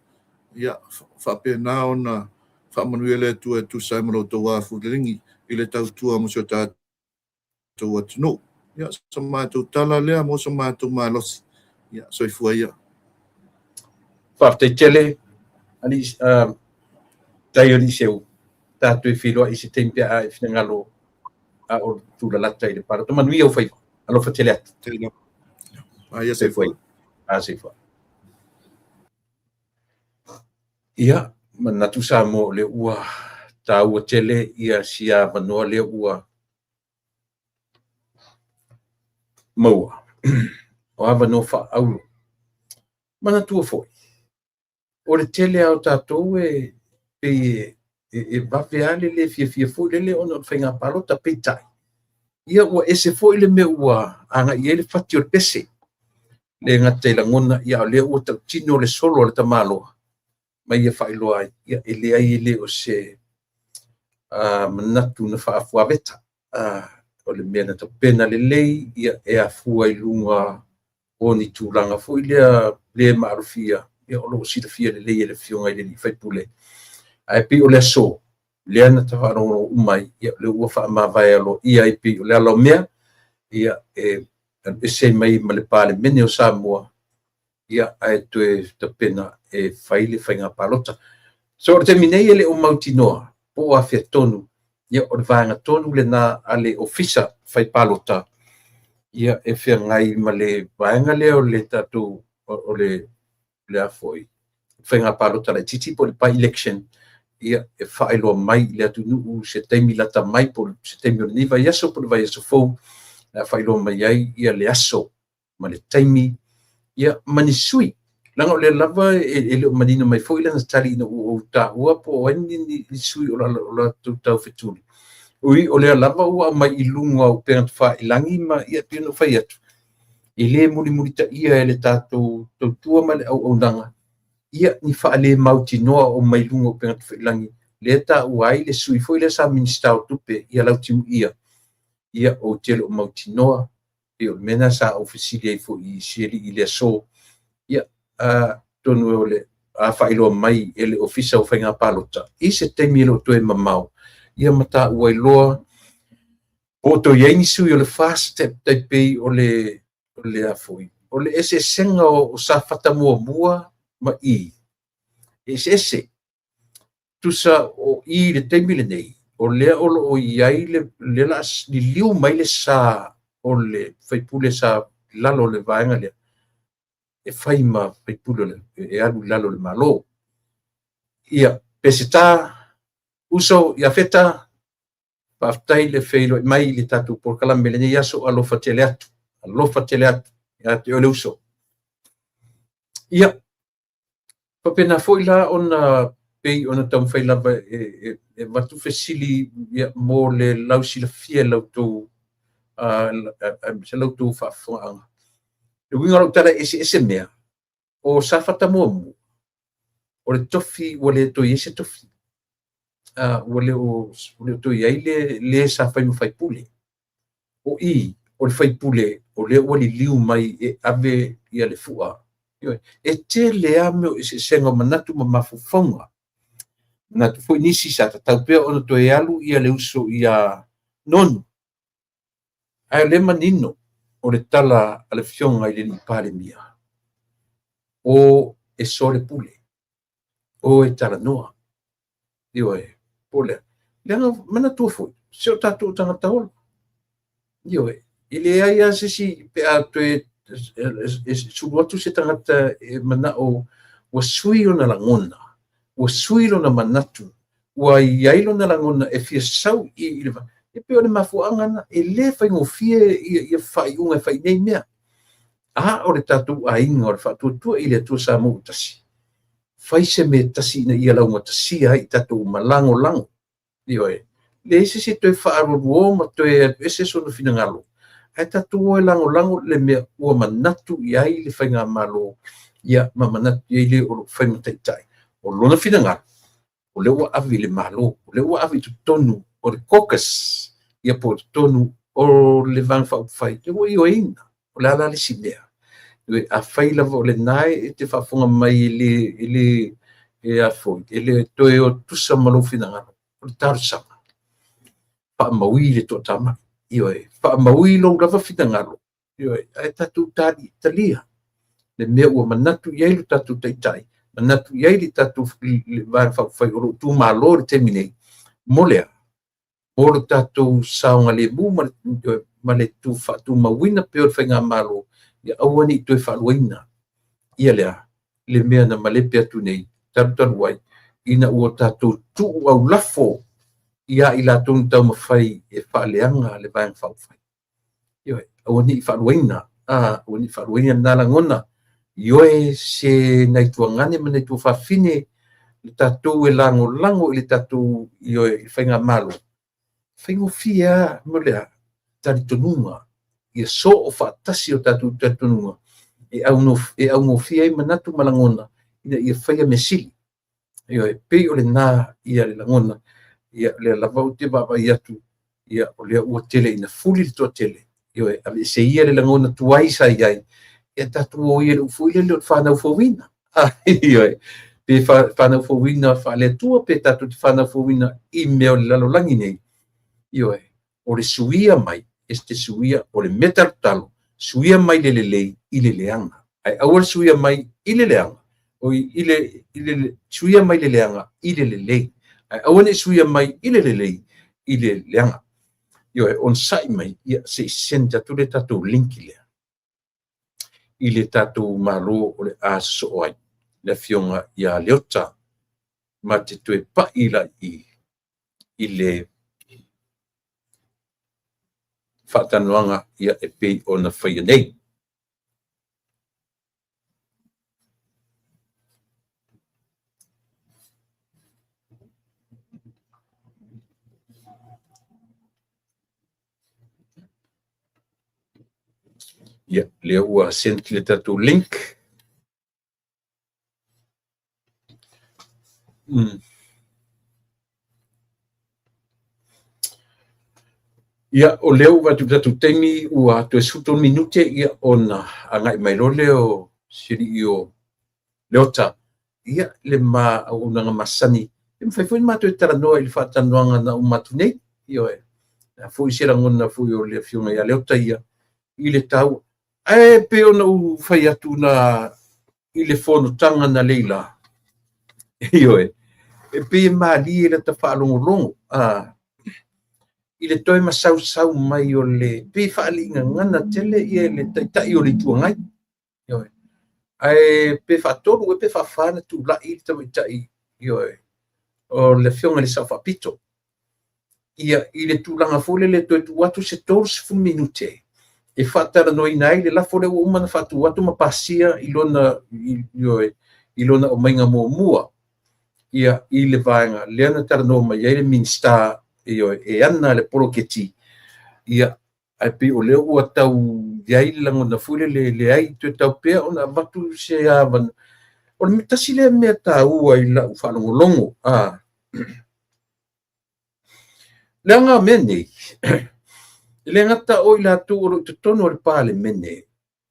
ia faapena ona faamanuia le Atua e tusa ai ma lo outou afulelegi i le tautua mo si o tatou atunuu. Ia, so matou tala lea mo so matou malosi. Ia, soifua ia. Faafetai tele, alii, tai o alii Seu, tatou e feiloai i se taimi pe a e finagalo a o tulalata i le palota. Manuia ou faiva. Alofa tele atu. Aia, soifua. A, soifua. Ia, manatu Samoa o lea ua taua tele ia si avanoa lea ua maua. O avanoa faaauro. Manatua foi, o le tele lava o tatou e pei e vave lava le le fiafia foi lele ona o le faiga palota, peitai, ia ua ese foi le mea ua agai i ai le fati o le pese. Le gata i lagona, ia a o lea ua tautino le solo a le tamaloa ma ia faailoa ai, ia e leai e le o se manatu na faafuaveta. O le mea na tapena lelei, ia e afua i luga o ni tulaga foi lea le maalofia, ia o lo o silafia lelei e le Afioga i le sui usufono. Ae pei o le aso, lea na ta faalogologo uma ai, ia lea ua faamavae aloaia ai pei o le ala o mea, ia e alu ese ai mai ma le Palemene o Samoa, ia ae toe tapena e fai le faiga palota. So o le taimi nei e le o mautinoa po o afea tonu, ia o le vaega tonu lena a le Ofisa Fai Palota, ia e feagai ma le vaega lea o le tatou o le le a foi faiga palota laitiiti po o le by-election, ia e faailoa mai i le atunuu se taimi lata mai po o se taimi o lenei vaiaso po o le vaiaso fou, o le a faailoa mai ai ia le aso ma le taimi, ia ma ni sui. Leaga o lea lava e le o manino mai foi lana tali ina ua ou taua po o ai ni sui o latou taufetuli. Ui o lea lava ua aumai i luga o upega tafailagi ma ia pei ona ou fai atu, e le mulimulitaia e le tatou tautua ma le auaunaga ia ni faalemautinoa o aumai i luga o upega tafailagi, lea e taua ai le sui foi lea sa Minisita o Tupe ia Lautimuia. Ia ou te le o mautinoa, pei o le mea lena sa ou fesili ai foi i si alii i le aso. Ia, atonu o le a faailoa mai e le Ofisa o Faiga Palota i se taimi e le o toe mamao, ia ma taua ai loa po o toe i ai ni sui o le FAST tai pei o le a foi, o le eseesega o Safata muamua ma i, e eseese. Tusa o i i le taimi lenei, o lea o lo o i ai le lea o le a liliu mai le sa o le sui usufono sa i lalo o le vaega lea e fai ma sui usufono e alu i lalo o le Malo. Ia, Peseta, uso ia Feta, faafetai le feiloai mai i le tatou polokalame i lenei aso. Alofa tele atu, alofa tele atu ia te oe le uso. Ia, faapena foi la ona pei ona taumafai lava e avatu fesili mo le lausilafia e la outou aemaise la outou faafofogaaga. Le uiga o lau tala e eseese mea, o Safata muamua, o le tofi ua le toe i ai se tofi. Ua le o toe i ai le sa fai ma faipule. O i, o le faipule o lea ua liliu mai e ave ia le fua. E tele lava mea o eseesega o manatu ma mafaufauga. Manatu foi nisi sa tatau pea ona toe alu ia le uso ia Nonu. Ae o lea e manino o le tala a le Afioga i le Palemia, o e soalepule, o e talanoa. Ioe, po o le a. Leaga manatua foi, se o tatou tagata ola. Ioe, e leai lava se isi pe a toe sulu atu se tagata e manao ua sui lona lagona, ua sui lona manatu, ua i ai lona lagona e fia sau i le e pei o le mafuaaga lena, e le faigofie ia faaiuga e fai i nei mea. A o le tatou aiga o le Faatuatua i le Atua Samoa ua Tasi, fai se mea tasi ina ia laugatasia ai i tatou uma, lagolago. Ioe, leai se isi e toe faalualuo ma toe alu ese sona finagalo, ae tatou o e lagolago le mea ua manatu i ai le faigamalo, ia ma manatu i ai le o lo o fai ma taitai. O lona finagalo, o lea ua ave i le Malo, o lea ua ave i totonu o le caucus, ia po o totonu o le Vaega Faaupufai, lea ua ioeina. O le a la le isi mea? Afai lava o lena e te faafofoga mai e le, e le, e a foi, e le toe o tutusa ma lou finagalo, o le talosaga, faamaui le toatamai. Ioe, faamaui lou lava finagalo, ioe, ae tatou talia le mea ua manatu i ai lo tatou taitai, manatu i ai le tatou Vaega Faaupufai o lo o tumalo i le taimi nei, mo le a? Mo lo tatou saogalemu ma le faatumauina pea o le faigamalo, ia aua ne i toe faaluaina ia le a? Le mea na malepe atu nei talu talu ai, ina ua tatou tuu aulafo ia i latou na taumafai e faaleaga le Vaega Faaupufai. Ioe, aua ne i faaluaina Aua ne i faaluaina lena lagona. Ioe se nai tuagane ma nai tuafafine le tatou e lagolago i le tatou ioe i le faigamalo, faigofie lava mo le a? Talitonuga. Ia soo faatasi o tatou talitonuga e augofie ai manatu ma lagona ina ia faia mea sili. Ioe, pei o lena ia le lagona, ia lea lava ou te vaavaai atu, ia o lea ua tele ina fuli le toatele, ioe, aveese ia le lagona tuai sa i ai, ia tatou o ia i le upu foi lele o le fanau fouina. Ioe, pe fanau fouina faale-Atua pe tatou te fanau fouina i mea o le lalolagi nei. Ioe, o le suia mai, e te suia, o le mea talotalo, suia mai le lelei i le leaga. Ae aua le suia mai i le leaga, o i le, i le, suia mai le leaga i le lelei. Ae aua ne i suia mai i le lelei i le leaga. Ioe, onosai mai, ia, se i send atu le tatou link lea i le tatou Malo o le a sosoo ai, le Afioga ia Leota, ma te toe pai la i le faatalanoaga ia e pei ona faia nei. Ia, lea ua send le tatou link. Ia, o lea ua vaai atu i le tatou taimi ua toe 13 minute, ia, ona agai mai loa lea o si alii o Leota, ia, le ma auaunaga masani. E mafai foi ona matou talanoa i le faatalanoaga na uma atu nei. Ioe. A foi se lagona foi o le Afioga ia Leota ia i le taua. Ae pei ona ou fai atu na i le fonotaga na leila, ioe, e pei e malie lata faalogologo i le toe masausau mai o le, pei e faaliigagana tele ia le Taitai o le Itu Agai. Ioe. Ae pe faatolu ea pe faafa na tulai le tamaitai, ioe, o le Afioga i le Sao Faapito, ia, i le tulaga foi lele toe tuu atu se 30 minute e faatalanoaina ai le lafo lea ua uma ona faatu atu ma pasia i lona, ioe, i lona aumaiga muamua, ia, i le vaega lea na talanoa mai ai le Minisita, ioe, e ana le poloketi, ia, ae pei o lea ua tau i ai le lagona foi lele e leai toe tau pea ona avatu se avanoa. O le tasi lea mea taua i lau faalogologo, leaga mea nei, e le gata o i latou o lo o i totonu o le Palemene,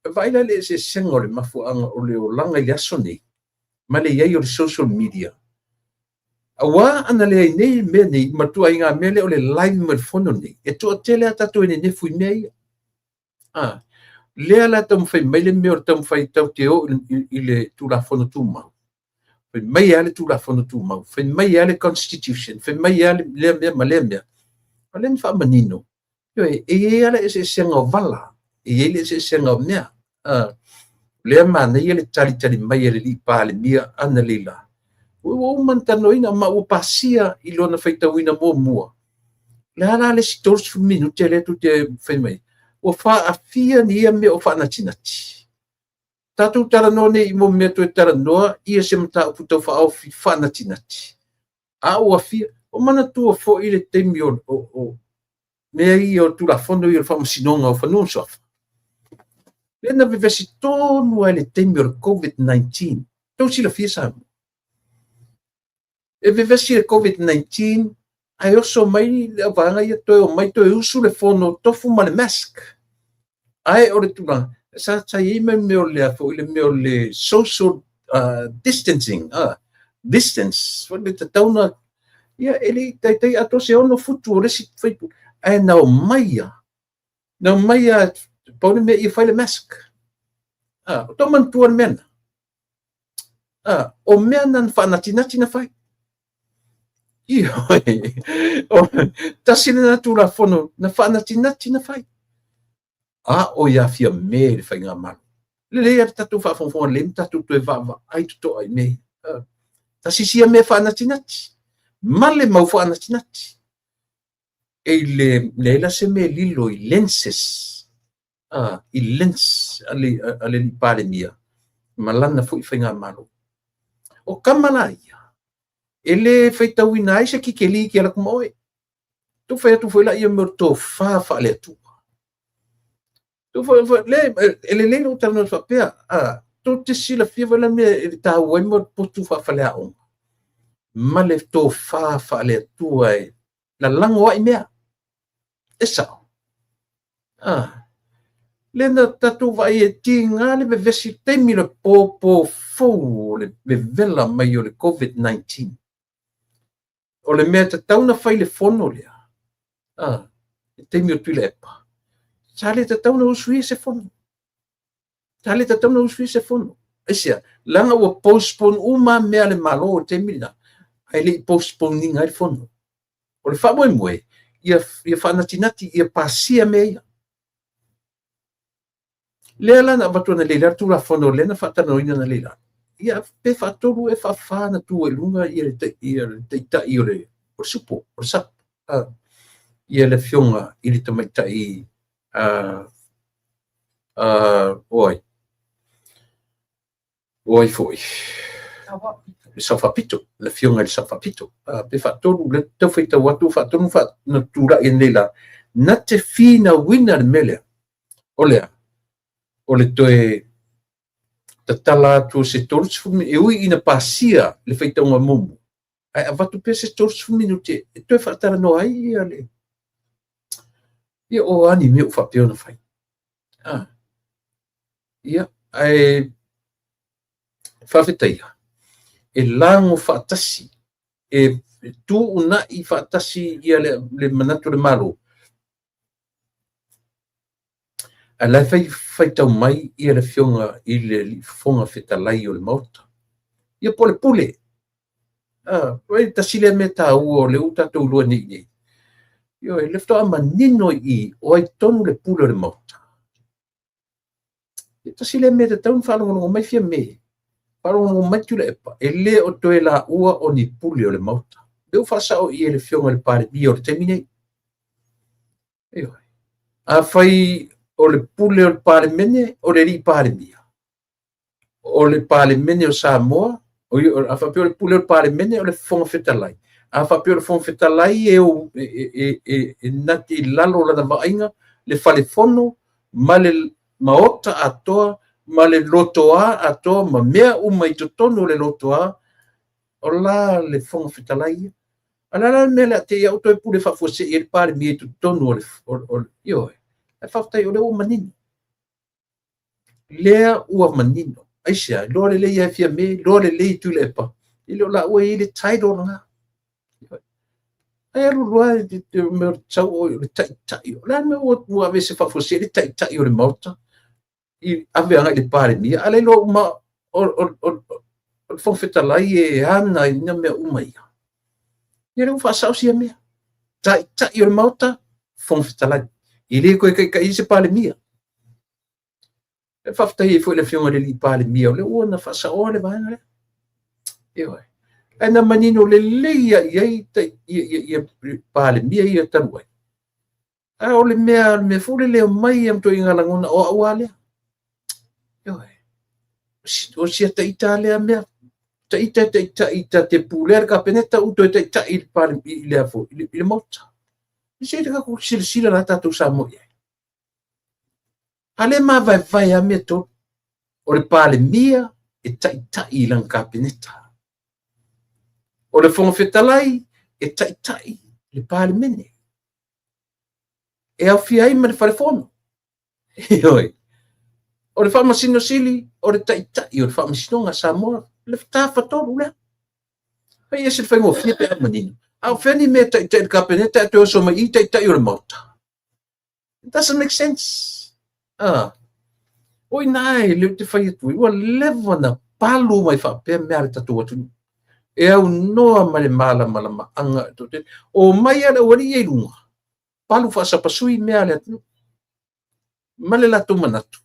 vaai la i le eseesega o le mafuaaga o le olaga i le aso nei, ma le i ai o le social media. Aua ana leai nei mea nei, ma ituaiga mea lea o le live mai le fono nei, e toatele a tatou e nenefu i mea ia. Lea la taumafai mai le mea o le taumafai tau te o i le Tulafono Tumau. Fai mai lava le Tulafono Tumau, fai mai lava le Constitution, fai mai lava lea mea ma lea mea. O lea na faamanino, e i ai lava le eseesega o vala, e i ai le eseesega o mea. Lea manaia le talitali mai a le alii Palemia analeila. Ua uma ona talanoaina ma ua pasia i lona faitauina muamua. Le a la le isi 30 minute lea tou te fai mai? Ua faafia ni ia mea o faanatinati. Tatou talanoa nei i mo mea toe talanoa ia se mataupu tau faaofi faanatinati. A ua fia, o manatua foi le taimi o mea ia o Tulafono ia o le Faamasinoga o Fanua ma Suafa. Lea na vevesi tonu ai le taimi o le COVID-19. Tou silafia Samoa. E vevesi le COVID-19, ae oso mai le auvaega ia toe omai toe usu le fono tofu ma le mask. Ae o le tulaga, sa i ai mai mea o le foi le mea o le social distancing, distance, foi le tatau na, ia e le i taitai atoa se 6 futu o le isi faipule, ae na omai lava, na omai lava, pau le mea ia fai le mask. O tau manatua le mea na. O mea na faanatinati na fai. Ioe, tasi lena Tulafono na faanatinati na fai. A o ia Fiame i le faigamalo. Lelei lava le tatou faafogafoga lelei ma tatou toe vaavaai totoa i mea. Tasi sia mea faanatinati, ma le mau faanatinati. E i le leai la se mea lilo i lenses. i lens a le alii Palemia ma lana foi faigamalo. O tama la ia, e le faitauina ai se kikeli ki ala kuma oe. Tu fai atu foi la ia mea o le tofa faale-Atua. Tu foi le e lelei lou talanoa faapea, tou te silafia foi la mea e taua ai mo potu faafaleaoga ma le tofa faale-Atua e lalago ai mea. E sao. Lea na tatou vaai e tiga le vevesi taimi le pōpō fou o le vevela mai o le COVID-19. O le mea tatau na fai le fono lea, le taimi o Tuilaepa, sa le tatau na usuia se fono. Sa le tatau na usuia se fono. Aisea? Leaga ua postpone uma mea a le Malo i le taimi lena, ae le i postpone ina ai le fono. O le faamoemoe, ia faanatinati, ia pasia mea ia. Lea la na avatu analeila le Tulafono lea na faatalanoaina analeila. Ia pe faatolu e faafa na tu ai i luga ia le taitai o le supo, o le SAP, ia le afioga i le tamaitai o ai? O ai foi? Le Sao Faapito, le afioga i le Sao Faapito. Pe faatolu, le tau faitau atu, faatolu na tulai analeila, na te finauina le mea lea. O lea, o le toe tatala atu o se 30 minute, e ui ina pasia le faitauga mumu, ae avatu pea se 30 minute e toe faatalanoa ai ia le ia o a ni mea ua faapea ona fai. Ia, ae faafetaia, e lago faatasi, e tuunai faatasi ia le manatu o le Malo, ae la e faitau mai ia le afioga i le Fofoga Fetalai o le Maota. Ia po o le pule. E tasi lea mea taua o lea ua tatou iloa nei nei. Ioe, le faatoa manino i i o ai tonu le pule o le Maota. E tasi lea mea tatau ona faalogologo mai Fiame, faalogologo mai Tuilaepa, e le o toe laua o ni pule o le Maota. Lea ua faasao i e le afioga i le Palemia o le taimi nei. Ioe. Afai o le pule o le Palemene, o le alii Palemia, o le Palemene o Samoa, a faapea o le pule o le Palemene, o le Fofoga Fetalai. A faapea o le Fofoga Fetalai e nati i lalo o lana vaaiga, le falefono ma le maota atoa, ma le lotoa atoa, ma mea uma i totonu o le lotoa, o la le Fofoga Fetalai ia. A la la le mea le a te i au toe pule faafuasei ai le Palemia i totonu o le ioe. Ae faafetai o lea ua manino. Lea ua manino. Aisea, iloa lelei e Fiame, iloa lelei e Tuilaepa, e le o laua e i ai le title lena. Ae alu loa te mea o le tau o le taitai. O le a le mea ua aveese faafuasei le taitai o le Maota i ave agai i le Palemia, a le iloa uma o le Fofoga Fetalai e ana i na mea uma ia. Ia lea ua faasao sia mea. Taitai o le Maota, Fofoga Fetalai. E le toe taitai ai se Palemia. E faafetai ai foi le afioga i le alii Palemia o lea ua na faasaoa le vaega lea. Ioe. Ae na manino lelei ia i ai ia Palemia ia talu ai. Ae o le mea foi le leo mai ia mtoiga lagona o au a lea. Ioe. O sia taita lea mea. Taita taitai ta te pulea le Kapeneta u toe taitai i le Palemia i le afo i le Maota. Se i tatou silasila la tatou Samoa i ai. A le mavaevae a mea tolu. O le Palemia e taitai i lana Kapeneta. O le Fofoga Fetalai e taitai le Palemene. E aofia ai ma le falefono. Ioe. O le Faamasino Sili, o le taitai o le Faamasinoga a Samoa, le tafatolu lea. Fai ese le faigofie pe a manino. A o fea ni mea taitai le Kapeneta e toe oso mai i taitai o le Maota. It doesn't make sense. O ina e leo te fai atu, ua leva na palu mai faapea mea a le tatou atunuu. E au noa ma le malamalamaaga. O mai a le aualii e i luga, palu faasapasui mea a le atunuu. Ma le latou manatu.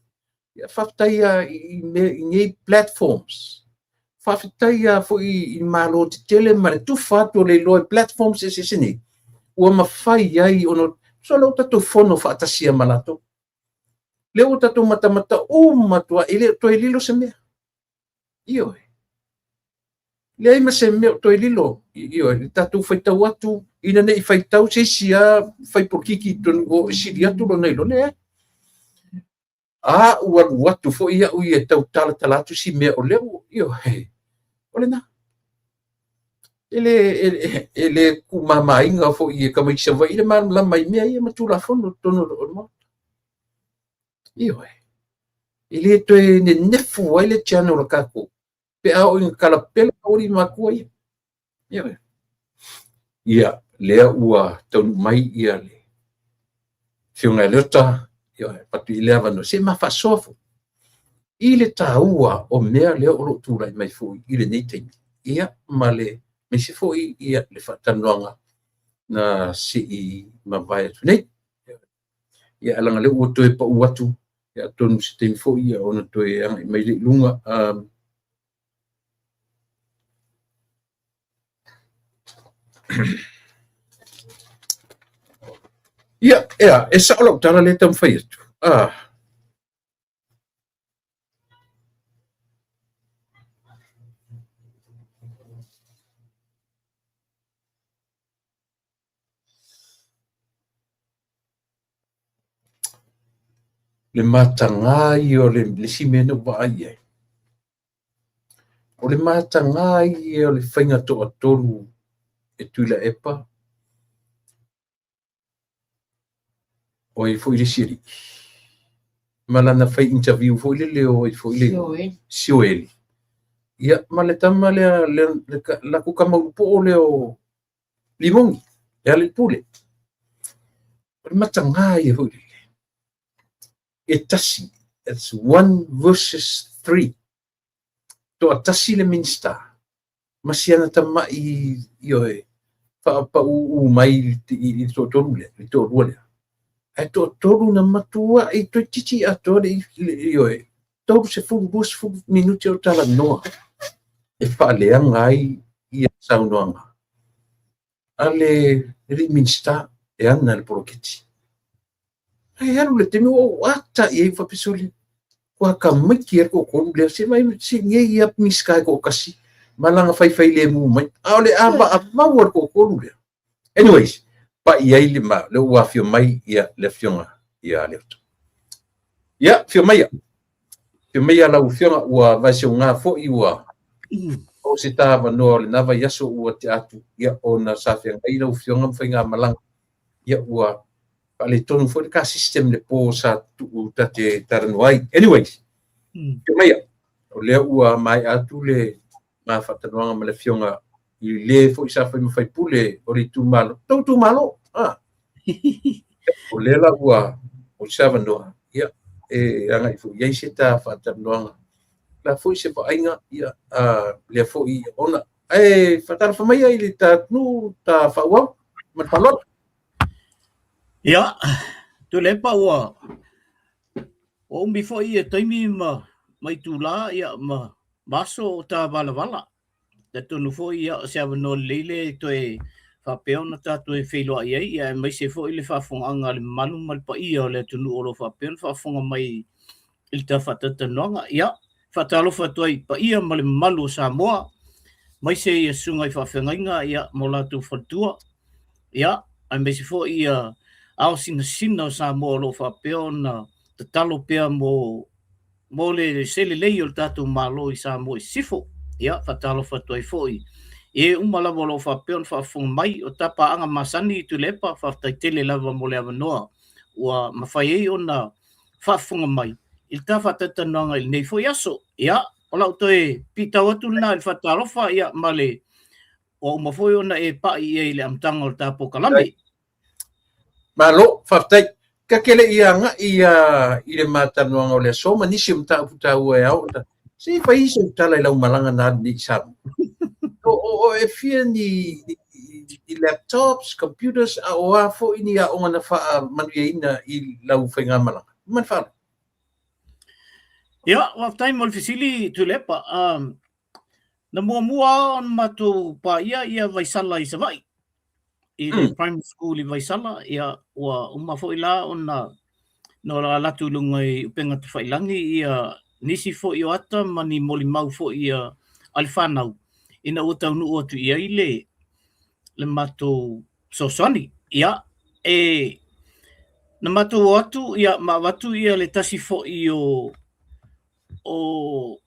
Ia faafetai a i nei platforms. Faafetai a foi i Malo tetele ma le tufa atu o le iloa i platforms eseese nei. Ua mafai ai ona so lau tatou fono faatasia ma latou. Lea ua tatou matamata uma atu ai, e le o toe lilo se mea. Ioe. Leai ma se mea o toe lilo. Ioe, le tatou faitau atu, ina ne i faitau se isi lava fai polokiki i totonu o e sili atu lona iloa. Leai. A ua alu atu foi au ia e tau talatala atu si mea o lea ua, ioe, o lena. E le, e, e le tuumamaina foi e tamaiti Savaii le malamalama i mea ia ma Tulafono i totonu o le Maota. Ioe. E le toe nenefu ai le channel a tatou pe a oo ina talapela aualii matua ia. Ioe. Ia, lea ua taunuu mai ia le Afioga ia Leota, ioe, avatu i le avanoa, se i ma faasoa foi i le taua o mea lea o lo o tulai mai foi i lenei taimi, ia, ma le aemaise foi ia le faatalanoaga na se i mavae atu nei. Ia, ae leaga o lea ua toe pau atu, ia, atonu se taimi foi ia ona toe agai mai lea i luga. Ia, ea, e sao lau tala lea e taumafai atu. Ah. Le mataga ia o le isi mea na ou vaai i ai. O le mataga ia o le faiga toatolu e Tuilaepa, o ai foi le isi alii, ma lana fai interview foi lele o ai foi le Sioeli. Ia, ma le tama lea, le, le, latou tama ulupoo lea o Limogi, Lealailepule. O le mataga ia foi lele. E tasi, it's one versus three. Toatasi le Minista ma si ana tamai, ioe, faapauuu mai i le toatolu lea, le toalua lea. Ae toatolu na matuai toeitiiti atoa le, ioe, 30, 20 minute o talanoa e faaleaga ai ia saunoaga a le alii Minista e ana le poloketi. Ae alu le taimi ua ou ata i ai faapea sole, ua tamaiti ai le toatolu lea, se vaai se nei ia Minista e toatasi ma lana faifailemu mai, a o le avaavau a le toatolu lea. Anyways, pai ai le ma, lea ua afio mai ia le afioga ia Leota. Ia, afio mai ia. Afio mai ia lau afioga, ua vaeseuga foi ua o se ta avanoa o lena vaiaso ua tea atu, ia, ona sa feagai lau afioga ma faigamalaga, ia, ua faaletonu foi le ta system le po sa tuu ta te talanoa ai. Anyways, afio mai ia, o lea ua maea atu le ma faatalanoaga ma le afioga i le foi sa fai ma faipule o le itumalo, tou itumalo, ah. O lea la ua o se avanoa, ia, e agai foi i ai se ta faatalanoaga. La foi se vaaiga, ia, lea foi ona, ae faatalofa mai ai i le ta atunuu, ta faaauau, ma le faaaloalo. Ia, Tuilaepa ua ua umi foi ia taimi ma ma itulā ia ma ma aso o ta valavala. Talitonu foi ia o se avanoa lelei lea e toe faapea ona tatou e feiloai ai ia aemaise foi le faafofogaaga a le mamalu ma le paia o le atunuu o lo o faapea ona faafofoga mai i le ta faatalatalanoaga. Ia, faatalofa atu ai i paia ma le mamalu o Samoa, aemaise ia susuga i faafeagaiga ia ma o latou faletua. Ia, aemaise foi ia ao sinasina o Samoa o lo o faapea ona tatalo pea mo mo le se lelei o le tatou Malo i Samoa i Sisifo. Ia, faatalofa atu ai foi i e uma lava o lo o faapea ona faafofoga mai. O ta paaga masani i Tuilaepa, faafetai tele lava mo le avanoa ua mafai ai ona faafofoga mai i le ta faatalatalanoaga i lenei foi aso. Ia, o lau toe pitau atu lena i le faatalofa, ia, ma le ua uma foi ona e pai i ai i le amataga o le ta polokalame. Malo, faafetai. Ta te le i agai i le matalanoaga o le aso ma nisi o mataupu taua e ao ona se i fai sau tala i lau malaga na alu nei i Samoa. O e fia ni laptops, computers, a o a foi ni aoga na faamanuiaina i lau faigamalaga? Ma le faaaloalo. Ia, faafetai mo le fesili Tuilaepa. Na muamua ona matou paia ia Vaisala i Savaii, i le primary school i Vaisala, ia ua uma foi la ona Na ala atu i luga i upega tafailagi ia nisi foi o ata ma ni molimau foi a le fanau ina ua taunuu atu i ai le le matou fesoasoani. Ia, e na matou o atu ia ma avatu ia le tasi foi o o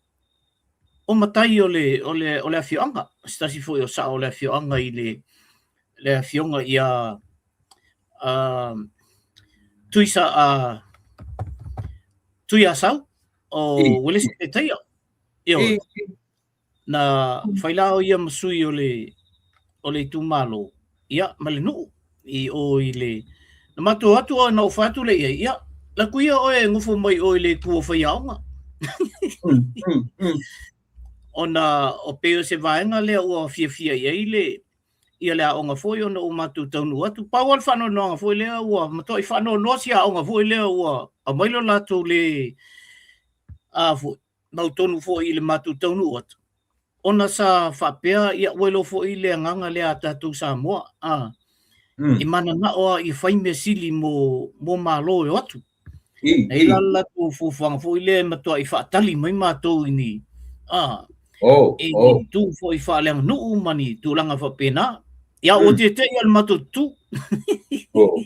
o matai o le o le o le afioaga, se tasi foi o sao o le afioaga i le le afioga ia uh, Tuisa uh, Tuiasau o Uelese Petaia. Ioe. Na fai la o ia ma sui o le o le itumalo, ia ma le nuu i o i le na matou atu o na ofa atu le i ai, ia laku ia oe e gofo mai o i le itu o faiaoga. Ona o pei o se vaega lea ua fiafia i ai le ia le aoga foi ona ua matou taunuu atu. Pau lava le faanoanoaga foi lea ua matuai faanoanoa si aoga foi lea ua aumai lo latou le a foi mautonu foi i le matou taunuu atu ona sa faapea ia ua iloa foi le agaga lea a tatou Samoa a mm. e mananao a ia fai mea sili mo mo Malo e o atu. I, e la latou fuafuaga foi lea e matuai faatali mai matou i ni a oh, i oh. tu foi faaleaganuu ma ni tulaga faapena. Ia ua mm. tietei le matou tu. oh.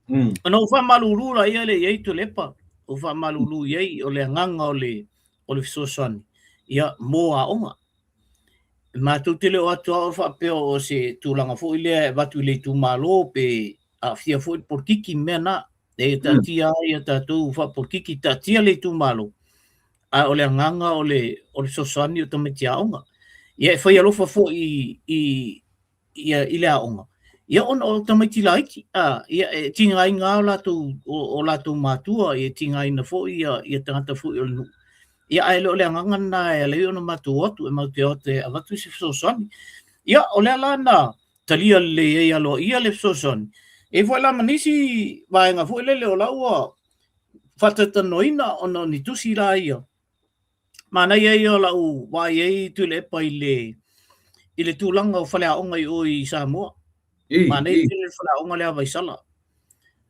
Mm. Ona ou faamalulu la ia le i ai Tuilaepa, ou faamalulu i ai o le agaga o le o le fesoasoani ia mo aoga. E matou te le o atu a o faapea o se tulaga foi lea e avatu i le itumalo pe aafia foi le polokiki mea na. E taatia ai ia tatou faapolokiki, taatia le itumalo, a o le agaga o le o le fesoasoani o tamaiti aoga. Ia e fai alofa foi i i ia i le aoga, ia ona o tamaiti laiti, a, ia e tigaina lava o latou, o, o latou matua, ia e tigaina foi ia, ia tagata foi o le nuu. Ia ae le o le agaga lena e ala ai ona matou o atu, e matou te o atu e avatu se fesoasoani. Ia, o lea la na talia lelei ai aloaia le fesoasoani. E i ai foi la ma nisi vaega foi lele o la ua faatalatalanoaina ona o ni tusi la ia Manaia ia o lau vaai ai Tuilaepa i le i le tulaga o faleaoga i o i Samoa. Manaia tele le faleaoga lea a Vaisala.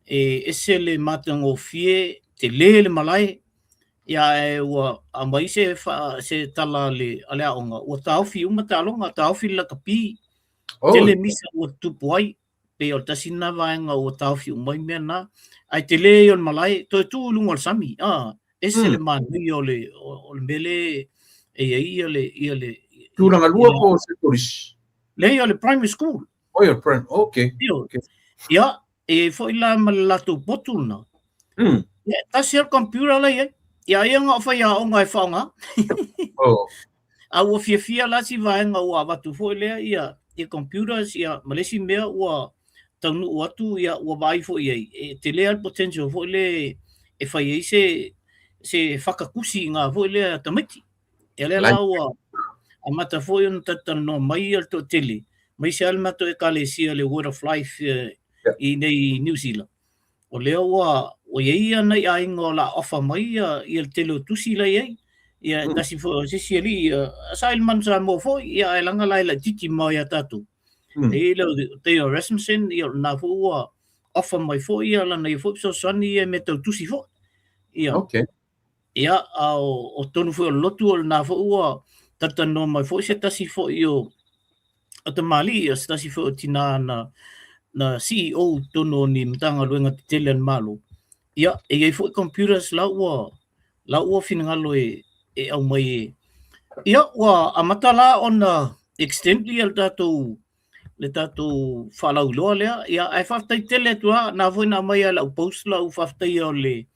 E ese le matagofie, tele le malae, ia ae ua aumai se se tala a le a le aoga, ua taofi uma taaloga, taofi le lakapi, tele misa ua tutupu ai. Pei o le tasi lena vaega ua taofi uma ai mea na. Ae tele ia o le malae, toe tu i luga o le sami, a, ese le manaia o le, o le mea le e i ai ia le, ia le... Tulaga lua po o se kolisi? Leai, o le primary school. Oi, o le primary, okay. okay. Ia, e i ai foi la ma le latou potu lena. Ia, tasi lava le computer la e i ai. Ia, ai na o faiaoga e faaaoga. Oh. A ua fiafia la si vaega ua avatu foi lea ia ia computers ia ma le isi mea ua taunuu atu ia ua vaai foi i ai e tele lava le potential foi lea e fai ai se se fakatusi i ngā foi lea tamaiti. Ia lea la ua amata foi ona talatalanoa mai ia le toatele, aemaise lava le matou ekalesia le Word of Life i nei i New Zealand. O lea ua ua i ai ia nai aiga o le a offer mai ia ia le tele o tusi la e i ai. Ia e tasi foi o se isi alii sa i le Manu Samoa foi, ia ae leaga la e laitiiti mamao ia tatou. E i ai le o Dale Rasmussen, ia o lena foi ua offer mai foi ia lana ia foi fesoasoani ia i mea tau tusi foi. Ia. Okay. Ia, a o, o totonu foi o le lotu o lena foi ua talatalanoa mai foi se tasi foi o o tamalii, o se tasi foi o tinā na, na CEO i totonu o ni Matagaluega tetele a le Malo. Ia, e i ai foi computers la ua, la ua finagalo e, e aumai e. Ia, ua amata la ona extend ia le tatou le tatou faalauiloa lea. Ia, ae faafetai tele atu lava, na foi na aumai lava i lau post lau faafetaia o le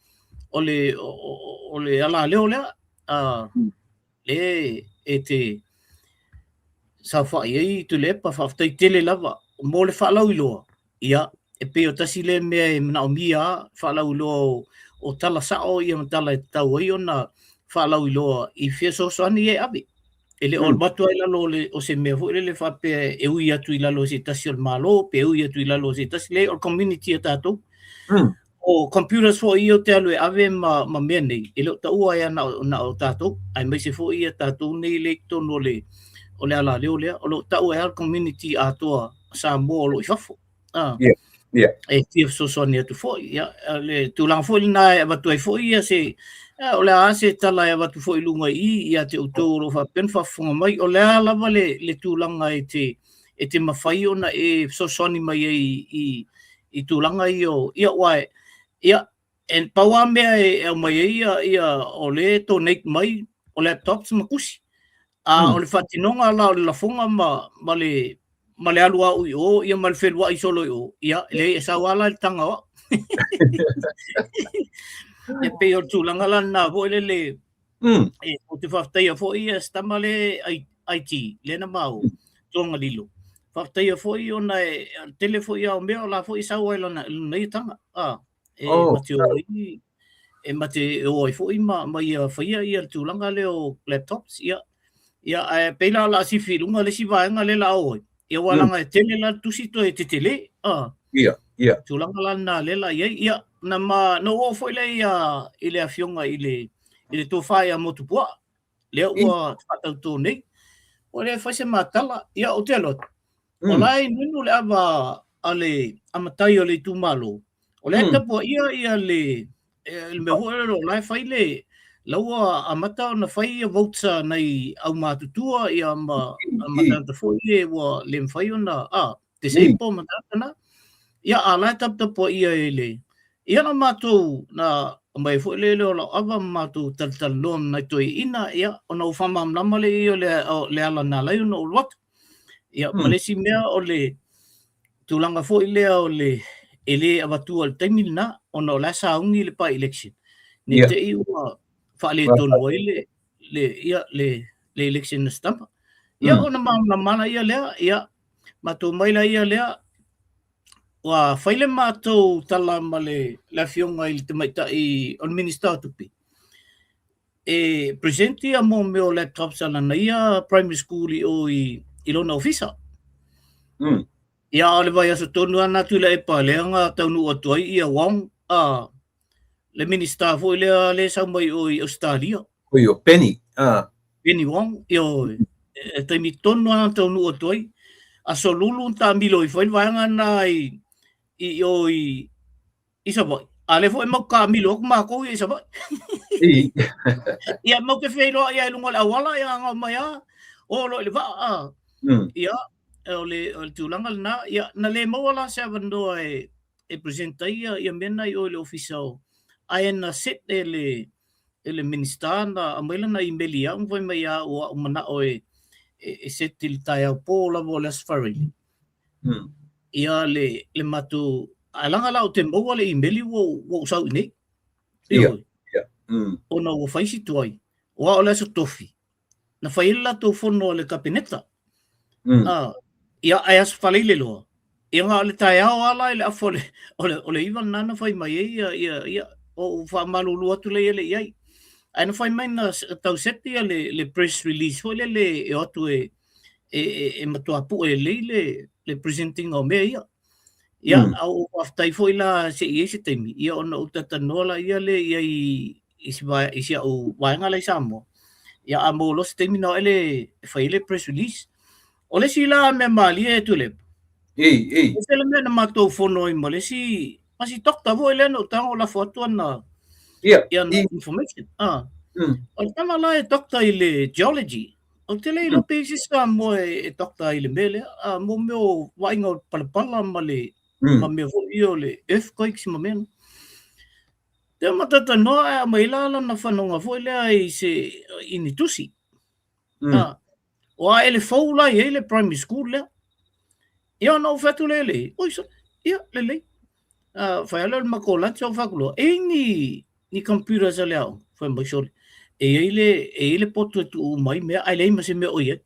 o le o le alaleo lea a le e te saofai ai Tuilaepa, faafetai tele lava mo le faalauiloa. Ia, e pei o tasi lea mea e manaomia lava, faalauiloa o, o tala sao ia ma tala e tatau ai ona faalauiloa i fesoasoani ia e ave. E le o alu atu ai lalo o, le, o se mea foi lele faapea e ui atu i lalo o se tasi o le Malo, pe ui atu i lalo o se tasi, leai, o le community a tatou. O computers foi ia ou te alu e ave ma, ma mea nei, e le o taua ai na o, na o tatou, aemaise foi ia tatou nei lea i totonu o le, o le alaleo lea, o lo o tau ai lava le community atoa Samoa o lo o i fafo. Ah. Yeah. E fia fesoasoani atu foi. Ia, le tulaga foi lena e avatu ai foi ia se, o le a se tala e avatu foi i luga i i ia te outou o lo o faapea ona faafofoga mai, o le a lava le, le tulaga e te, e te mafai ona e fesoasoani mai ai i, i tulaga ia o, ia, aua e, ia, e pau lava mea e aumai ai ia, ia o lea e donate mai o laptops ma tusi. A o le faatinoga la o le lafoga ma, ma le, ma le alu au i o, ia ma le feluai solo i o, ia, leai, e sau lava la i le taga o au. E pei o le tulaga la lena foi lele, e, ou te faafetaia foi ia si tama le IT, lea na maua, Toga Lilo. Faafetaia foi ona e tele foi ao mea o la foi e sau ai lana, lana ia taga. Ah, e mate o ai, e mate o ai foi ma, ma ia faia ia le tulaga lea o laptops, ia. Ia, ae pei la o le a sifi i luga le isi vaega lea o le a oo ai. Ia, aua leaga e tele la le tusi toe tetele. Ah. Ia, ia. Tulaga la lena lea la i ai. Ia, na ma, na ou oo foi lea ia, i le afioga i le, i le tofa ia Motupuaa, lea ua faatauto nei. Ua le fai se ma tala. Ia, ou te alu atu. O la e inuinu le ava a le a matai o le itumalo. O lea e tapuaia ia le, le mea foi lea o la e fai le, la ua amata ona fai ia votes a nai aumatutua ia ma, ma tagata foi ia ua le mafai ona, a, disable ma tagata na. Ia, a la e taputapuaia e le, ia na matou, na aumai foi le leo o lau ava ma matou talatalanoa ma nai toeaiina, ia, ona ou faamalamalama lea o le, o le ala na ala ai ona ou alu atu. Ia, ma le isi mea o le tulaga foi lea o le e le avatua i le taimi lena ona o la e sauni le by-election. Ne i te i ua faaletonu ai le, le, ia, le, le election a si tama. Ia, ona malamalama lea lea, ia, matou mai laia lea, ua fai le matou tala ma le, le afioga i le tamaitai o le Minisita o Tupe, e present ia mo mea o laptops a lana ia primary school i o i, i lona ofisa. Ia, o le vaiaso tonu lava na Tuilaepa lea na taunuu atu ai ia Wong, a, le Minisita foi lea lea e sau mai o i Ausetalia. Oi, o Penny. Ah. Penny Wong, ia oi. E taimi tonu lava na taunuu atu ai. Aso Lulu na taamilo ifo ai le vaega lena i, i o i, i Savaii. A lea foi mau taamilo atu matou ia i Savaii. Ia mau te feiloai ia i luga o le auala, ia ngau mai a, o loa i le vaa. A. Ia, o le, o le tulaga lena, ia, na le maua la se avanoa e, e present ai ia, ia mea na i o i le ofisa o, ae na set e le, e le Minisita na aumai lana imeli ia au ma fai mai ia au, ua ou manao e, e, e set i le taeao po lava o le Aso Faraile. Ia le, le matou, ae leaga la ou te maua le imeli ua, ua ou sau i inei. Ia, ia. Ona ua fai si tuai, aua o le Aso Tofi, na fai ai le latou fono a le Kapeneta. Ah, ia, ae Aso Faraile loa, ia na o le taeao lava la i le afa o le, o le, o le 9 lena na fai mai ai ia, ia, ia, ou faamalulu atu lea e le i ai. Ae na fai mai na tau set ia le, le press release foi lele e o atu e, e, e, e matua pue lelei le, le presenting o mea ia. Ia, a ou faafetai foi la se i ai se taimi, ia ona ou talatalanoa laia lea i ai i si, vae, i si au vaega la i Samoa. Ia, a maua loa se taimi na o ele e fai ai le press release. O le isi la mea malie e Tuilaepa. Ei, ei. E le mea na matou fono ai ma le isi, ma si doctor foi lea na ou tago lafo atu ana, Ia, ia ana information. Ah. O le tama la e doctor i le geology. Ou te le iloa pe i ai se Samoa e doctor ai i le mea lea, a mo mea o vaaiga o le palapala ma le ma mea foi ia o le earthquakes ma mea na. Te matata noa ae aumai la lana fanoga foi lea i se i ni tusi. A, o aele fou la i ai le primary school lea. Ia ona ou fai atu lea i le, oi sole, ia lelei. Uh, fai ala o le matou lunch ou fai atu loa, e i ai ni, ni computers a le aoga? Fai mai sole, e i ai le, e i ai le poto e tuu uma ai mea, ae leai ma se mea o i ai.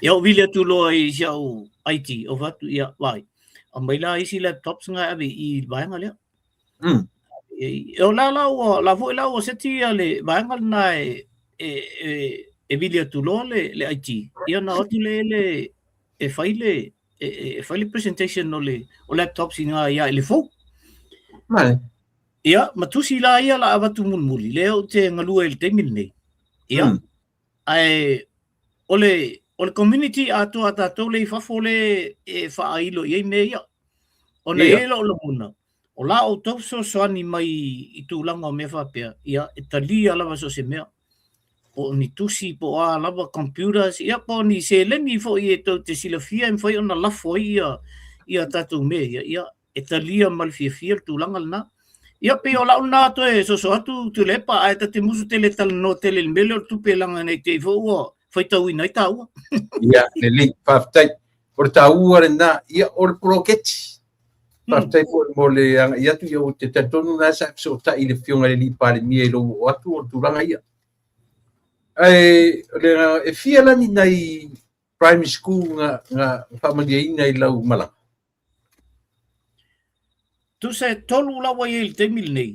Ia ou vili atu loa i si au IT, ou fai atu, ia, vaai, aumai la isi laptops nga e ave i i le vaega lea. E, o la la ua, la foi la ua seti ia le vaega lena e, e, e, e vili atu loa le, le IT. Ia ona o atu lea le, e fai le, e, e fai le presentation o le o laptops i ngā ia i le fou. Mai. Ia, ma tusi la ia la avatu mulimuli, lea ou te galue i le taimi lenei. Ia, ae o le O le community atoa a tatou lea i fafo lea e faailo i ai mea ia. Ona e i ai lou lagona, o la outou fesoasoani mai i tulaga o mea faapea, ia e talia lava so o se mea. Po o ni tusi, po o a lava computers, ia po o ni seleni foi e tou te silafia e mafai ona lafo ai ia, ia tatou mea ia, ia e talia ma le fiafia le tulaga lena. Ia pei o lau lena toe soso atu Tuilaepa, ae ta te musu tele e talanoa tele i le mea lea o le tupe leaga ne i te i foi ua faitauina ai taua. Ia, lelei, faafetai. O le taua lena, ia o le poloketi. Faafetai foi mo le agai atu, ia ou te talitonu na sa fesootai i le Afioga i le alii Palemia i lou oo atu o le tulaga ia. Ae o le e fia la ni nai primary school na, na faamanuiaina i lau malaga? Tusa e tolu la ua i ai i le taimi lenei.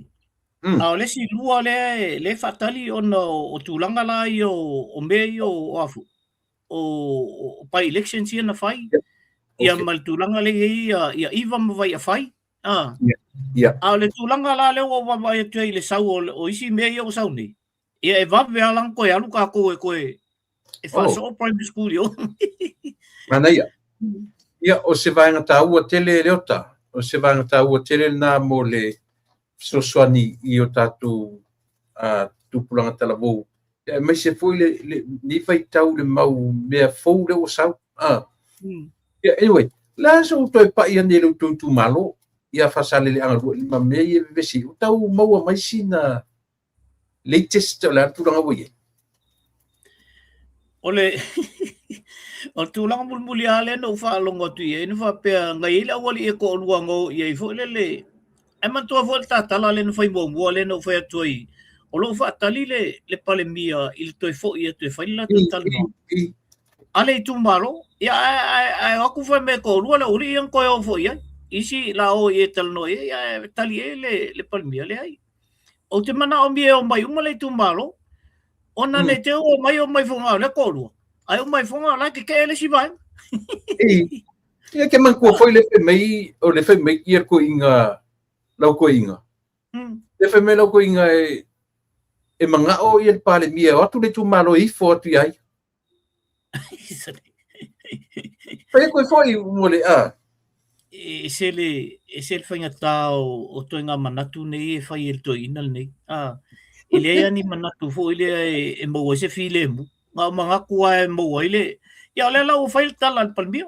A o le isi lua lea lea e faatali ona o tulaga la ia o mea ia o afu o by elections ia na fai. Ia ma le tulaga lea i ai ia Iva ma Vaiafai. A. A o le tulaga la lea ua ou vaavaai atu ai i le sau o isi mea ia ua sau nei. Ia e vave lava la ona toe alu tatou e toe e faasoo primary school i o. Manaia. Ia, o se vaega taua tele Leota, o se vaega taua tele lena mo le fesoasoani i o tatou tupulaga talavou, aemaise foi lenei vaitau i le mau mea fou lea ua sau. Ia, anyway, o le a se ua toe pai ane i lo outou itumalo ia Faasaleleaga 25 mea ia e vevesi ai, ua tau maua mai sina latest o le a le tulaga ua i ai? O le o le tulaga mulimuli lava lea na ou faalogo atu i ai, na faapea na i ai le aualii e toalua na o i ai foi lele. Ae manatua foi le tatala lea na fai muamua lea na ou fai atu ai, o lo o faatali le, le Palemia i le toe foi atu e fai le latou talanoaga. A le itumalo, ia ae, ae, ae o atu fai mai e toalua le aualii ia na toe o foi i ai. Isi la o i e talanoa i ai, ae tali i ai le, le Palemia, leai. Ou te manaomia e omai uma le itumalo, ona ne i te i ua omai omai foga o lea toalua, ae uma ifoga o la e tetee le isi vaega. Ia ke manatua foi le fai mai, o le fai mai ia toeaiina, lau toeaiina. Le fai mai lau toeaiina e manao ia le Palemia e o atu le itumalo e ifo atu ia ia. Fai atu ai foi mo le a. E ese le, ese le faigata o ituaiga manatu nei e fai e le toeaina lenei. A, e leai lava ni manatu foi lea e maua ai se filemu. Na o manatu lava e maua ai le... Ia o lea la ua fai le tala a le Palemia.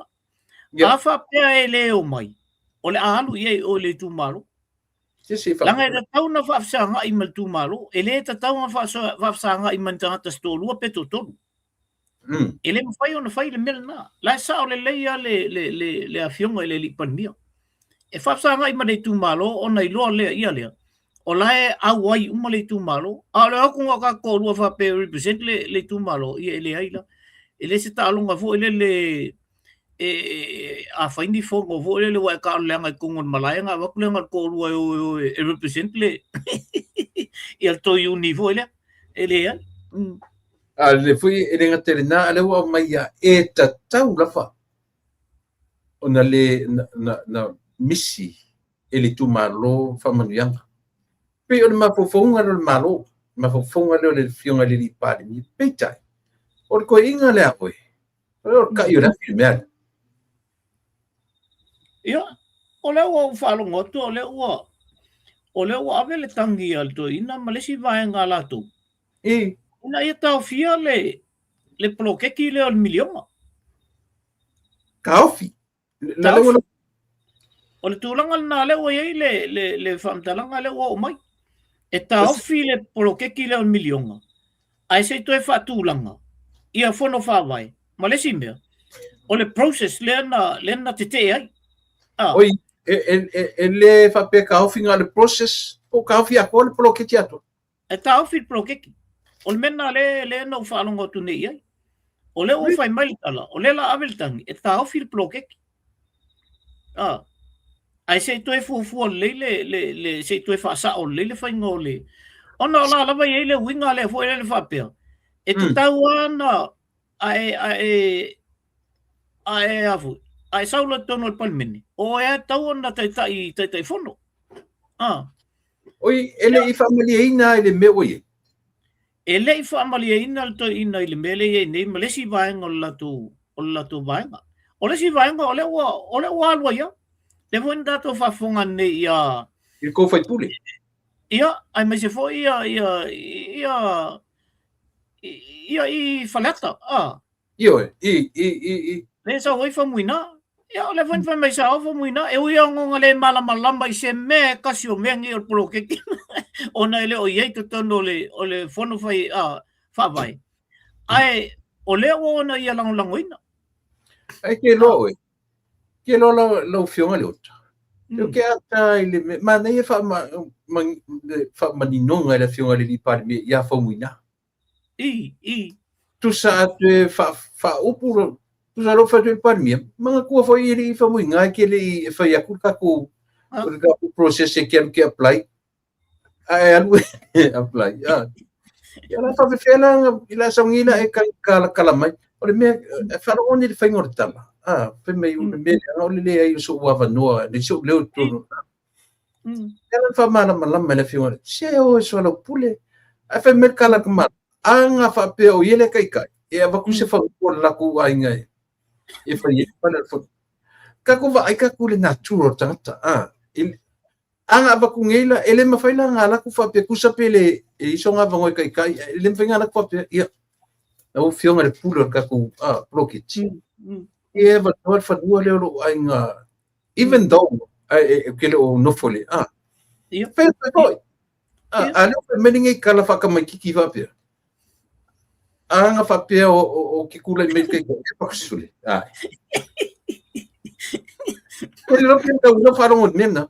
A faapea e le omai, o le a alu i ai o i le itumalo. Leaga e tatau ona faafesagai ma le itumalo. E le tatau ona faafesagai ma ni tagata se toalua pe toatolu. E le mafai ona fai le mea lena. La e sao lelei lava le, le, le, le afioga i le alii Palemia. E faafesagai ma le itumalo ona iloa lea ia lea, o la e auai uma le itumalo. A o le o atu na o tatou toalua faapea e represent le, le itumalo, ia e leai la. E le se taaloga foi lele e a fai ni fono foi lele ua e taalo leaga i totonu o le malae ona avatu lea na o le toalua e o e o e represent le ia le toi uni foi lea. E leai. A le foi e le gata i lena, a lea ua aumai ia e tatau lava ona le na misi e le itumalo faamanuiaga. Pei o le mafaufauga lea o le Malo, mafaufauga lea o le Afioga i le alii Palemia. Peitai, o le toeaina lea a oe, o le kai o le afi le mea lea. Ia, o lea ua ou faalogo atu o lea ua o lea ua ave le tagi a le toeaina ma le isi vaega a latou. Ina ia taofia le le poloketi lea o le miliona. Taofi. Taofi. O le tulaga lena lea ua i ai le, le, le faamatalaga lea ua oo mai. E taofi le poloketi lea o le miliona, ae se i toe faatulaga ia fono faavae. Ma le isi mea, o le process lea na, lea na tetee ai. Ah. Oi, e le faapea taofi na o le process, po o taofi atoa le poloketi atoa. E taofi le poloketi. O le mea lena lea, lea na ou faalogo atu nei i ai. O lea ua fai mai le tala, o lea la ave le tagi, e taofi le poloketi. Ah. Ae se i toe fuafua lelei le, le, le, se i toe faasao lelei le faiga o le... Ona o la lava e i ai le uiga lea foi lea faapea, e tatau lava ona a e, a e, a e a foi, a e sau loa i totonu o le Palemene, o oe lava e tatau ona taitai, Taitaifono. Ah. Oi, e le i faamalieina i le mea ua i ai. E le i faamalieina le toeaina i le mea lea e i ai nei ma le isi vaega o le latou, o le latou vaega. O le isi vaega o lea ua, o lea ua alu ai lava. Lea foi na tatou faafofoga nei ia... I le tou sui usufono? Ia, aemaise foi ia, ia, ia, ia i Faleata. Ah. Ioe, i, i, i, i. Lea sau ai Faumuina. Ia, o lea foi na fai mai sao Faumuina, e ui lava ona le malamalama i se mea e tasi o mea nei o le poloketi, ona e le o i ai i totonu o le, o le fono fai, a, faavae. Ae o lea ua ona ia lagolagoina. Ae ke loa oe, ke loa lau, lau afioga Leota. Mm. Ke ata i le mea, manaia faamaninoga e le afioga i le alii Palemia ia Faumuina. I, i. Tusa atu e faaupu, tusa lou fai atu i le Palemia, manatua foi e le i Faumuina e ke le i e fai atu le tatou, ah. le tatou process e ke alu ke apply. Ae alu e apply. Ah. Ia la faafefea la i la sauni la e kala mai. O le mea, e faalogo ni le faiga o le tala. Ah, fai mai o le mea leaga o le leai o so'u avanoa, le so'u leo i totonu. Ia la faamalamalama e le afioga, se o e soalaupule. Ae fai mai le kala ka malo, a nga faapea o ia le taitai, e avatu se fanua o le latou aiga e, e fai ai le fale o le fono. Tatou vaai tatou i le natura o le tagata, a, a nga avatu nei la, e le mafai la nga alu atu faapea, tusa pe le e i ai sona avanoa e taitai, e le mafai nga alu atu faapea, ia, lau afioga i le pule o le tatou poloketi, ia e avanoa le fanua lea o lou aiga, even though ou te le o nofo i le, a, fai atu ai foi. A lea ua fai mai lenei tala faatamaitiiti faapea, a na faapea o ke tulai mai le taitai, e pakusule. Ai. E le pe tau lau faalogo i le mea lena.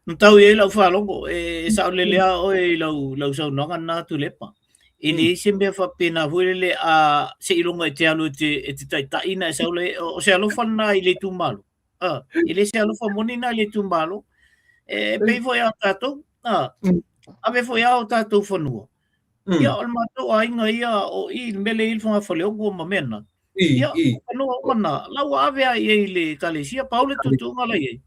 Na tau i ai lau faalogo, e saolele lava oe i lau, lau saunoaga lena Tuilaepa. E leai se mea faapena foi lele a seiloga e te alu e te, e te taitai na e sau le, o se alofa lena i le itumalo. Ah, e le se alofa moni lena i le itumalo. E pei foi a tatou, ah, ave foi a o tatou fanua. Ia, o le matou aiga ia o i le mea lea i le fogafaleogo ma mea na. Ia, o fanua uma na, la ua ave lava i ai i le ekalesia, pau le tuutuuga la i ai.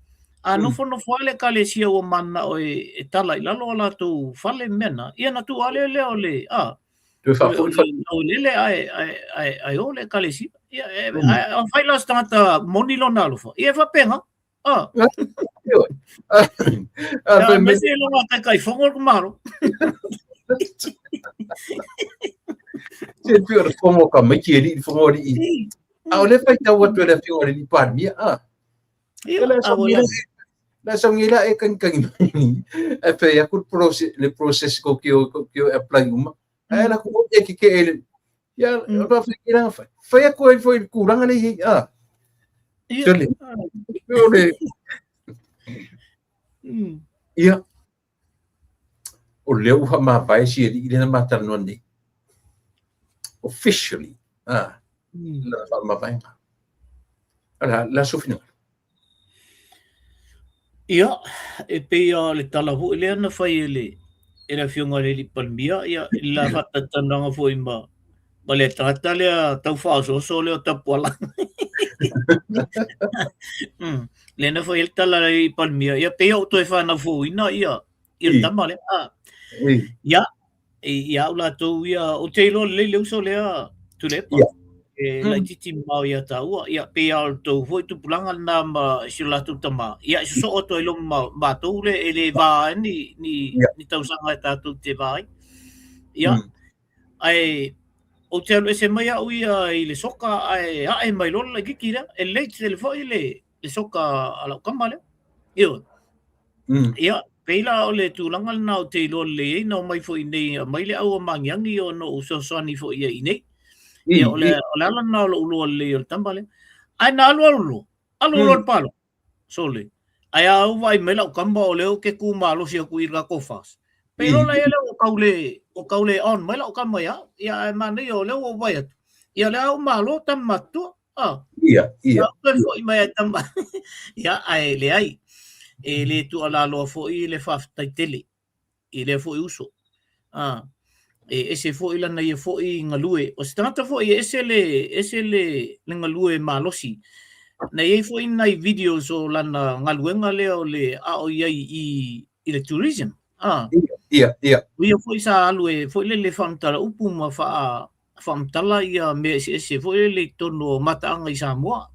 A nofonofo lava le ekalesia ua mananao e tala i lalo o latou fale ma mea na, ia na tuu lava lea lea o le, a, o le laueleele ae o le ekalesia. Ia, afai la o se tagata moni lona alofa, ia e faapena. Ah. Ah, me se lo kai kai fongo ko malo. Se pio le fongo ka mai ki li fongo li. A o le fai tau atu le afioga le li Palemia. Ah. Ia, la la sauni la e kagi mai. E fai aku le process le process ko ki o ki o apply uma. Ae la ko e ke ke ele. Ia, o pa fai ki fai. Fai aku ai foi kuranga le i. Ah. Ia. Sole. O le Ia. O lea ua faamavae si alii lea na ma talanoa nei. Officially. Ah. Lana faamavaega. Ala, la sou finagalo. Ia, e pei lava o le tala foi lea na fai e le, e le Afioga i le Alii Palemia, ia, i le la faatalatalanoaga foi ma, ma le tagata lea tau faaosooso lea o Tapuala. Lea na fai ai le tala a le Alii Palemia, ia, pei ua ou toe fanau fouina ia, ia le tama lea. Ah. Ia, i au latou ia, ou te iloa lelei le uso lea Tuilaepa. Yeah. E laitiiti mamao ia tāua. Ia, pei lava o le tou foi tupulaga lena ma si o latou tama. Ia, e sosoo atu ai loa ma matou le, e le va ai ni, ni, Yeah. ni tausaga e tatou te va ai. Ia, ae ou te alu ese mai au ia i le soka ae ae mai loa le laitiiti lea. E late tele foi le, le soka a lau tama lea. Ioe. Ia, pei la o le tulaga lena ou te iloa lelei ai, na omai foi iinei, aumai le ʻau a Magiagi ona ou fesoasoani foi i ai iinei. Ia, o le, o le ala lena o lou iloa lelei o le tama lea. Ae na alu alu loa, alu loa le palota, sole. Ae a ou vaai mai lau tama o lea ou te tu malosi atu i le tatou FAST. Pei loa la ia lea ua tau le, ua tau le on mai lau tama ia au. Ia, ae manaia o lea ua ou vaai atu. Ia, o lea ua malo tama matutua. Ah. Ia, ia. Toe foi mai ai tama. Ia, ae leai. E le tuualaloa foi le faafetai tele i lea foi uso. Ah. E ese foi lana ia foi galue. O se tagata foi e ese le, ese le, le galue malosi. Na i ai foi nai videos o lana galuega lea o le a o i ai i, i le tourism. Ah. Ia. Ia, ia. O ia foi sa alu e foi lele faamatala upu ma faa faamatala ia mea eseese foi lele i totonu o mataaga i Samoa.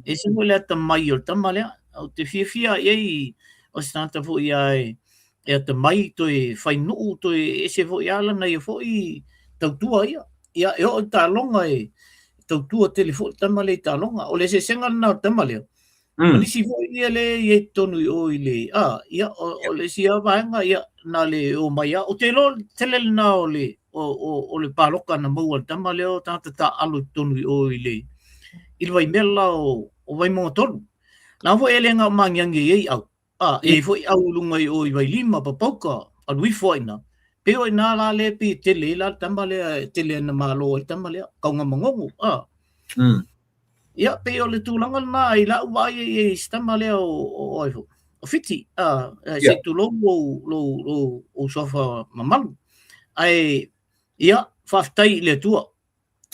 E ese foi le atamai o le tama lea. Ou te fiafia i ai o se tagata foi ia e atamai toe fai nuu toe ese foi lava lana ia foi tautua ia. Ia e oo i taaloga e tautua tele foi le tama lea i taaloga. O le eseesega lena o le tama lea Ma nisi foi ia lea e i ai i totonu i o i le, a, ia, o le isi lava vaega, ia, na le omai lava. Ou te iloa o le tele lena o le, o, o, o le paloka na maua e le tama lea o tagata taaalo i totonu i o i le, i le vaimea la o, o Vaimauga 3. Leaga foi e le na o Magiagi e i ai au, a, e i ai foi au i luga i o i Vailima, Papauka, alu ifo lava i ina. Pei o i ina la lea e pei e tele ai la le tama lea, e tele ina malo ai le tama lea, Kauga Magogo, a. Ia, pei o le tulaga lena i lau vaai i ai i si tama lea o, o, ai foi, o Fiti, a, se i tulou lou, lou, lou, ou suafa mamalu. Ae, ia, faafetai i le Atua.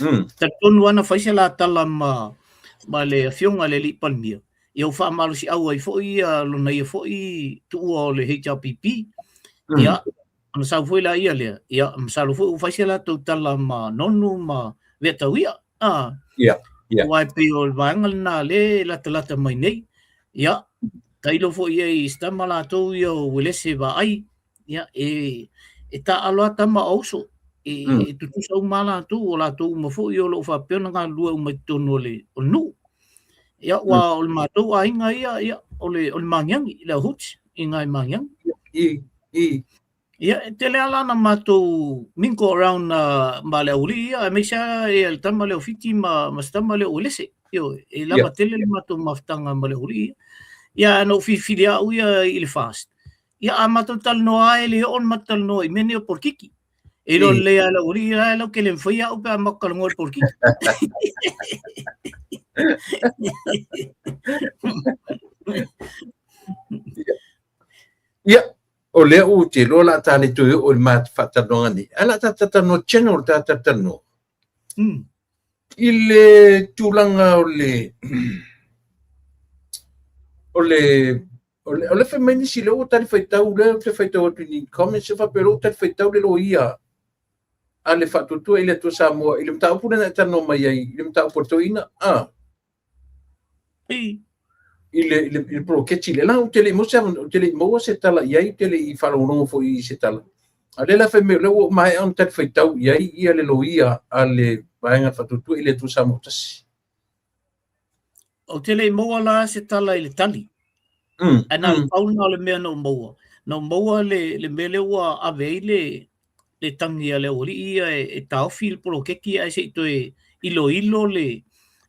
Talitonu lava na fai se la tala ma, ma le Afioga i le Alii Palemia, ia ua faamalosiau ai foi ia lona ia foi tuua o le HRPP. Ia, ona sau foi laia lea, ia, masalo foi ua fai se latou tala ma Nonu ma Veatauia. A, Ia. Aua e pei o le vaega lena lea e latalata mai nei. Ia, tailo foi i ai i si tama latou ia o Uelese Vaai, ia, e, e taaalo lava tama o uso. E, e tutusa uma lava latou, o latou uma foi o lo o faapea ona galulue uma i totonu o le, o le nuu. Ia, aua o le matou aiga ia, ia, o le, o le Magiagi, le au Hoots, i ina i Magiagi. I, i. Ia, e tele lava la ona matou mingle around ma le aualii ia, aemaise lava ia le tama lea o Fiti ma, ma si tama lea o Uelese. Ioe, e lava tele le matou mafutaga ma le aualii ia. Ia, na ou filifili lava au ia i le FAST. Ia, a matou talanoa lava e le oo ona matou talanoa i mea nei o polokiki. E iloa lelei lava e le aualii ia, latou te le mafaia au pe a matou talanoa i le polokiki. Ia, o lea ou te iloa o le a ta le toe oo i le faatalanoaga nei, ae o le a ta talatalanoa general ta talatalanoa. I le tulaga o le o le o le o le fai mai nisi lea ua talifuaitau lea ou te faitau atu i ni comments e faapea lea ua talifuaitau le loia a le Faatuatua i le Atua Samoa i le mataupu lea na e talanoa mai ai i le mataupu a le toeaina a I. I le, i le, i le poloketi lea. Leaga ou te le i maua se, ou te le i maua se tala i ai, ou te le i faalogologo foi i se tala. A o lea la fai mai o lea ua maea ona talifuaitau i ai ia le loia a le Vaega Faatuatua i le Atua Samoa Tasi. Ou te le i maua la se tala i le tali. Ae na o le pau lena o le mea na ou maua. Na ou maua le, le mea lea ua ave ai le, le tagi a le aualii ia e, e taofi le poloketi ae se i toe iloilo le,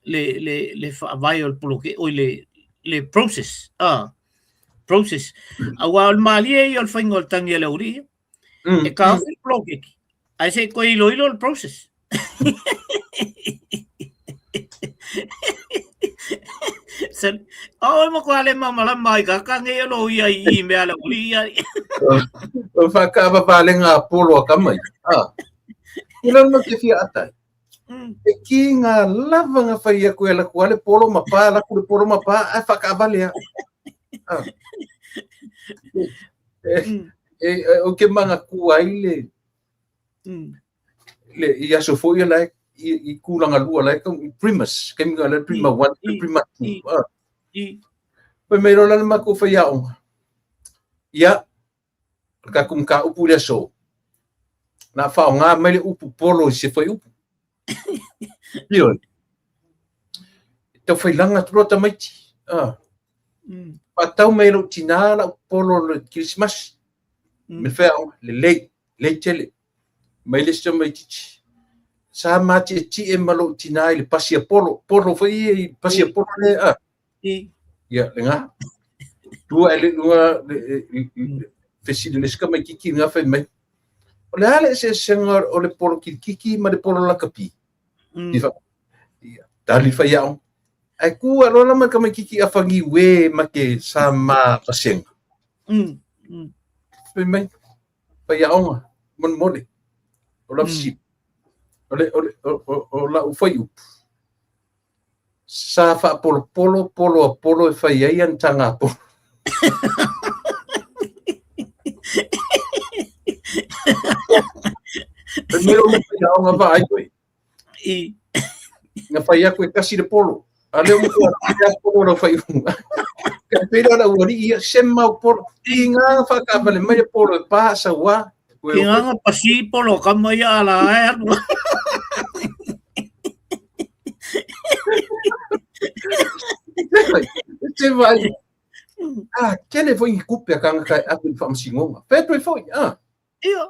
le, le, le faavae o le poloketi, oi le, le process, ah, process. Aua o le malie ia o le faiga o le tagi a le aualii ia. E taofi le poloketi, ae se i toe iloilo le process. Oi matua le malamalama ai ka ka nge lo ia i mea le uli ia. O whakaavavalenga a polo a kamai. Ah. I lana te fia atai. E ki ngā lava ngā whai aku e laku ale polo ma pā, laku le polo ma pā, a whakaavale a. Ah. E, e, e, o ke manga kua ai le, le i aso foi la i, i kūlanga lua la e kau i primus, kei mga la prima 1, prima 2. Ah. Fai mai loa la le makou faiaoga, ia, o le tatou mataupu i le aso, na faaaoga mai le upu polo i se fuaiupu. Ioe. E tau failaga atu loa tamaiti. Ah. Faatau mai e lou tinā lau polo o le Kerisimasi. Me le faiaoga, lelei, lelei tele. Mai le isi tamaitiiti. Sa matietie ma lou tinā i le pasi a polo. Polo foi ia i pasi a polo lea. Ah. Ia, lena. Tua e le luga le fesili le isi tamaitiiti lena fai mai. O le a le eseesega o le polo kirikiti ma le polo lakapi? Ia, tali faiaoga. Ae ku aloa la ma le tamaitiiti a fangiu e ma ke sa ma vasega. Fai mai, faiaoga, molemole. O lau fesili. O le, o le, o, o, o lau fuaiupu. Sa faapolopolo polo a polo e fai ai ana taga polo. Fai mai lou faiaoga vaai koe. I. Na fai atu e tasi le polo. A lea ua matua le polo lau faaiuga. Ka pei la ua alii ia sema au polo. I ngā whakawale mai le polo e pā saua. Ki ngā pasi polo kama ia ala e alu. Te vai. Ah, kele foi i kupe a kanga kai atu i whamasinoga. Whetoi foi, ah. Ia,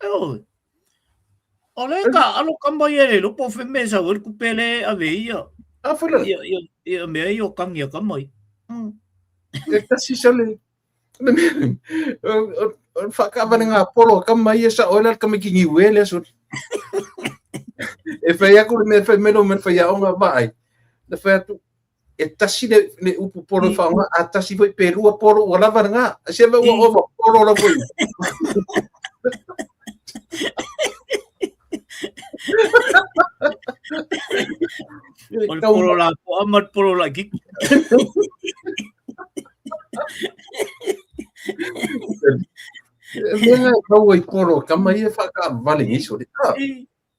e oi. O le ka alo kama ia le lopo fe me sa wel kupe le ave ia. A foi la. Ia, ia, ia mea ia o kangi a kama i. E kasi sa le. Le mea. O whakawale ngā polo a kama ia sa oela kama ki ngi wele aso. E whai aku le mea whai melo me whai aonga vaai. Le whai atu e tasi le, le upu polo mm. whaonga, a tasi foi pe rua polo ua lava ngā. Se ua mm. ova polo la foi. O le polo la po ama le polo la ki. Mea ngā kaua i polo, kama ia whakawale ngiso.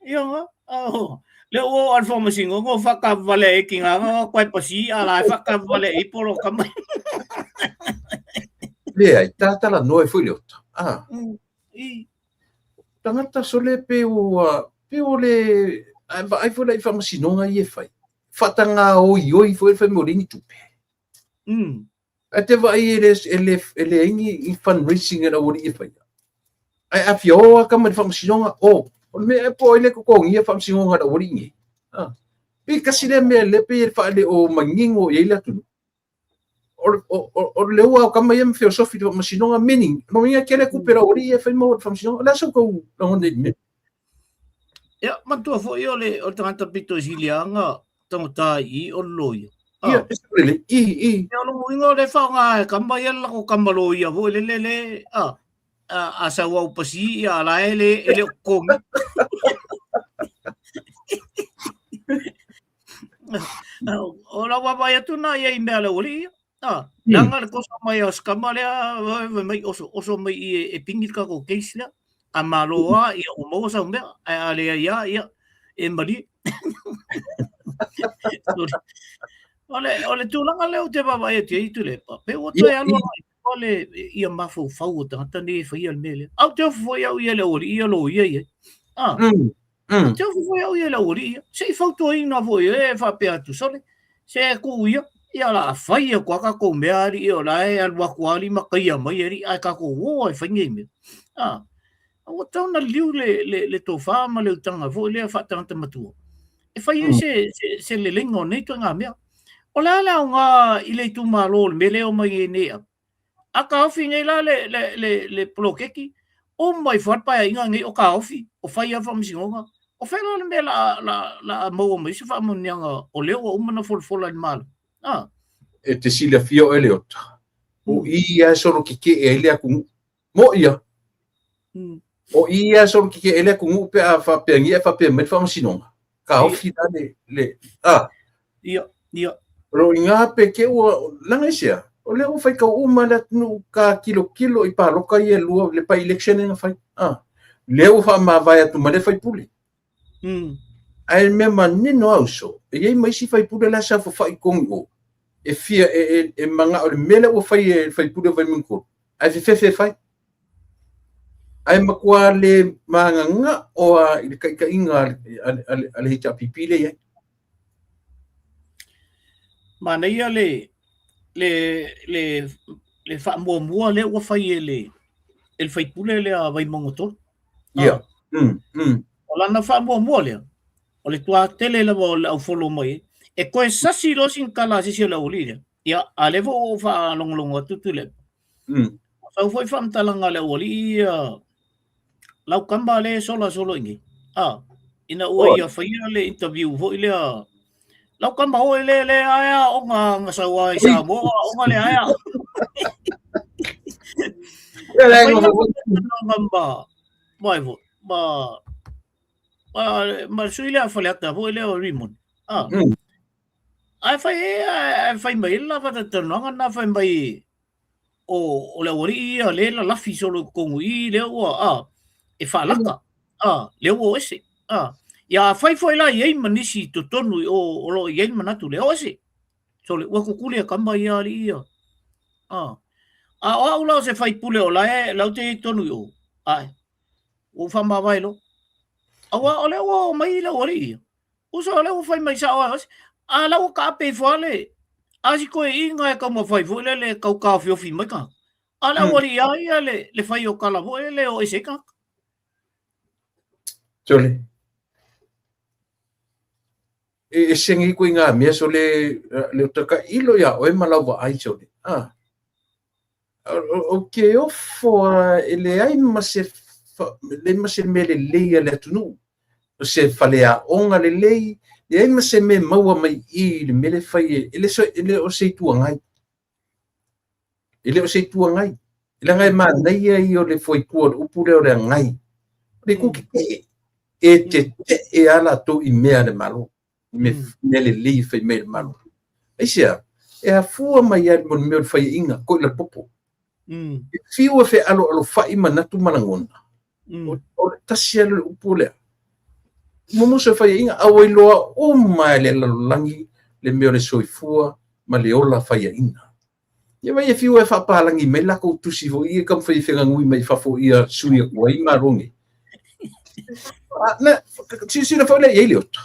Ia nga, oh, le o al whamasingo, ngo whakawale e ki ngā ngā koe pasi, a la e whakawale i polo ka mai. Le ai, tātala noa e fui le ota. Ah. I. Tangata sole pe o, pe o le, ai fo le i whamasinonga i e whai. Whatanga oi oi fo e whai mo ringi tupe. Ai te vaai e le, e le, e le ingi i fundraising e rawori e whaia. Ai a fia o a kama le whamasinoga, o, o le mea e po ai le kokongi e whamasinoga rawori ngi. Ah. Pe kasi le mea le pe e whaale o mangingo i le atunu. O, o, o, o le ua o kama ia me feosofi le whamasinoga meaning. No inga kele kupe rawori e whai mo le whamasinoga. O le aso kau langone i mea. Ia, matua foi o le, o le tagata pito i silianga, tangata i o le loia. Ia, ah. e le, i, i. Ia, o longo inga o le whaonga e kama ia lako kama loia foi le le le, ah, a, a sau au pasi, ia la e le, e le o kongi. O la wawa atu na ia i mea le ori ia. Ah, leaga le kosa mai a scammer lea, fai mai oso, oso mai i e, e pingi le kako case lea. A malo a, ia ua maua sau mea, ae a leai a, ia, e malie. Sorry. O le, o le tulaga lea ou te vaavaai atu ai Tuilaepa, pe ua toe alu agai i tua le, ia mafaufau o tagata nei e faia le mea lea. A ou te ofo foi au ia i le aualii ia loia i ai. Ah, Te ofu foi au ia le aualii ia. Se i fautuaina foi e faapea atu, sole, se tuu ia, ia la fai e koa kakou mea alii o la e alu atu alii ma kaia mai alii ae kakou o ai fai nei mea. A, ua tau na liu le, le, le tofa ma le utaga foi lea faatagata matua. E fai ai se, se, se leleiga o nei ituaiga mea. O le a le aoga i le itumalo o le mea lea e omai ai nei au? A kaofi nei la le, le, le, le poloketi, uma ifo lava le paeaiga nei o kaofi, o fai lava faamasinoga. O fea la le mea la, la, la maua mai se faamanuiaga o lea ua uma ona folafola i le Malo? A. E te silafia oe le ota, o i ia e solo kekeʻe ai le atunuu. Moʻi ia. O i ia e solo kekeʻe ai le atunuu pe a faapeagia e faapea mai le faamasinoga. Kaofi la le, le, a. Ia, ia. O lo inā pe ke ua, langa i sea, o lea ua faitau uma le atunuu ka kilokilo i paloka ia e lua, le by-election e na fai. A. Lea ua faamavae atu ma le faipule. Ae mea manino a uso, e iai ma isi faipule la sa fafa'i kogi o, e fia, e, e, e manga'o le mea lea ua fai e le faipule o Vaimauga 3, ae fefefe e fai. Ae matua le magaga'o a i le taʻitaʻiga a le, a le, a le, a le HRPP lea i ai. Manaia le, le, le, le faamuamua lea ua fai e le, e le faipule lea a Vaimauga 3. Ia. O lana faamuamua lea, o le tuatele lava o le au follow mai, e toe sasi loa sina tala a se isi o le aualii lea. Ia, a lea foi ua ou faalogologo atu Tuilaepa. O sau foi faamatalaga a le aualii ia, lau kama lea e sola solo i nei. A, ina ua ia faia le interview foi lea, lau kama oe le le ae aoga na sau ai i Samoa, aoga le ae aoga. Ma, ma, ma, ma, ma le sui lea Faleata foi lea o Raymond. Ah. Ae fai, ae fai mai le lava talanoaga na fai mai o, o le aualii ia le lalafi solo i totonu i lea ua, a. e faalaka, a, lea ua o ese. A, ia afai foi la i ai ma nisi i totonu i o o lo o i ai le manatu lea, o ese. Sole, ua kukuli e kama ia alii ia. A, a o au la o se faipule o la e lau te i ai totonu i o, ae, ua ou faamavae loa. Aua o lea ua o mai le aualii ia. Uso o lea ua fai mai sao ai, a la ua taape ifo lava le a si toeaiina e taumafai foi lele e tau taofiofi mai tagata. A le aualii lava ia le fai o tala foi lele e o ese ai tagata. Sole. E ese nei koe ngā mea sole le o takailo ia oe ma lau vaai sole. Ah. O ke ofo a e leai ma se leai ma se mea lelei a le atunuu, o se faleaoga lelei, leai ma se mea e maua mai i i le mea lea e fai e le e le o se Itu Agai. E le o se Itu Agai. Leaga e manaia ia o le fuaitu o le upu lea o le agai. O le itu tetee. E tetee lava latou i mea a le Malo. Me, mea lelei e fai mai e le Malo. Aisea? E afua mai lava i le mea o le faiaina, koʻi la popo. E fiu e fealoalofai manatu ma lagona. O le tasi lava lea o le upu lea. Momoso e faiaina, a ua iloa uma e le lalolagi le mea o le soifua ma le ola faiaina. Ia vai e fiu e faapalagi mai lakou tusi foi ia e taumafai e feganui mai fafo ia sui atu ai Malo nei. Na, silasila foi lea i ai Leota.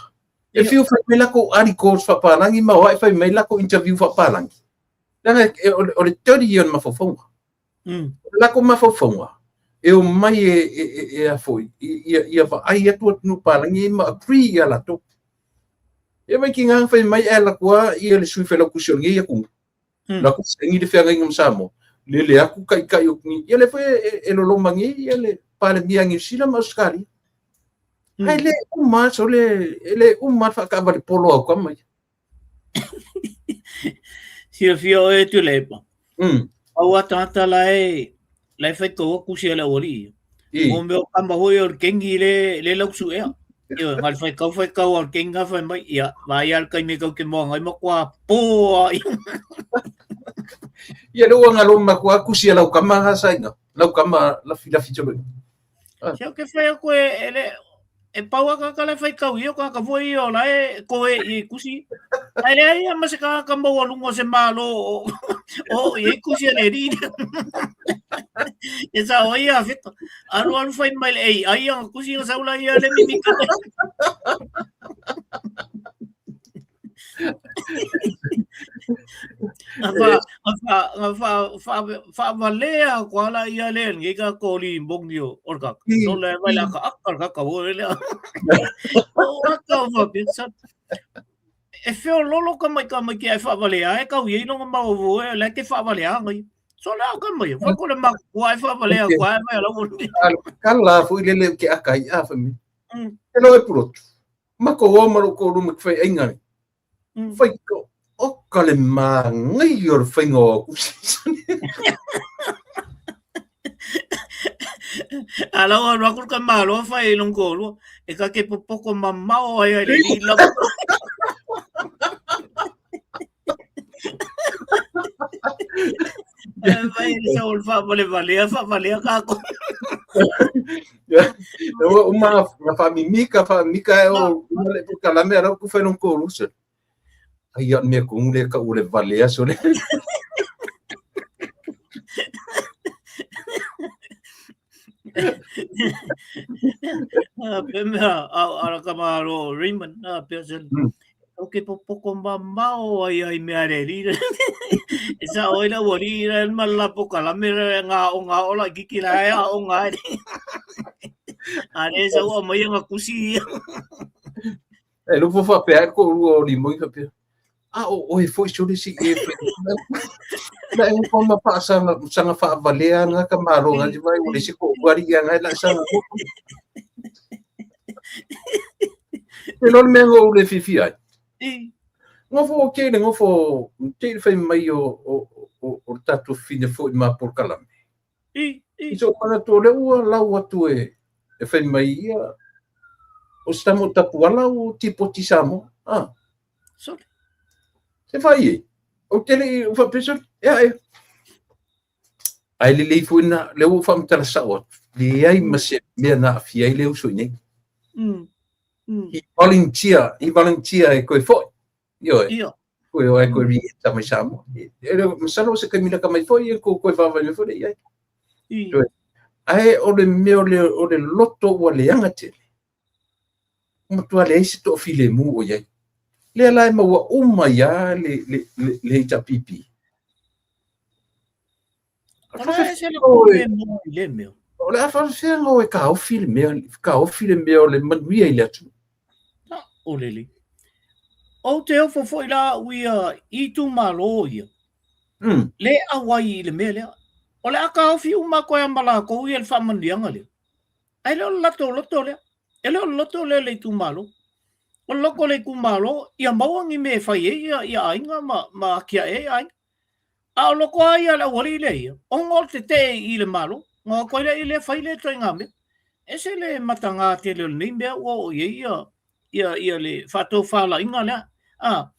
E fiu fai mai lakou articles faapalagi ma o ae fai mai lakou interview faapalagi. Leaga o le dirty ia o le mafaufauga. O le lakou mafaufauga, e omai e, e, e, e a foi, ia, ia vaai atu atunuu palagi ma agree ia latou. Ia vai ki ngā fai mai e alu atu lava ia le sui failautusi o lenei atunuu. La ku saini le feagaiga ma Samoa. Lele atu taitai o ni. Ia lea foi e loloma nei ia le Palemia a Niu Sila ma Ausetalia. Ae le uma lava sole, e le uma lava le faataavale polo a au tama ia. Silafia oe Tuilaepa. Pau a tagata la e la e faitau atu tusi a le aualii. Mo mea o tama foi o le kengi le le lau suea. Ioe, na o le faitau faitau a le kengi na fai mai, ia, vaai lava le taimi e tau te moana ai matua po lava ia. Ia lea ua galoma atu lava tusi a lau tama na saina, lau tama lafilafi solo. Se o ke fai atu e, e le, e pau a tagata la e faitau ia, o tagata foi ia o la e koe i e tusi. Ae leai ia ma se tagata maualuga o se Malo o, o i ai tusi a le alii lea. E sao ai ia feta. Alu alu fai mai le AI ana tusi ona sau laia le mimita. Faavalea atu lava laia le lenei tatou alii moni o le kaka. No le vai le akaaka le kaka foi lea. O aka o faapea, e feololo tamaiti ae faavalea e tau i ai lona maovo e la e te faavalea ngai. So le aka mai, fa ko le makua e faavalea atu ae mai lau. Kala foi lele ke aka i a fa mi. E lo e pulotu. Makou o ma lou toalua ma te faiaiga nei. Fai ko, oka le manaia o le faiga o au season. A lau alu aku le tamaloa fai i lona toalua, e ta te popoto mamao ai ai le alii lava. Vai le sau o le faavalevalea, faavalea kākou. Ua uma na faamimika, faamimika e o uma le polokalame a lau ku fai lona toalua sole. Ai a mea tonu lea tau o le valea sole. Pe mea, a la tamaloa o Raymond, a pea sole. O ke popoto mamao ai ai mea le alii le. E sao ai le aualii le ma le la polokalame le gaogaoa laitiiti la e aoga ai. A le sau aumai ana tusi ia. E nofo faapea ai le toalua o Limoni faapea, a o oe foi sole si e fai. Na e pa ma faasanga saga faavalea nga ka malo nga vai o le se ko wari ia ngai la saga. E lo le mea ngo le fifi ai. Ngofo o ke le ngofo te le fai mai o o o o le tatou fine foi ma polokalame. I so manatu o lea ua lau atu e e fai mai ia o se tama o Tapuala o tipoti Samoa. Ah. Sole. Se fai e. O te le i faapea sole. Ea e. Ae lelei foi na, lea ua ou faamatala sao atu, leai ma se mea na aafia ai le uso i nei. He volunteer, he volunteer e koe foi. Ioe. Ia. Koe o ai koe re-enter mai Samoa. E le, masalo o se taimi laka mai foi, e ko koe vaavai mai foi le iai. Ioe. Ae o le mea o le, o le loto ua leaga tele. Ua matua leai se toafilemu o i ai. Lea la e maua uma ai lava le, le, le, le HRPP. O le a ese le kule mo i le mea. O le a faafefea ona o e taofi le mea, taofi le mea o le manuia i le atunuu. Na, o lele. Ou te ofo foi la au ia i itumalo ia. Le auai i le mea lea. O le a taofi uma atu ai ma latou ia le faamanuiaga lea. Ae le o le latou loto lea. E le o le loto lea o le itumalo. O le loto o le itumalo, ia maua ni mea e fai ai ia, ia aiga ma, ma atiae ai aiga. A o loko lava ia le aualii lea ia, ona o le tetee i le Malo, ona o atu ai lea lea fai lea ituaiga mea. Ese le mataga tele o lenei mea ua oo i ai ia, ia, ia le faatofalaiga lea. A,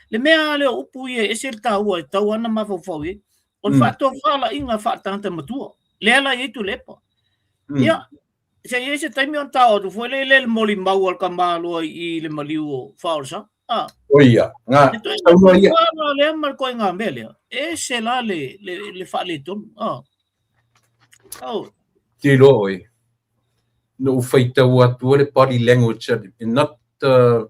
le mea lava lea o upu ia e ese le taua e tatau lava ona mafaufau i ai. O le faatofalaiga faatagata matua, lea la e i ai Tuilaepa. Ia, se i ai se taimi ona ta oo atu foi lea i le molimau a le tamaloa i le maliu o Faaolesa. Ah. O ia, nga, saunoa ia. Le lea ma le ituaiga mea lea, e ese la le, le, le faaletonu. Ah. Oh. Te iloa oe, na ou faitau atu le body language, not the,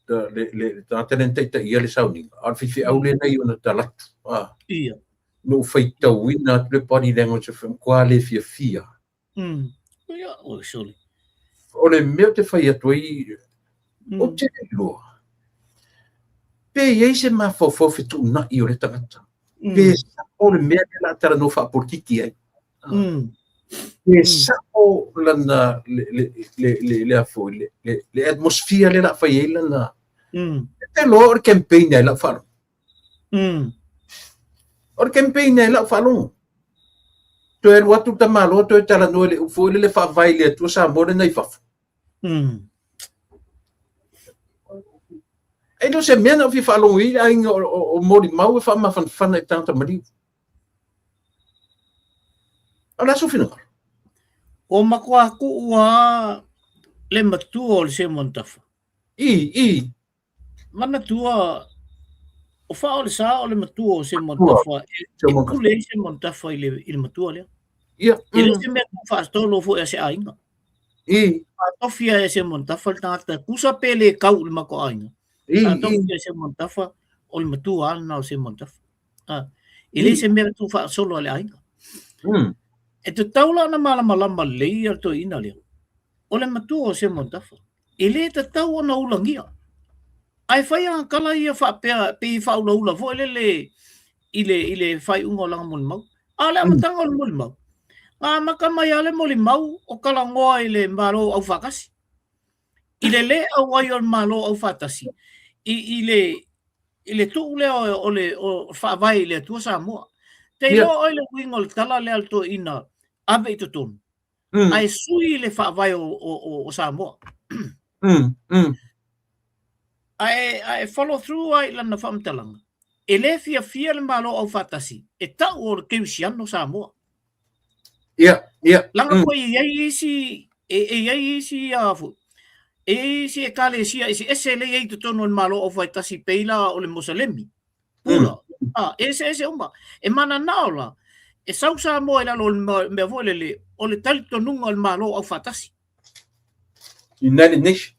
le, le, le tagata lea na taitaia le sauniga, a o le faifeau lea na i ona talatu. Ah. Ia. Na ou faitauina atu le body language o matua le fiafia. Ia, oi, sole. O le mea ou te fai atu ai, ou te le iloa. Pe i ai se mafaufau fetuunai o le tagata. Pe sao le mea lea o le a talanoa faapolitiki ai. Pe sao lana, le, le, le, le, le, a foi, le, le, le atmosphere lea o le a fai ai lana. E te iloa o le campaign ai lau faalogo. O le campaign ai lau faalogo. Toe alu atu le tamaloa toe talanoa i le upu foi lele faavae i le Atua Samoa lena i fafo. E le o se mea na ou fia faalogo i ai le aiga o molimau e faamafanafana i tagata maliu. O le a sou finagalo? Ua matua tuu lava le matua o le Seumanutafa. I, i. Manatua, o Faaolesa o le matua o Seumanutafa, e, e pule ai Seumanutafa i le, i le matua lea. Ia. E le se mea tuu faatolo foi a se aiga. I. Faatofia e Seumanutafa le tagata, tusa pe le kau i le matou aiga. I, i. Faatofia e Seumanutafa, o le matua lava lena o Seumanutafa. Ah, e le se mea tuu faasolo a le aiga. E tatau la ona malamalama lelei ia le toeaina lea. O le matua o Seumanutafa, e le tatau ona ulagia. Ae fai ana tala ia faapea pei e faaulaula foi lele i le, i le faaiuga o lana molimau. A o le amataga o le molimau, na amata mai lava le molimau o talanoa i le Malo Aufaatasi. I le lē auai o le Malo Aufaatasi i, i le, i le tuu lea o le o faavae i le Atua Samoa. Te iloa oe le uiga o le tala lea a le toeaina ave i totonu, ae sui le faavae o, o, o, o Samoa. Ae, ae follow through ai i lana faamatalaga, e le fiafia le Malo Aufaatasi e tau o le Kerisiano Samoa. Ia, ia. Leaga foi e i ai isi, e, e i ai isi a foi, e i ai isi ekalesia eseese lea e i ai i totonu o le Malo Aufaatasi pei la o le Moselemi, Pula, a, e eseese uma. E mananao la, e sau Samoa i lalo o le mea foi lele, o le talitonuga o le Malo Aufaatasi. United Nation.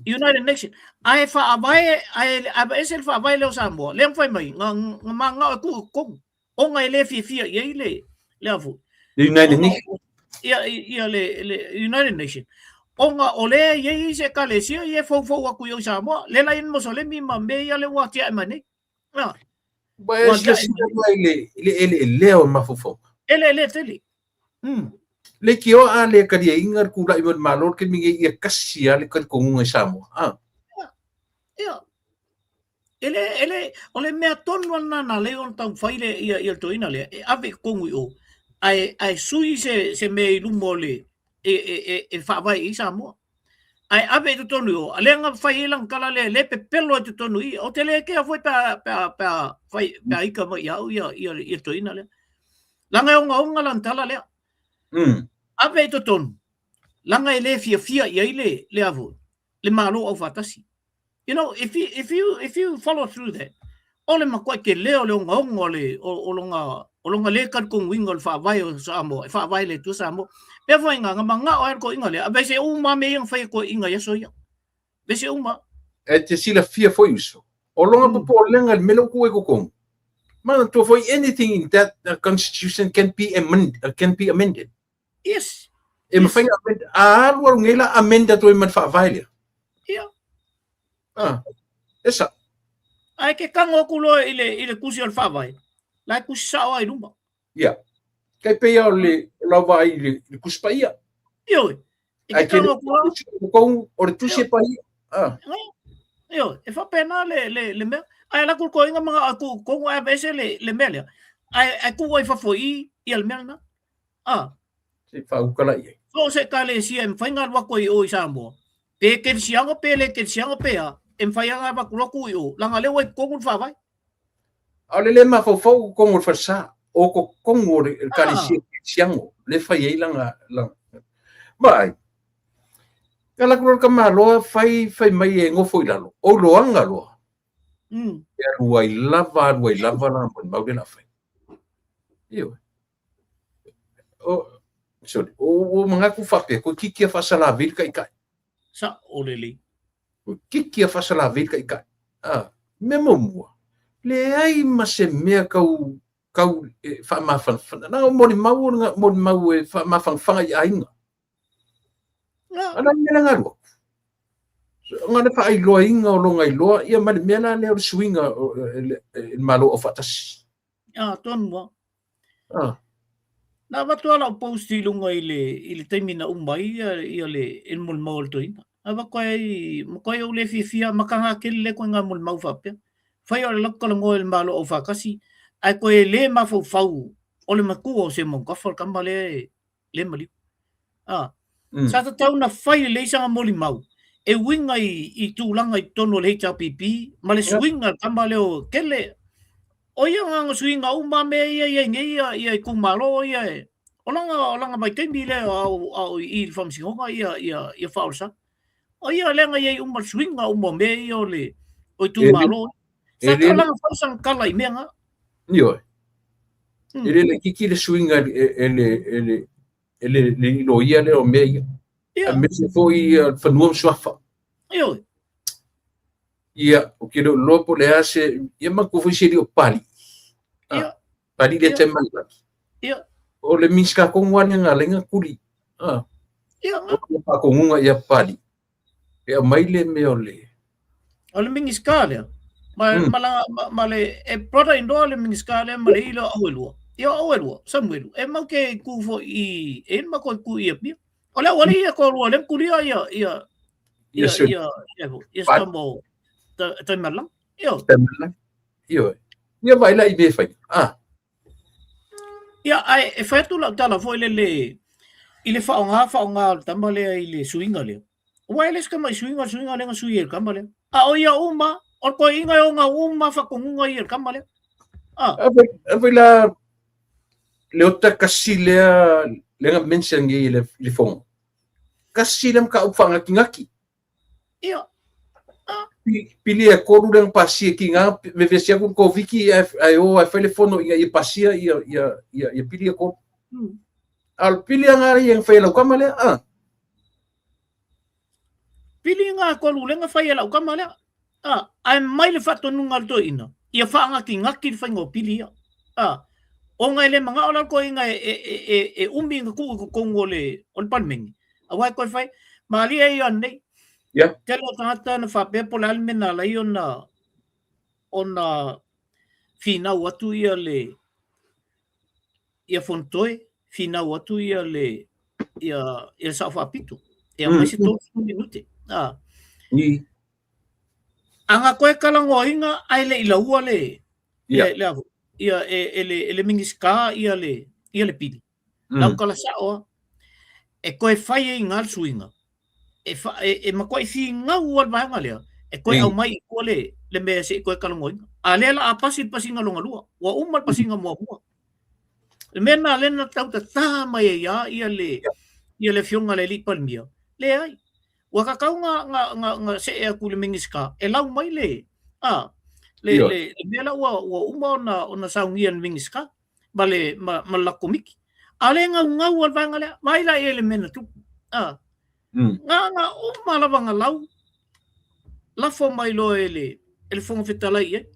United Nation. Ae faavae, ae aveese le faavae lea o Samoa, lea na fai mai, na, na mananao e tuu i totonu. Ona e le fiafia i ai le, le a foi. The United Nation. Ia, ia le, le United Nation. Ona o lea e i ai isi ekalesia ia e foufou atu i o i Samoa. Lea la i ai le Mosolemi ma mea ia lea ua atiae mai nei. Ah. Ua e silasila mai i le, i le eleelea o mafaufauga. Eleelea tele. Leitioa a le taliaiga le tulai mai o le Malo le taimi nei ia tasi lava le talitonuga i Samoa. Ah. Ia. Ia. E le, e le, o le mea tonu lava lena na ala ai ona taumafai le, ia, ia le toeaina lea, e ave i totonu i o, ae, ae sui se, se mea i luma o le, e, e, e, e faavae i ai Samoa. Ae ave i totonu i o, a lea na fai ai lana tala lea, le pepelo i totonu i i, ou te le kea foi pe a, pe a, pe a, fai, pe a ika mai ia au ia, ia, ia le toeaina lea. Leaga e ogaoga lana tala lea. Ave i totonu, leaga e le fiafia i ai le, le a foi, le Malo Aufaatasi. You know, if you, if you, if you follow through that, o le matuai tele o le ogaoga o le, o, o lona, o lona le talitonuina o le faavae o Samoa, e faavae i le Atua Samoa. Pea foi ngā, ngā mangao ai le toeaina lea, aveese uma mea ia na fai e toeaina i aso ia. Aveese uma. E te silafia foi uso, o lona popolega i le mea lea ua tuu ai i totonu, manatua foi anything in that constitution can be amend, can be amended. Yes. E mawhai nga amend, a alu alu nei la amend atu ai ma le faavae lea. Ia. Ah, e sa. Ae ke tango aku loa i le, i le tusi o le faavae, la e tusi sao lava i luma. Ia. Kai pei o le lau vaai i le, le tusi paia. Ioe. E Ai ke ke tango aku loa. O le tusi e paia. Ah. Ioe, e faapena le, le, le mea. Ae alu atu le toeaina ma na tuu i totonu ae aveese le, le mea lea. Ae, ae tuu ai i fafo i i, ia le mea lena. Ah. Se i faaukala i ai. So o se ekalesia e mafai ona alu atu ai i o i Samoa, pe kerisiano pe le kerisiano pe a, e mafai lava ona avatu loa tuu i o, leaga o lea ua i totonu le faavae. A o le le mafaufau o totonu o le falesa, o totonu o le ekalesia kerisiano, lea e fai ai lana, lana. Vaai, na alu atu loa le tamaloa fai, fai mai e nofo i lalo, o iloaga loa. E alu ai lava, alu ai lava lana molimau lea o le a fai. Ioe. O, sorry, o, o manatu faapea, toeitiiti a faasalavei le taitai. Sa'o lelei. Toeitiiti a faasalavei le taitai. Ah, mea muamua, leai ma se mea tau, tau e faamafanafana. Na o molimau o le molimau e faamafanafana i aiga. A na mea la galua. Nga le faailoaina o lona iloa, ia ma le mea la lea o le suiga o le Malo Aufaatasi. Ah, tonu lava. Ah. Na avatu lava lau post i luga i le, i le taimi na uma ai ia, ia le, i le molimau a le toeaina. Avatu ai, matuai ou le fiafia, mataga tele lea ituaiga molimau faapea. Fai o le alu atu talanoa i le Malo Aufaatasi, ae toe le mafaufau o le matua o Seumanutafa le tama lea e, le maliu. Ah. Sa tatau ona fai lelei sana molimau e uiga i, i tulaga i totonu o le HRPP ma le suiga le tama lea o Kele. O ia na suiga uma mea ia i ai nei ia, ia itumalo ia e, o lana, o lana vaitaimi lea a o, a o i i le Faamasinoga ia, ia, ia Faaolesa. O ia lea na i ai uma le suiga uma o mea ia o le, o itumalo. Sa tatau la ona fai sana tala i mea na. Ioe. E le laitiiti le suiga e le, e le, e le, le loia lea o mea ia. Ia. Aemaise foi le fanua ma suafa. Ioe. Ia, ou te le o iloa po o le a se, ia manatua foi se alii o Papalii. Ia. Papalii lea Taimalelagi. Ia. O le Minisita tonu lava lea na ala ai ona tuli. Ia. O le faatonuga ia Papalii. E aumai le mea o le... O le Minisita lea. Ma, ma, la, ma, ma le, e brother in law le Minisita lea ma le ilo au e lua. Ia au e lua, Samuelu. E mau ke ku fo i, e ma ko ku i apia. O le aualii ia ko lua le kulia ia, ia, ia, ia, ia, ia, ia, ia, Taimalang. Ia. Taimalang. Ia. Ia vai la i me fai. Ah. Ia, ae e fai atu lau tala foi lele i le faaaoga faaaoga o le tama lea i le suiga lea. Aua e le se tama i suiga, le suiga lea na sui e le tama lea. A o ia uma, o le toeaina e ona uma faatonuga ia e le tama lea. Ah. A foi la le ota kasi lea lea na mention nei i le fono. Kasi le mataupu faanatinati. Ia. Ah. Pili e tolu lea na pasia ki ngā vevesi atu le Koviti ae o ae fai le fono ina ia pasia ia, ia, ia, ia pili e tolu. A o le pili a ngā ia na fai e lau tama lea, ah. Pili ngā tolu lea na fai e lau tama lea. Ah, ae mai le faatonuga a le toeaina, ia faanatinati le faiga o pili ia. Ah, ona e le manao la le toeaina e, e, e, e, e umi ona tuu i totonu o le, o le Palemene. Aua e toe fai, malie ia nei. Yeah. Tele o tagata na faapea po o le a le mea na ala ai ona, ona finau atu ia le, ia Fonotoe, finau atu ia le, ia, ia Sao Faapito. E aumai se 30 minute. Ah. Aga koe talanoaina ae le i laua le, Ia. le, le, ia, e, e le, e le Minisita ia le, ia le pili. Lau tala sa'o a, e toe fai ai ngā le suiga, e, fa, e, e matuai finau a le vaega lea, e toe aumai i tua le, le mea se i toe talanoaina. A lea la a pasi le pasiga lona lua, ua uma le pasiga muamua. Le mea lena lea na tau tatā mai ai a ia le ia le afioga i le alii Palemia, leai. Ua tatau na na na na see atu i le Minisita e lau mai le a le le le mea la ua ua uma ona ona saunia e le Minisita ma le ma ma le latou Komiti. A o lea e naunau lava le vaega lea, vaai la i ai i le mea na tupu. A na na uma lava na lau lafo mai loa e le e le Fofoga Fetalai i ai.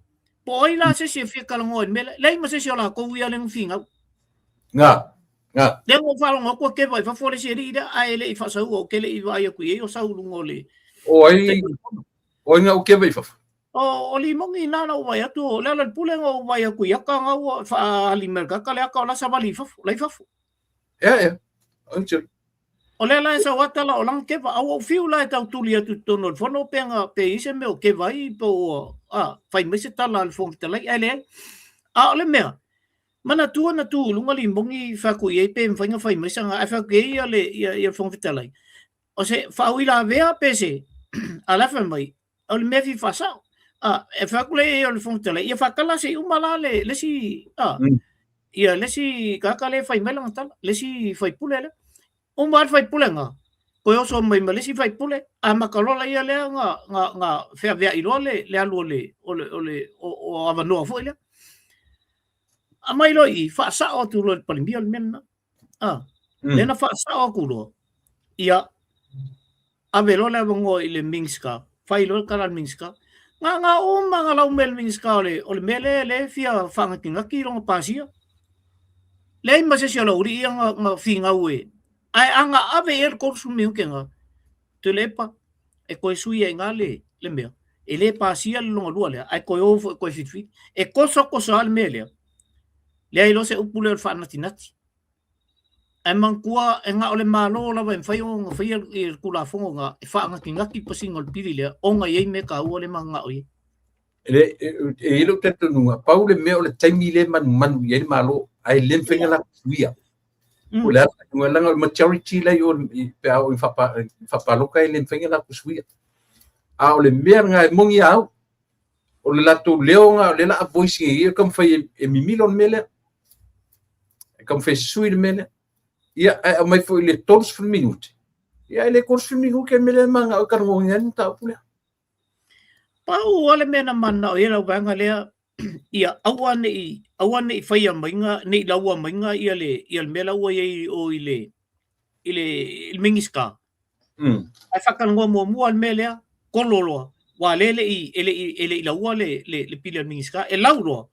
Po o ai la se isi e fia talanoa i le mea lea? Leai ma se isi o latou ia lea na finau. Nga, nga. Lea na ou faalogo atu ua keva i fafo le isi alii lea, ae le i faasaua, ou te le i vaai atu i ai o sau i luga o le... O ai, o ai na ou keva i fafo? O, o Limogi na na ou vaai atu, o Lealailepule na ou vaai atu i ata na ua faaali mai e le tagata le ata o la savali i fafo, la i fafo. Ea, ea. Ai tele. O lea la e sau ata la o lana keva, a ua ou fiu la e tau tuli atu i totonu o le fono pe na pe i ai se mea o keva ai po ua a, fai mai se tala a le Fofoga Fetalai, ae leai. A o le mea, manatua na tu i luga Limogi fai atu i ai pe mafai ona fai mai sana, ae fai atu i ai ia le, ia, ia le Fofoga Fetalai, o se faauilavea pe se, a la e fai mai, o le mea fia faasao. A, e fai atu lea i ai o le Fofoga Fetalai, ia faatala se i uma la le, le isi, a, ia le isi tagata lea e fai mai lana tala, le isi faipule lea. Uma lava le faipule na, toe oso mai ma le isi faipule, amata loa la ia lea na, na, na feaveai loa le, le alu o le, o le, o le, o, o avanoa foi lea. Aumai loa i i, faasao atu loa i le Palemia le mea lena. A, lea na faasao atu loa, ia, ave loa le avanoa i le Minisita, fai loa le tala a le Minisita. Na, na uma na lau mai e le Minisita o le, o le mea lea, lea e fia faanatinati lona pasia. Leai ma se isi o le aualii ia na, na finau e, ae a na ave i ai le 30 minute na, Tuilaepa, e toe sui ai i ina le, le mea, e le pasia le lona lua lea, ae toe o foi e toe filifili. E toso toso lava le mea lea, leai loa se upu lea o le faanatinati. Ae manatua e na o le Malo lava e mafai ona faia le Tulafono lena e faanatinati le pasiga o le pili lea ona e i ai mea taua lea e mananao i ai. E i ai lou talitonuga, pau le mea o le taimi lea e manumanu i ai le Malo, ae le mafai ona latou suia. O le a le leaga o le majority la i o pe a oo i faapalota e le mafai ona latou suia. A o le mea lena e moni a au, o le latou leo lena o lea o le a voice i ai, e taumafai e mimilo le mea lea. E taumafai e sui le mea lea. Ia, ae aumai foi i le 30 minute. Ia, e le 30 minute le mea lea e mananao e talanoaina ai le mataupu lea. Pau lava le mea na mananao i ai lau vaega lea, ia aua ne i, aua ne i faia maiga, ne i laua maiga ia le, ia le mea la ua i ai o i le, i le, i le Minisita. Ae faatalanoa muamua le mea lea, kolo loa, aua lea e le i, e le i, e le i laua le, le, le pili a le Minisita, e lau loa,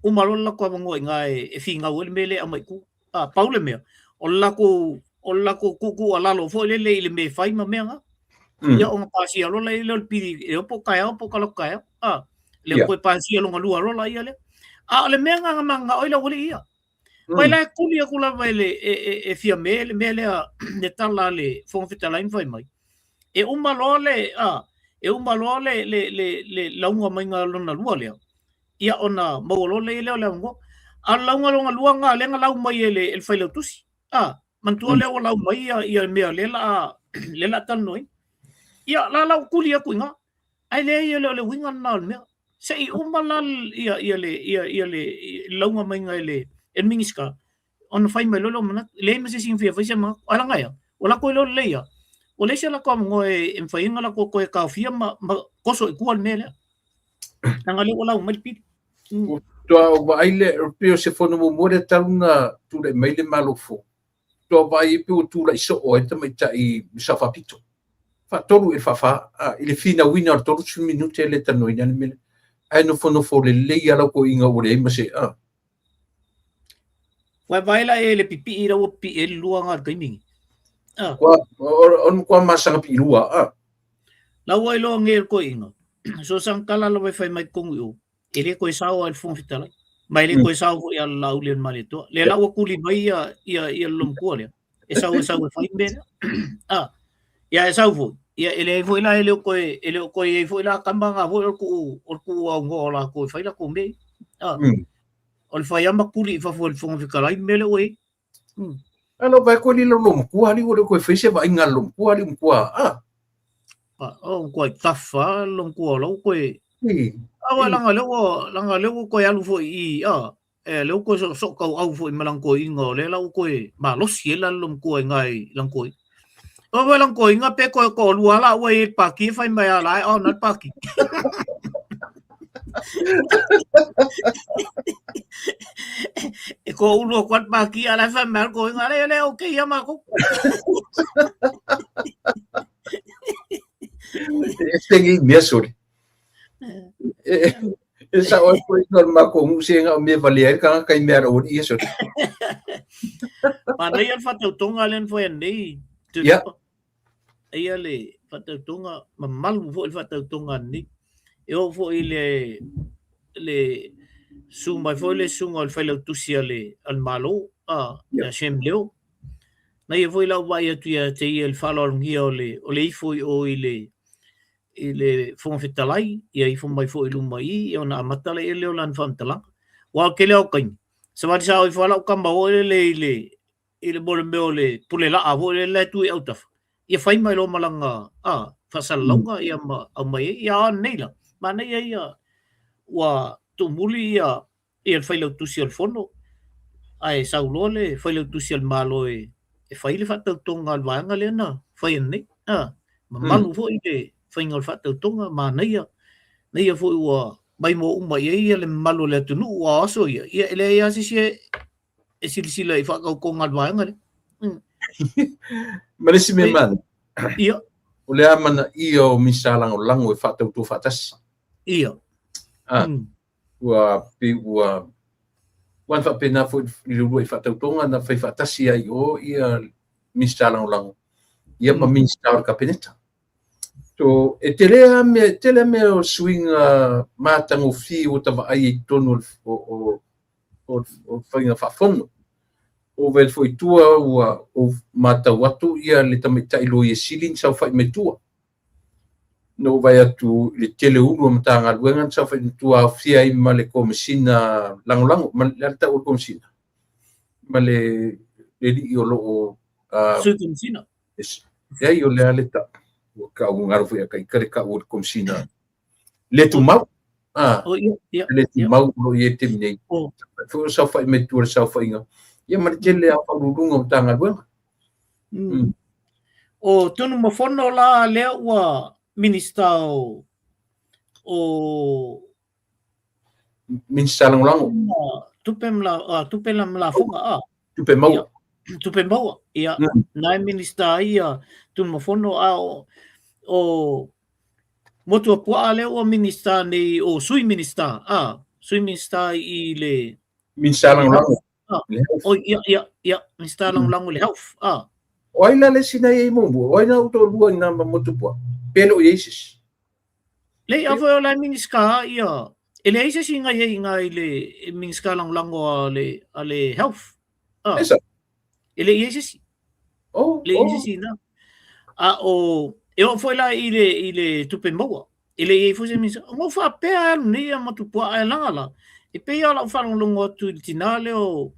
uma loa le latou avanoa i ina e finau ai le mea lea e aumai i tua. A, pau le mea, o le latou, o le latou tuutuualalo foi lele i le mea e fai ma mea na. Ia ona pasia loa lea o le pili, e iloa po o taeao po o talaatu taeao. A, lea ua toe pasia lona lua loa la ia lea. A o le mea na na mananao ai le aualii ia. Mai la e tuli atu lava e le e, e, e Fiame le mea lea le tala a le Fofoga Fetalai ma fai mai. E uma loa le a, e uma loa le le le le lauga maiga lona lua lea. Ia ona maua loa lea o le avanoa. A o le lauga lona lua na lea na lau mai e le e le Failautusi. A, manatua lea ua lau mai ia ia mea lea la lea la talanoaina. Ia la la ua tuli atu i ina. Ae leai e le o le uiga lena o le mea. Se i uma la ia ia le ia ia le lauga maiga e le e le Minisita ona fai mai loa lea o manatu. E leai ma se isi na fia fai se manatu. Ae leaga e a? Ua latou iloa lelei lava, ua leai se latou avanoa e mafai ai ona latou toe taofia ma ma toso i tua le mea lea. Leaga lea ua lau mai le pili. Ua faatoa ou vaai lea, pei o se fono muamua lea talu ona tulai mai le Malo fou. Faatoa vaai ai pei ua tulai soo ai le tamaitai Sao Faapito. Faatolu i le faafa, i le finauina o le 30 minute le talanoaina le mea lea. Ae nofonofo lelei lava lau toeaina ua leai ma se a. Ua vaai la e le pipii la ua pipii ai le lua na i le taimi ni. Ah. Kua, o le matua masaga piilua, a. La ua iloa nei e le toeaina, so sa tala lava e fai mai totonu i o, e le toe sao lava i le Fofoga Fetalai, ma e le toe sao foi ia Laaulialemalietoa. Lea la ua tuli mai ia, ia, ia le loomatua lea, e sau e sau e fai le mea lea. Ah, ia e sau foi, ia e leai foi la e le o toe, e le o toe i ai foi la tama na foi o le tuu, o le tuu aunoa o latou e fai latou mea ia. Ah, o le fai lava ma tuli i fafo e le Fofoga Fetalai le mea lea ua i ai. A lau vaai koe lilo loomatua alii ua le toe fai se vaaiga a le loomatua alii matua a. O matua i tafa loomatua o lau koe. Awa leaga lea ua leaga lea ua toe alu foi i a. E lea ua toe soosoo foi ma lana toeaina o lea la ua toe malosi ai la le loomatua i ina i lana toeaina. O foi lana toeaina pe toe toalua lava la ua i ai i le pati e fai mai lava la e on ai le pati. E toaulu atu lava le pati a o la e fai mai lava le toeaina, ale lea okay ia matou. E ese nei mea sole. E sao ai foi no makou nuu se na o mea valea ai le tagata i mea a le aualii ia sole. Manaia le faatautoga lea na fai ananei, Tuilaepa. Eia le faatautoga, mamalu foi le faatautoga ananei. E oo foi i le le susu mai foi le susuga o le failautusi a le a le Malo, a, ia Shem Leo. Na ia foi lau vaai atu ia te ia i le faaaloalogia o le o le ifo i o i le i le Fofoga Fetalai, ia ifo mai foi i luma i i, ia ona amata lea o lana faamatalaga. Aua o le tele lava o taimi, savali sao ifo lava lau tama foi lele i le i le mo le mea o le pule laa foi lele la e tu i autafa, ia fai mai loa ma lana faasalalauga ia ma aumai ai. Ia a o nei la, manaia ia ua tuumuli ia ia le Failautusi o le Fono, ae sau loa le Failautusi a le Malo e fai le faatautoga a le vaega lea na fai ananei. A, mamalu foi le faiga o le faatautoga, manaia, manaia foi ua maimoa uma i ai le mamalu o le atunuu, aua o aso ia, ia e leai lava se isi e silasila i faatautoga a le vaega lea. Ma le isi mea manaia, Ia. o le amanaia o Minisita Lagolago e faatauto faatasi. Ia. A, ua pei ua ua na faapena foi i le uluai faatautoga na fai faatasi ai i o ia Minisita Lagolago ia ma Minisita o le Kapeneta. So, e tele lava mea, e tele lava mea o suiga matagofie ua ta vaai ai i totonu o, o, o, o faiga faafono. O vaai foi i tua ua ou matau atu ia le tamaitai Loia Sili na saofai mai tua. Na ou vaai atu i le tele o Ulu o Matagaluega na saofai mai tua aofia ai ma le Komesina Lagolago, ma le a le tau o le Komesina? Ma le le alii o lo o Sui Komesina. Leai, o le a le tau? Ua kau ua galo foi ia ita le tau o le Komesina le tumau. Ah, Oh, ia, ia, le ia. tumau o lo o i ai i le taimi nei. Oh. Foi o saofai mai tua i le saofaiga. Ia ma le tele lava o Faauluuluga o Matagaluega. O Tunumafono la lea ua Minista o o Minista Lagolago. Tupe ma tupe la ma lafoga a. Tupe maua. Tupe maua. Ia, na e Minista ai ia Tunumafono a o o Motuapuaa lea ua Minista nei o Sui Minista a, Sui Minista i le Minista Lagolago. Ah, oi, ia, ia, ia, Minista Lagolago i le Health. Ah. O ai la le isi na i ai muamua? O ai na ou toalua i na ma Motuapuaa? Pe le o i ai se isi? Leai, a foi o la e Minista ia, e leai se isi na i ai i na i le Minista Lagolago a le, a le Health. Ah. E sa. E le i ai se isi. Oh, Le i ai se isi na. A o, e oo foi la i le, i le tupe maua. E le i ai foi se Minista. Ona ou faapea e alu nei a Motuapuaa ae laga la, e pei lava o lau faalogologo atu i le tinā lea o,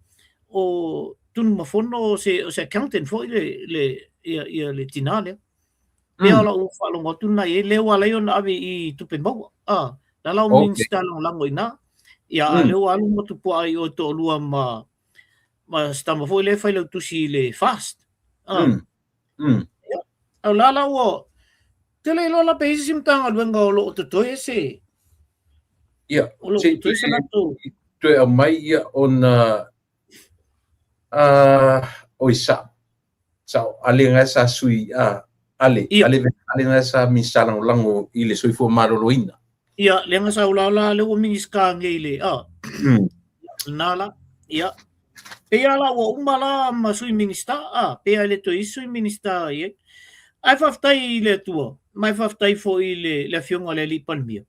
o Tunumafono o se, o se accountant foi le, le, ia, ia le tinā lea. Pei lava o lau faalogo atu lena i ai, lea ua ala ai ona ave i tupe maua. Ah, la la o Okay. Minista lagolago i ina. Ia, a lea ua alu Motuapuaa i o e toalua ma, ma se tama foi lea e failautusi i le FAST. Ah. Ia, o la la ua tele iloa la pe i ai se isi Matagaluega o lo o totoe se Ia, o lo o se i totoe se latou toe aumai ia ona oi sa sa ale ngai sa sui a ale Ia. ale ale ngai sa Minista Lagolago i le Soifua Maloloina. Ia, lea na sau la la le ua Minista nei le a. Na la. Ia. Pei lava la ua uma la ma Sui Minista, a, pei lava e le toe i ai se Sui Minista i ai. Ae faafetai i le Atua, ma e faafetai foi i le, le Afioga i le Alii Palemia,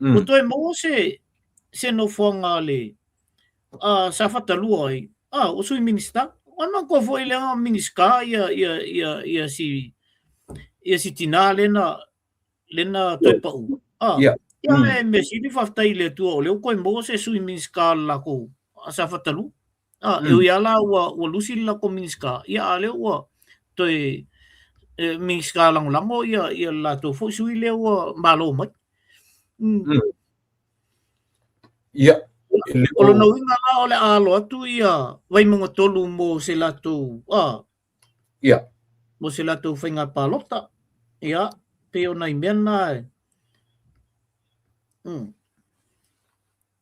ua toe maua se, se nofoaga a le a Safata 2 ai, a, ua Sui Minista. Ua manatua foi lea Minista ia, ia, ia, ia si, ia si tinā lea na, lena toe pau. Ah, Ia. ia e mea sili faafetai i le Atua o lea ua toe maua se sui Minista o le latou a Safata 2. Ah, e ui lava la ua, ua lusi le latou Minista, ia a o lea ua toe e, Minista lagolago ia, ia le latou foi sui lea ua malo mai. Ia. O lona uiga la o le a alo atu ia Vaimauga 3 mo se latou a ia mo se latou faiga palota. Ia, pei o nai mea na e.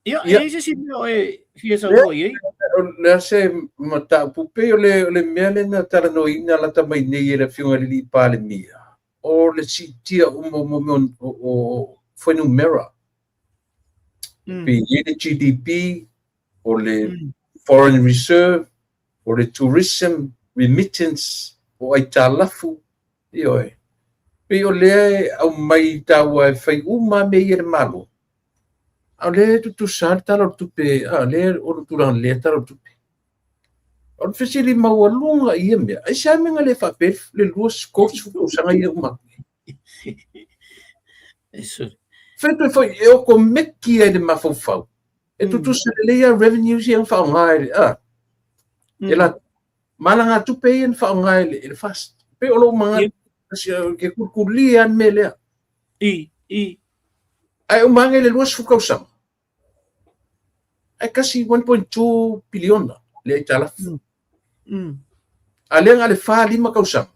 Ia, e i ai se isi mea o e fia saunoa i ai? O le a se mataupu, pei o le, o le mea lea na talanoaina lata mai nei e le Afioga i le Alii Palemia, o le siitia uma o mea o fuainumera. Pei e i ai le GDP, o le foreign reserve, o le tourism, remittance, o aitalafu, ioe. Pei o lea e aumai taua e fai uma lava mea ia e le Malo, a o lea e tutusa lava le Tala o le Tupe, a lea o le tulaga lelei le Tala o le Tupe. O le fesili maualuga i ia mea, aisea mea na le faapea le 20 tausaga ia uma atu nei? Fai toe foi e okomeki ai le mafaufau. E tutusa lelei lava revenues ia na faaaoga e le, a, e la, ma alagatupe ia na faaaoga e le, e le FAST. Pei o lou manatu, ke kulikulia lava le mea lea. I, i. Ae uma ane le 20 tausaga, ae kasi 1.2 piliona le aitalafu. A lea na o le 4 5 tausaga,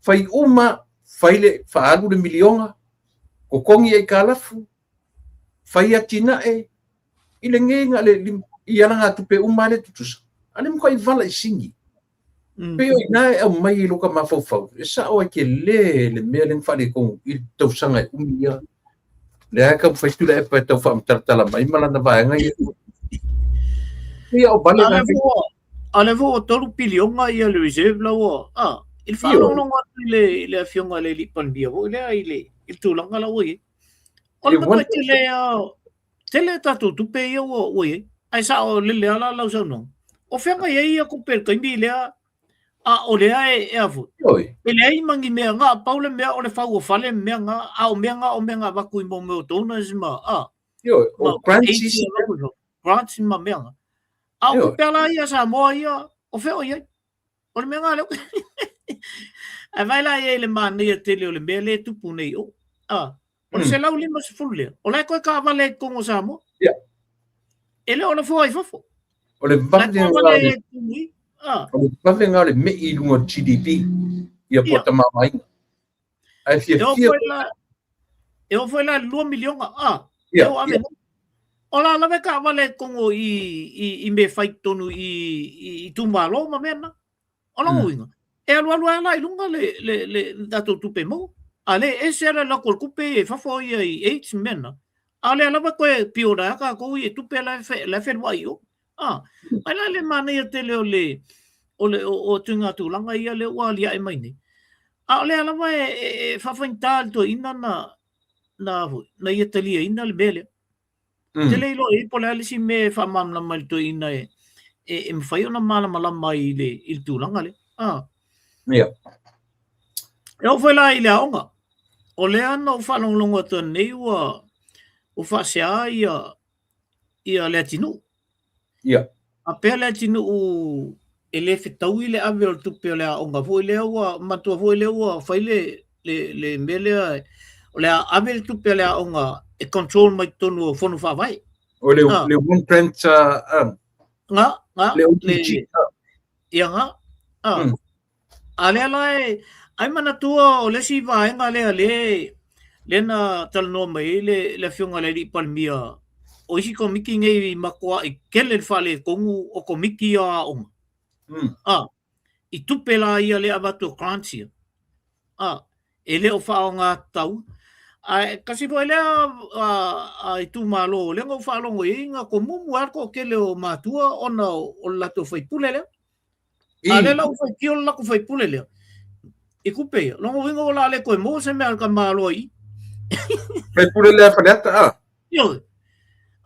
fai uma, fai le, faaalu le miliona, totogi aitalafu, fai atinae, i lenei na o le, i alagatupe uma lava lea e tutusa, a o lea e matuai vala i sini. Pei o i ina e aumai i lota mafaufau, e sao ai tele le mea lea na faaletonu i le tausaga e umi ia. Lea e taumafai Tuilaepa e tau faamatalatala mai ma lana vaega ia. Ia o vale na. A lea foi ua 3 piliona ia le reserve la ua, a, i le faalogologo atu i le, i le afioga i le Alii Palemia foi lea i le, i le tulaga la ua i ai. O le matuai tele lava, tele a tatou tupe ia ua, ua i ai. Ae sao lele lava la lau saunoaga. O fea na i ai ia tupe i le taimi lea, a o lea e, e a foi? E leai ma ni mea na, pau le mea o le fau o fale ma mea na, a o mea na o mea na avatu i mo mea o donors ma, a. Ioe, o grants isi. Grants ma mea na. A o tupe la ia a Samoa ia, o fea o i ai? O le mea na lea. Ae vaai la i ai i le manaia tele o le mea lea e tupu nei o. A, o le 150 lea, o la e toe taavale ai i totonu o Samoa. Yeah. E le o lafoa i fafo. O le vave o le vave o le mei i luga o le GDP ia po o tamaoaiga. Ae fiafia. E oo foi la i le 2 miliona, a, e oo ave nei. O la lava e taavale ai totonu i, i, i mea fai totonu i, i itumalo ma mea na. O lona uiga, e alualu ai la i luga le, le, le, le tatou tupe maua. A le ese le alu atu o le tupe ia i fafo ia i aids ma mea na, a o lea lava e toe pioda ai tatou ia i tupe la e, la e feluai i o. A, ai la le manaia tele o le, o le, o, o ituaiga tulaga ia lea ua aliae mai nei. A o lea lava e, e, e faafaigata i le toeaina na, na, na ia taliaina le mea lea. Ou te le iloa i ai po o le a le isi mea e faamalamalama i le toeaina e, e, e mafai ona malamalama ai i le, i le tulaga lea. Ah. Ia. E oo foi la i le aoga. O lea na ou faalogologo atu nei ua, ua faasea ia, ia Leatinuu. Ia. A pea Leatinuu e le fetaui le ave o le tupe o le aoga foi lea ua manatua foi lea ua fai le, le, le mea lea o le a ave le tupe a le aoga e control mai totonu o fono faavae. O le, ah. le one grant nga, nga, le OTG. Le, ia nga. Ah. A lea la e, ai manatua o le isi vaega lea le, lea na talanoa mai ai le, le Afioga i le Alii Palemia, o isi komiti nei i matuai tele le faaletonu o komiti ia o aoga. A, i tupe la ia lea avatu o grants ia. A, e le o faaaoga tatau. Ae tasi foi lea a, itumalo lea na ou faalogo i ai na tomumu lava le toatele o matua ona o le latou faipule lea. A lea la ua faitio le latou faipule lea i tupe ia. Lona uiga o le a le toe maua se mea a le tamaloa i i. Faipule lea Faleata a? Ioe.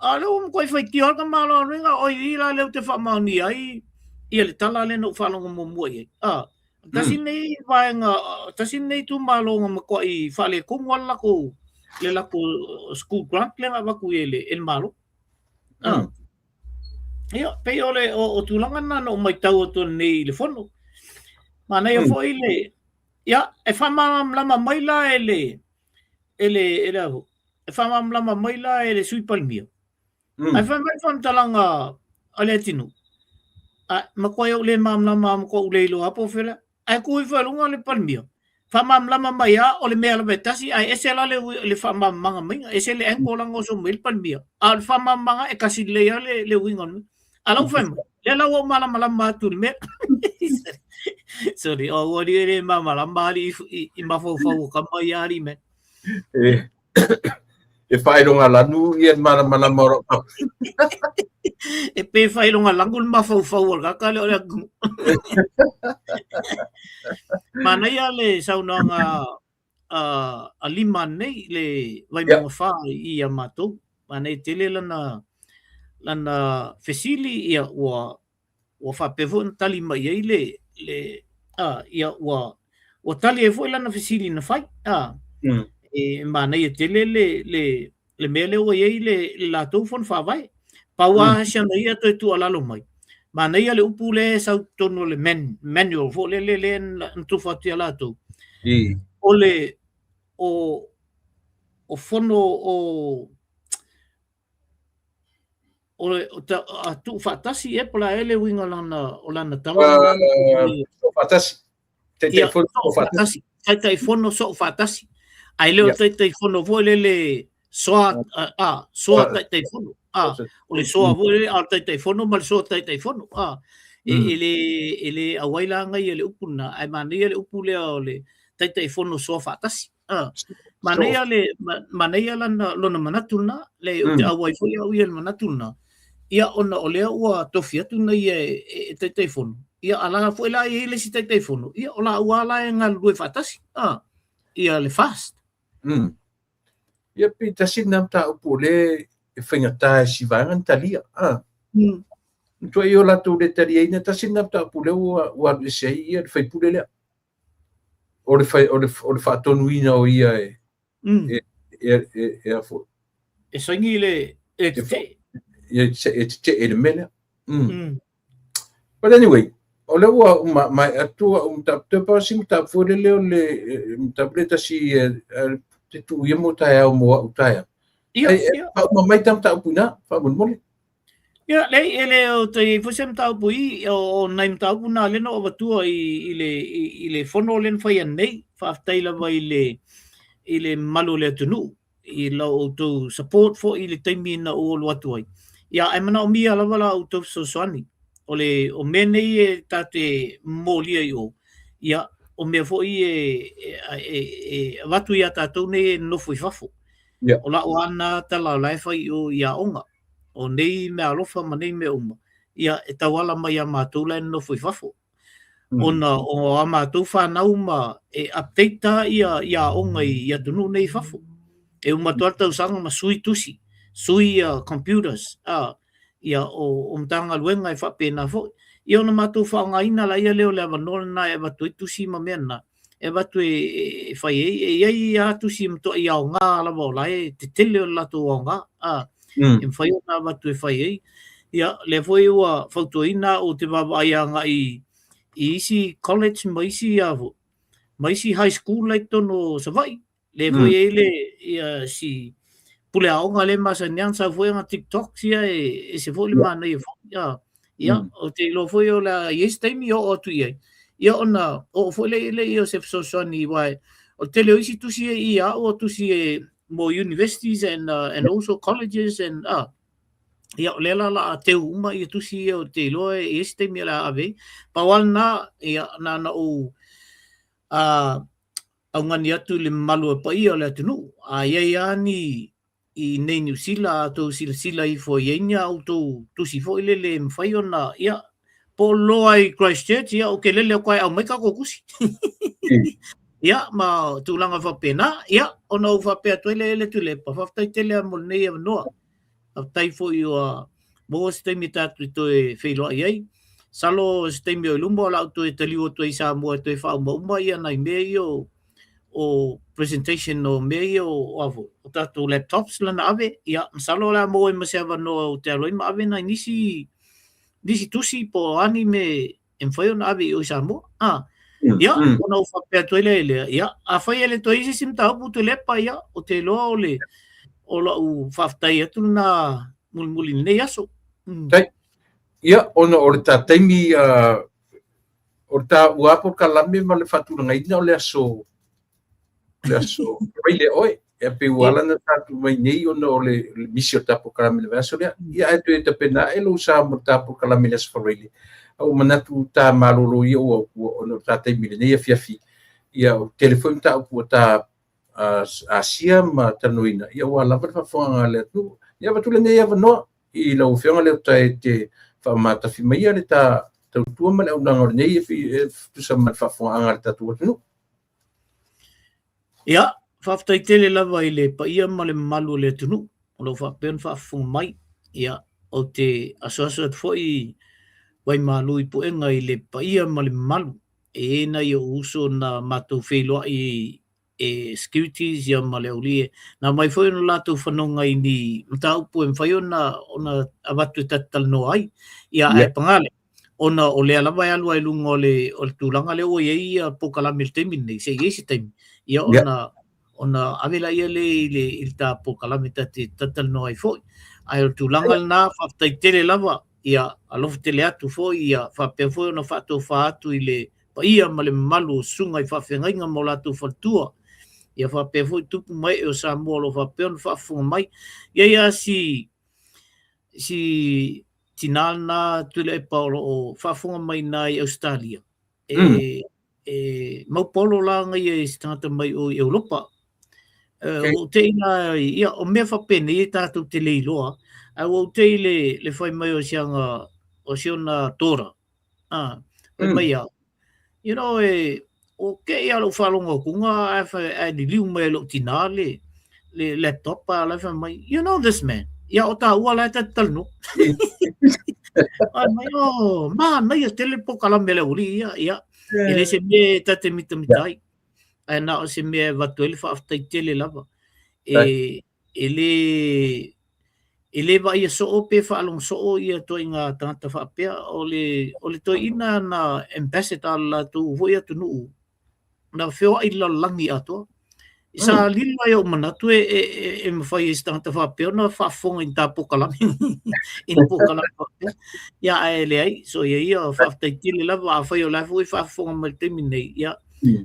A lea ua matuai faitio lava le tamaloa lona uiga o i la lea ou te faamaonia ai ia le tala lea na ou faalogo muamua i ai. A, tasi lenei vaega, tasi lenei itumalo na matuai faaletonu lava le latou, le latou school grant lea na avatu i ai e le Malo. A. Ia, pei o le o, o tulaga na na ou maitau atu nei i le fono. Manaia foi le ia e faamalamalama mai la e le e le e le e faamalamalama mai la e le Sui Palemia. Ae fai mai le faamatalaga a Leatinuu, Ae, matuai ou le malamalama lava ma ko'u le iloa po o fea lea. Ae tu ifo i luga le Palemia, faamalamalama mai lava o le mea lava e tasi, ae ese la le, le faamalamalamaga maiga, ese le angle la na oso mai ai le Palemia, a o le faamalamalamaga e tasi lelei lava le, le uiga o le mea. A la ua fai mai, lea la ua ou malamalama atu i le mea. Sorry, o ua alii e le malamalama alii i, i mafaufau o kama ia alii me. E, e faailoga lanu ia le malamalama o lau papa. E pe faailoga lanu le mafaufau o le tagata lea o le atunuu. Manaia le saunoaga a Lima nei le Vaimauga 4 i ia matou. Manaia tele lana lana fesili ia ua ua faapea foi ona tali mai i ai le, le a, ia, ua, ua tali ai foi lana fesili na fai. A, E manaia tele le, le, le mea lea ua i ai le, le latou fono faavae. Pau lava si ana ia toe tuualalo mai, manaia le upu lea e sau i totonu o le man, manual foi lele lea na tufa atu ia latou. O le, o, o fono o, o le a tuufaatasi ea po o le a ea le uiga o lana, o lana tala Soofaatasi. Taitaifono soofaatasi. Taitaifono soofaatasi. Ae le o taitaifono foi lele soa, a, soa taitaifono. A, o le soa foi lele, a o le taitaifono ma le soa taitaifono. A, e, e le, e le auai la agaia le upu lena, ae manaia le upu lea o le taitaifono soa faatasi. Ah, manaia le manaia lana lona manatu lena, le ou te auai foi au ia i le manatu lena. Ia ona o lea ua tofi atu na ia e, e Taitaifono. Ia a la foi la e i ai le isi Taitaifono, ia o laua la e galulue faatasi. Ah, ia le FAST. Ia pe tasi lena mataupu o lea e faigata e si vaega ona talia. Ah. Matua o latou le taliaina, tasi lena mataupu lea ua, ua alu ese ai ia le faipule lea. O le, o le, o le faatonuina o ia e, e, e, e, e, a foi. E saini le, e tetee. E, e tetee i le mea lea. But anyway, o lea ua uma mai atu au mataupu, toe pau si mataupu foi lele o le mataupu lea tasi te tuu ia mo taeao mo au taeao. Ia, ia. Faauma mai ta mataupu ina, faamolemole. Ia, leai, e le o te i ai foi se mataupu i, o, o nai mataupu na lea na ou avatua i, i le, i, i le fono lea na fai ananei. Faafetai lava i le, i le mamalu o le atunuu, i la outou support foi i le taimi na ou alu atu ai. Ia, ae manaomia lava la outou fesoasoani. O le, o mea nei e ta te molia i o, ia, o mea foi e, e, e, e avatu iā tatou nei e nonofo i fafo. Ia. O la'u lava lena tala o la e fai i o i aoga. O nei meaalofa ma nei mea uma, ia, e tauala mai iā matou la e nonofo i fafo. Ona o a matou fanau ma e update lava ia, ia aoga i, i atunuu nei i fafo. E uma atu lava le tausaga ma sui tusi, sui ia computers, a, ia o, o Matagaluega e faapena foi. Ia ona matou faaaogaina laia lea o le avanoa lena e avatu ai tusi ma mea na, e avatu e, e fai ai, e i ai lava tusi e matuai aoga lava o la e tetele o le latou aoga, a, e mafai ona avatu e fai ai. Ia, lea foi ua fautuaina au ou te vaavaai agai i, i isi college ma isi, a, ma isi high school la i totonu o Savaii, Lea foi e i ai le ia si pule aoga lea e masani lava ona sau foi ana TikToks ia e ese foi le manaia foi. Ia, ia ou te iloa foi o le a i ai se taimi e oo atu i ai. Ia ona oo foi lea lea o se fesoasoani aua o le tele o isi tusi e i a au o tusi e mo universities and and also colleges and ia o lea la o le a teu uma ia tusi ia ou te iloa e i ai se taimi o le a ave ai. Pau lava lena, ia na ona ou augani atu i le mamalu o paia o le atunuu. A i ai lava ni i nei Niu Sila a outou silasila ifo e i ai ni a outou tusi foi lele e mafai ona, ia, po o loa i Christchurch, ia, ou te lele atu lava e aumai tatou tusi. Ia, ma tulaga faapena, ia, ona ou faapea atu ai lea e le Tuilaepa, faafetai tele lava mo lenei avanoa. Faafetai foi ua maua se taimi tatou te toe feiloai ai. Masalo o se taimi o i luma o le a ou toe taliu atu ai i Samoa e toe faaumauma ia nai mea ia o, o presentation o mea ia o, o, o tatou laptops lana ave. Ia, masalo o le a maua ai ma se avanoa ou te alu ai ma ave nai nisi, nisi tusi po o a ni mea e mafai ona ave i o i Samoa. A, ia, ona ou faapea atu ai lea i lea, ia, afai e le toe i ai se isi mataupu Tuilaepa, ia, ou te iloa o le, o lau faafetai atu lena mulimuli i lenei aso. Mm. Ia, ona o le ta taimi, o le ta ua polokalame ma le faatulagaina o le aso, le aso Faraile oe. Ia pei ua ala ona ta tuu mai nei ona o le misi o le ta polokalame i le vaiaso lea. Ia ae toe tapena ae lou sa mo le ta polokalame i le aso Faraile. A ua manatu ta malolo ia ua, ua ona o le ta taimi i lenei afiafi. Ia ua tele foi mataupu ua ta asia ma talanoaina, ia ua lava le faafofogaaga a le atunuu. Ia avatu lenei avanoa i lau Afioga Leota e te faamatafi maia le ta tautua ma le auaunaga o lenei e tusa ma le faafofogaaga a le tatou atunuu. Ia, faafetai tele lava i le paia ma le mamalu o le atunuu o lo o faapea ona faafofoga mai. Ia, ou te asuasu atu foi vaimalu i puega i le paia ma le mamalu e i ai nai ou uso na matou feiloai e securities ia ma le aualii na aumai foi ona latou fanoga i ni mataupu e mafai ona ona avatu e ta te talanoa ai. Ia ae paga lea, ona o lea lava e alu ai i luga o le o le tulaga lea ua i ai ia polokalame i le taimi lenei, se i i ai se taimi, ia ona ona ave laia lea i le i le ta polokalame ta te talatalanoa ai foi. Ae o le tulaga lena, faafetai tele lava, ia alofa tele atu foi, ia faapea foi ona faatofa atu i le paia ma le mamalu o susuga i faafeagaiga ma o latou faletua, ia faapea foi tupu ma ee o Samoa o lo o faapea ona faafofoga mai. E i ai lava si, si tinā lena Tuilaepa o lo o faafofoga mai i ina i Ausetalia, e, e maupolo la ia i se tagata mai o i Europa. Ua ou te i la, ia, o mea faapenei e tatou te le iloa, ae ua ou te i le, le fai mai o si ana, o si ona daughter, Ah, fai mai ia, you know, e, o ke ia lou faalogo atuga ae fai, ae liliu mai e lou tinā le, le laptop a la e fai mai, you know this man. Ia o tāua la e ta te talanoa. Ai mai, oh, manaia tele polokalame a le aualii ia, ia. E le se mea e ta te mitamita ai. Ae na o se mea e avatu ai le faafetai tele lava. E, e le e le vaaia soo pe faalogo soo ia ituaiga tagata faapea. O le o le toeaina na ambassador le latou foi atunuu na feoai i le lalolagi atoa. Sa lilo ai ou manatu e, e, e, e mafai e se tagata faapea ona faafofoga i ni ta polokalame i ni polokalame faapea. Ia ae leai, so ia ia faafetai tele lava afai o la foi e faafofoga mai i le taimi lenei, ia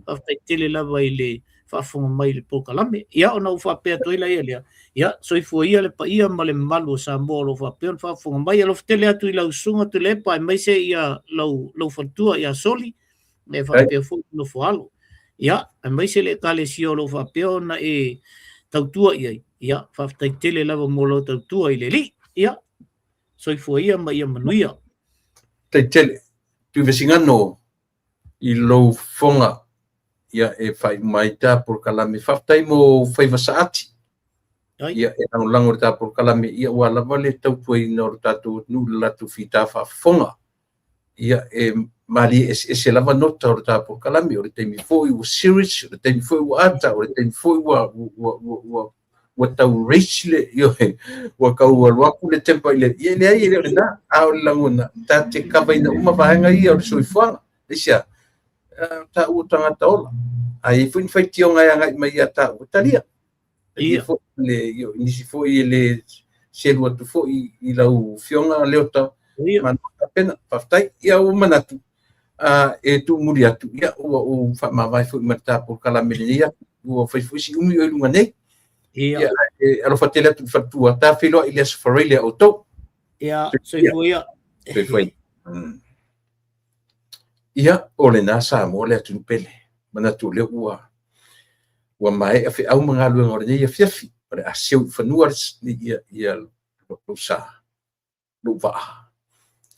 faafetai tele lava i le faafofoga mai i le polokalame. Ia, ona ou faapea atu ai laia lea, ia, soifua ia le paia ma le mamalu o Samoa o lo o faapea ona faafofoga mai. Alofa tele atu i lau susuga Tuilaepa aemaise ia lau, lau faletua ia Soli, e faapea foi le nofo alo. Ia, aemaise le ekalesia o lo o faapea ona e tautua i ai. Ia, faafetai tele lava mo lau tautua i le Alii. Ia, soifua ia ma ia manuia. Faafetai tele. Tuivasigano i lou fofoga ia e faaiu mai ta polokalame. Faafetai mo faiva saati. Ia e lagolago i le ta polokalame ia ua lava le tautuaina o le tatou atunuu i le latou fita faafofoga. Ia e malie eseese lava nota o le ta polokalame, o le taimi foi ua serious, o le taimi foi ua ata, o le taimi foi ua ua ua ua ua tau race le, ioe, ua tau alu atu le temper i le, ia leai e le o lena, a o le lagona, ta te kavaina uma vaega ia o le soifuaga. Aisea? Taua o tagata ola. A i ai foi ni faitioga e agai mai ia taua, talia. Ia. Foi le, io, nisi foi e le selu atu foi i lau afioga Leota, malo tapena, faafetai. Ia ua manatu, e tuumuli atu, ia ua ou faamavae foi ma le ta polokalame lenei atu, ua fai foi si umi o i luga nei. Ia, e alofa tele atu i le faletua, ta feiloai i le Aso Faraile a outou. Ia, soifua ia. Soifua ia. Ia, o lena Samoa le atunuu pele. Manatu o lea ua ua maea feau ma galuega o lenei afiafi, o le a seu i fanua ia, ia lou sa. lou vaa.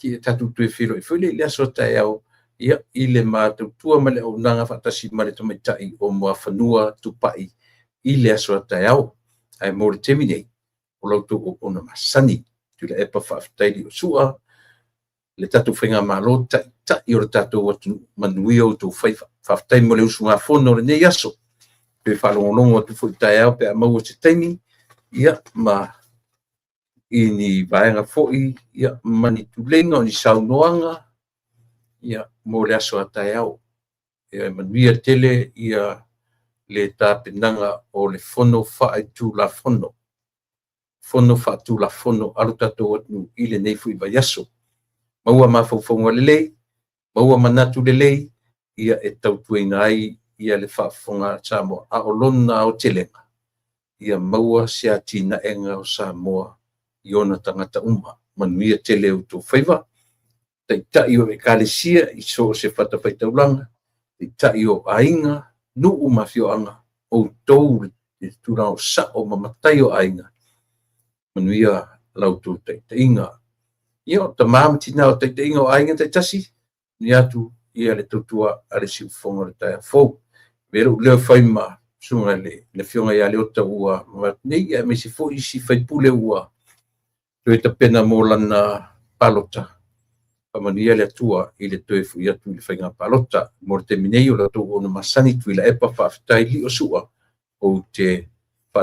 Ia tatou toe feiloai foi lea i le aso a taeao, ia, i le matautua ma le auaunaga faatasi ma le tamaitai o Muafanua Tupai i le aso a taeao. Ae mo le taimi nei, o la outou auauna masani, Tuilaepa faafetai Liosua, le tatou faigamalo taitai o le tatou atunuu, manuia outou faiva. Faafetai mo le usugafono o lenei aso. Toe faalogologo atu foi taeao pe a maua se taimi, ia, ma i ni vaega foi ia, ma ni tuleiga o ni saunoaga ia, mo le aso a taeao. Ia, e manuia tele ia le tapenaga o le Fono Faaitulafono. Fono Faatulafono a lo tatou atunuu i lenei foi vaiaso. Maua mafaufauga lelei, maua manatu lelei, ia e tautuaina ai ia le faafofoga a Samoa, a o lona aotelega, ia maua se atinaega o Samoa i ona tagata uma. Manuia tele outou faiva, taitai o Ekalesia i so o se fatafaitaulaga, taitai o aiga, nuu ma afioaga, outou le tulaga o sao ma matai o aiga, manuia la outou taitaiga. Ia, o tama ma tina o taitaiga o aiga taitasi, manuia atu ia le tautua a le siufofoga o le taeao fou. Avea lou leo e fai ma susuga i le Afioga ia Leota ua mavae atu nei, aemaise foi isi sui usufono ua toe tapena mo lana palota. Faamanuia le Atua i le toe foi atu i le faiga palota. Mo le taimi nei, o la outou auauna masani Tuilaepa, faafetai. Lio Sua, ou te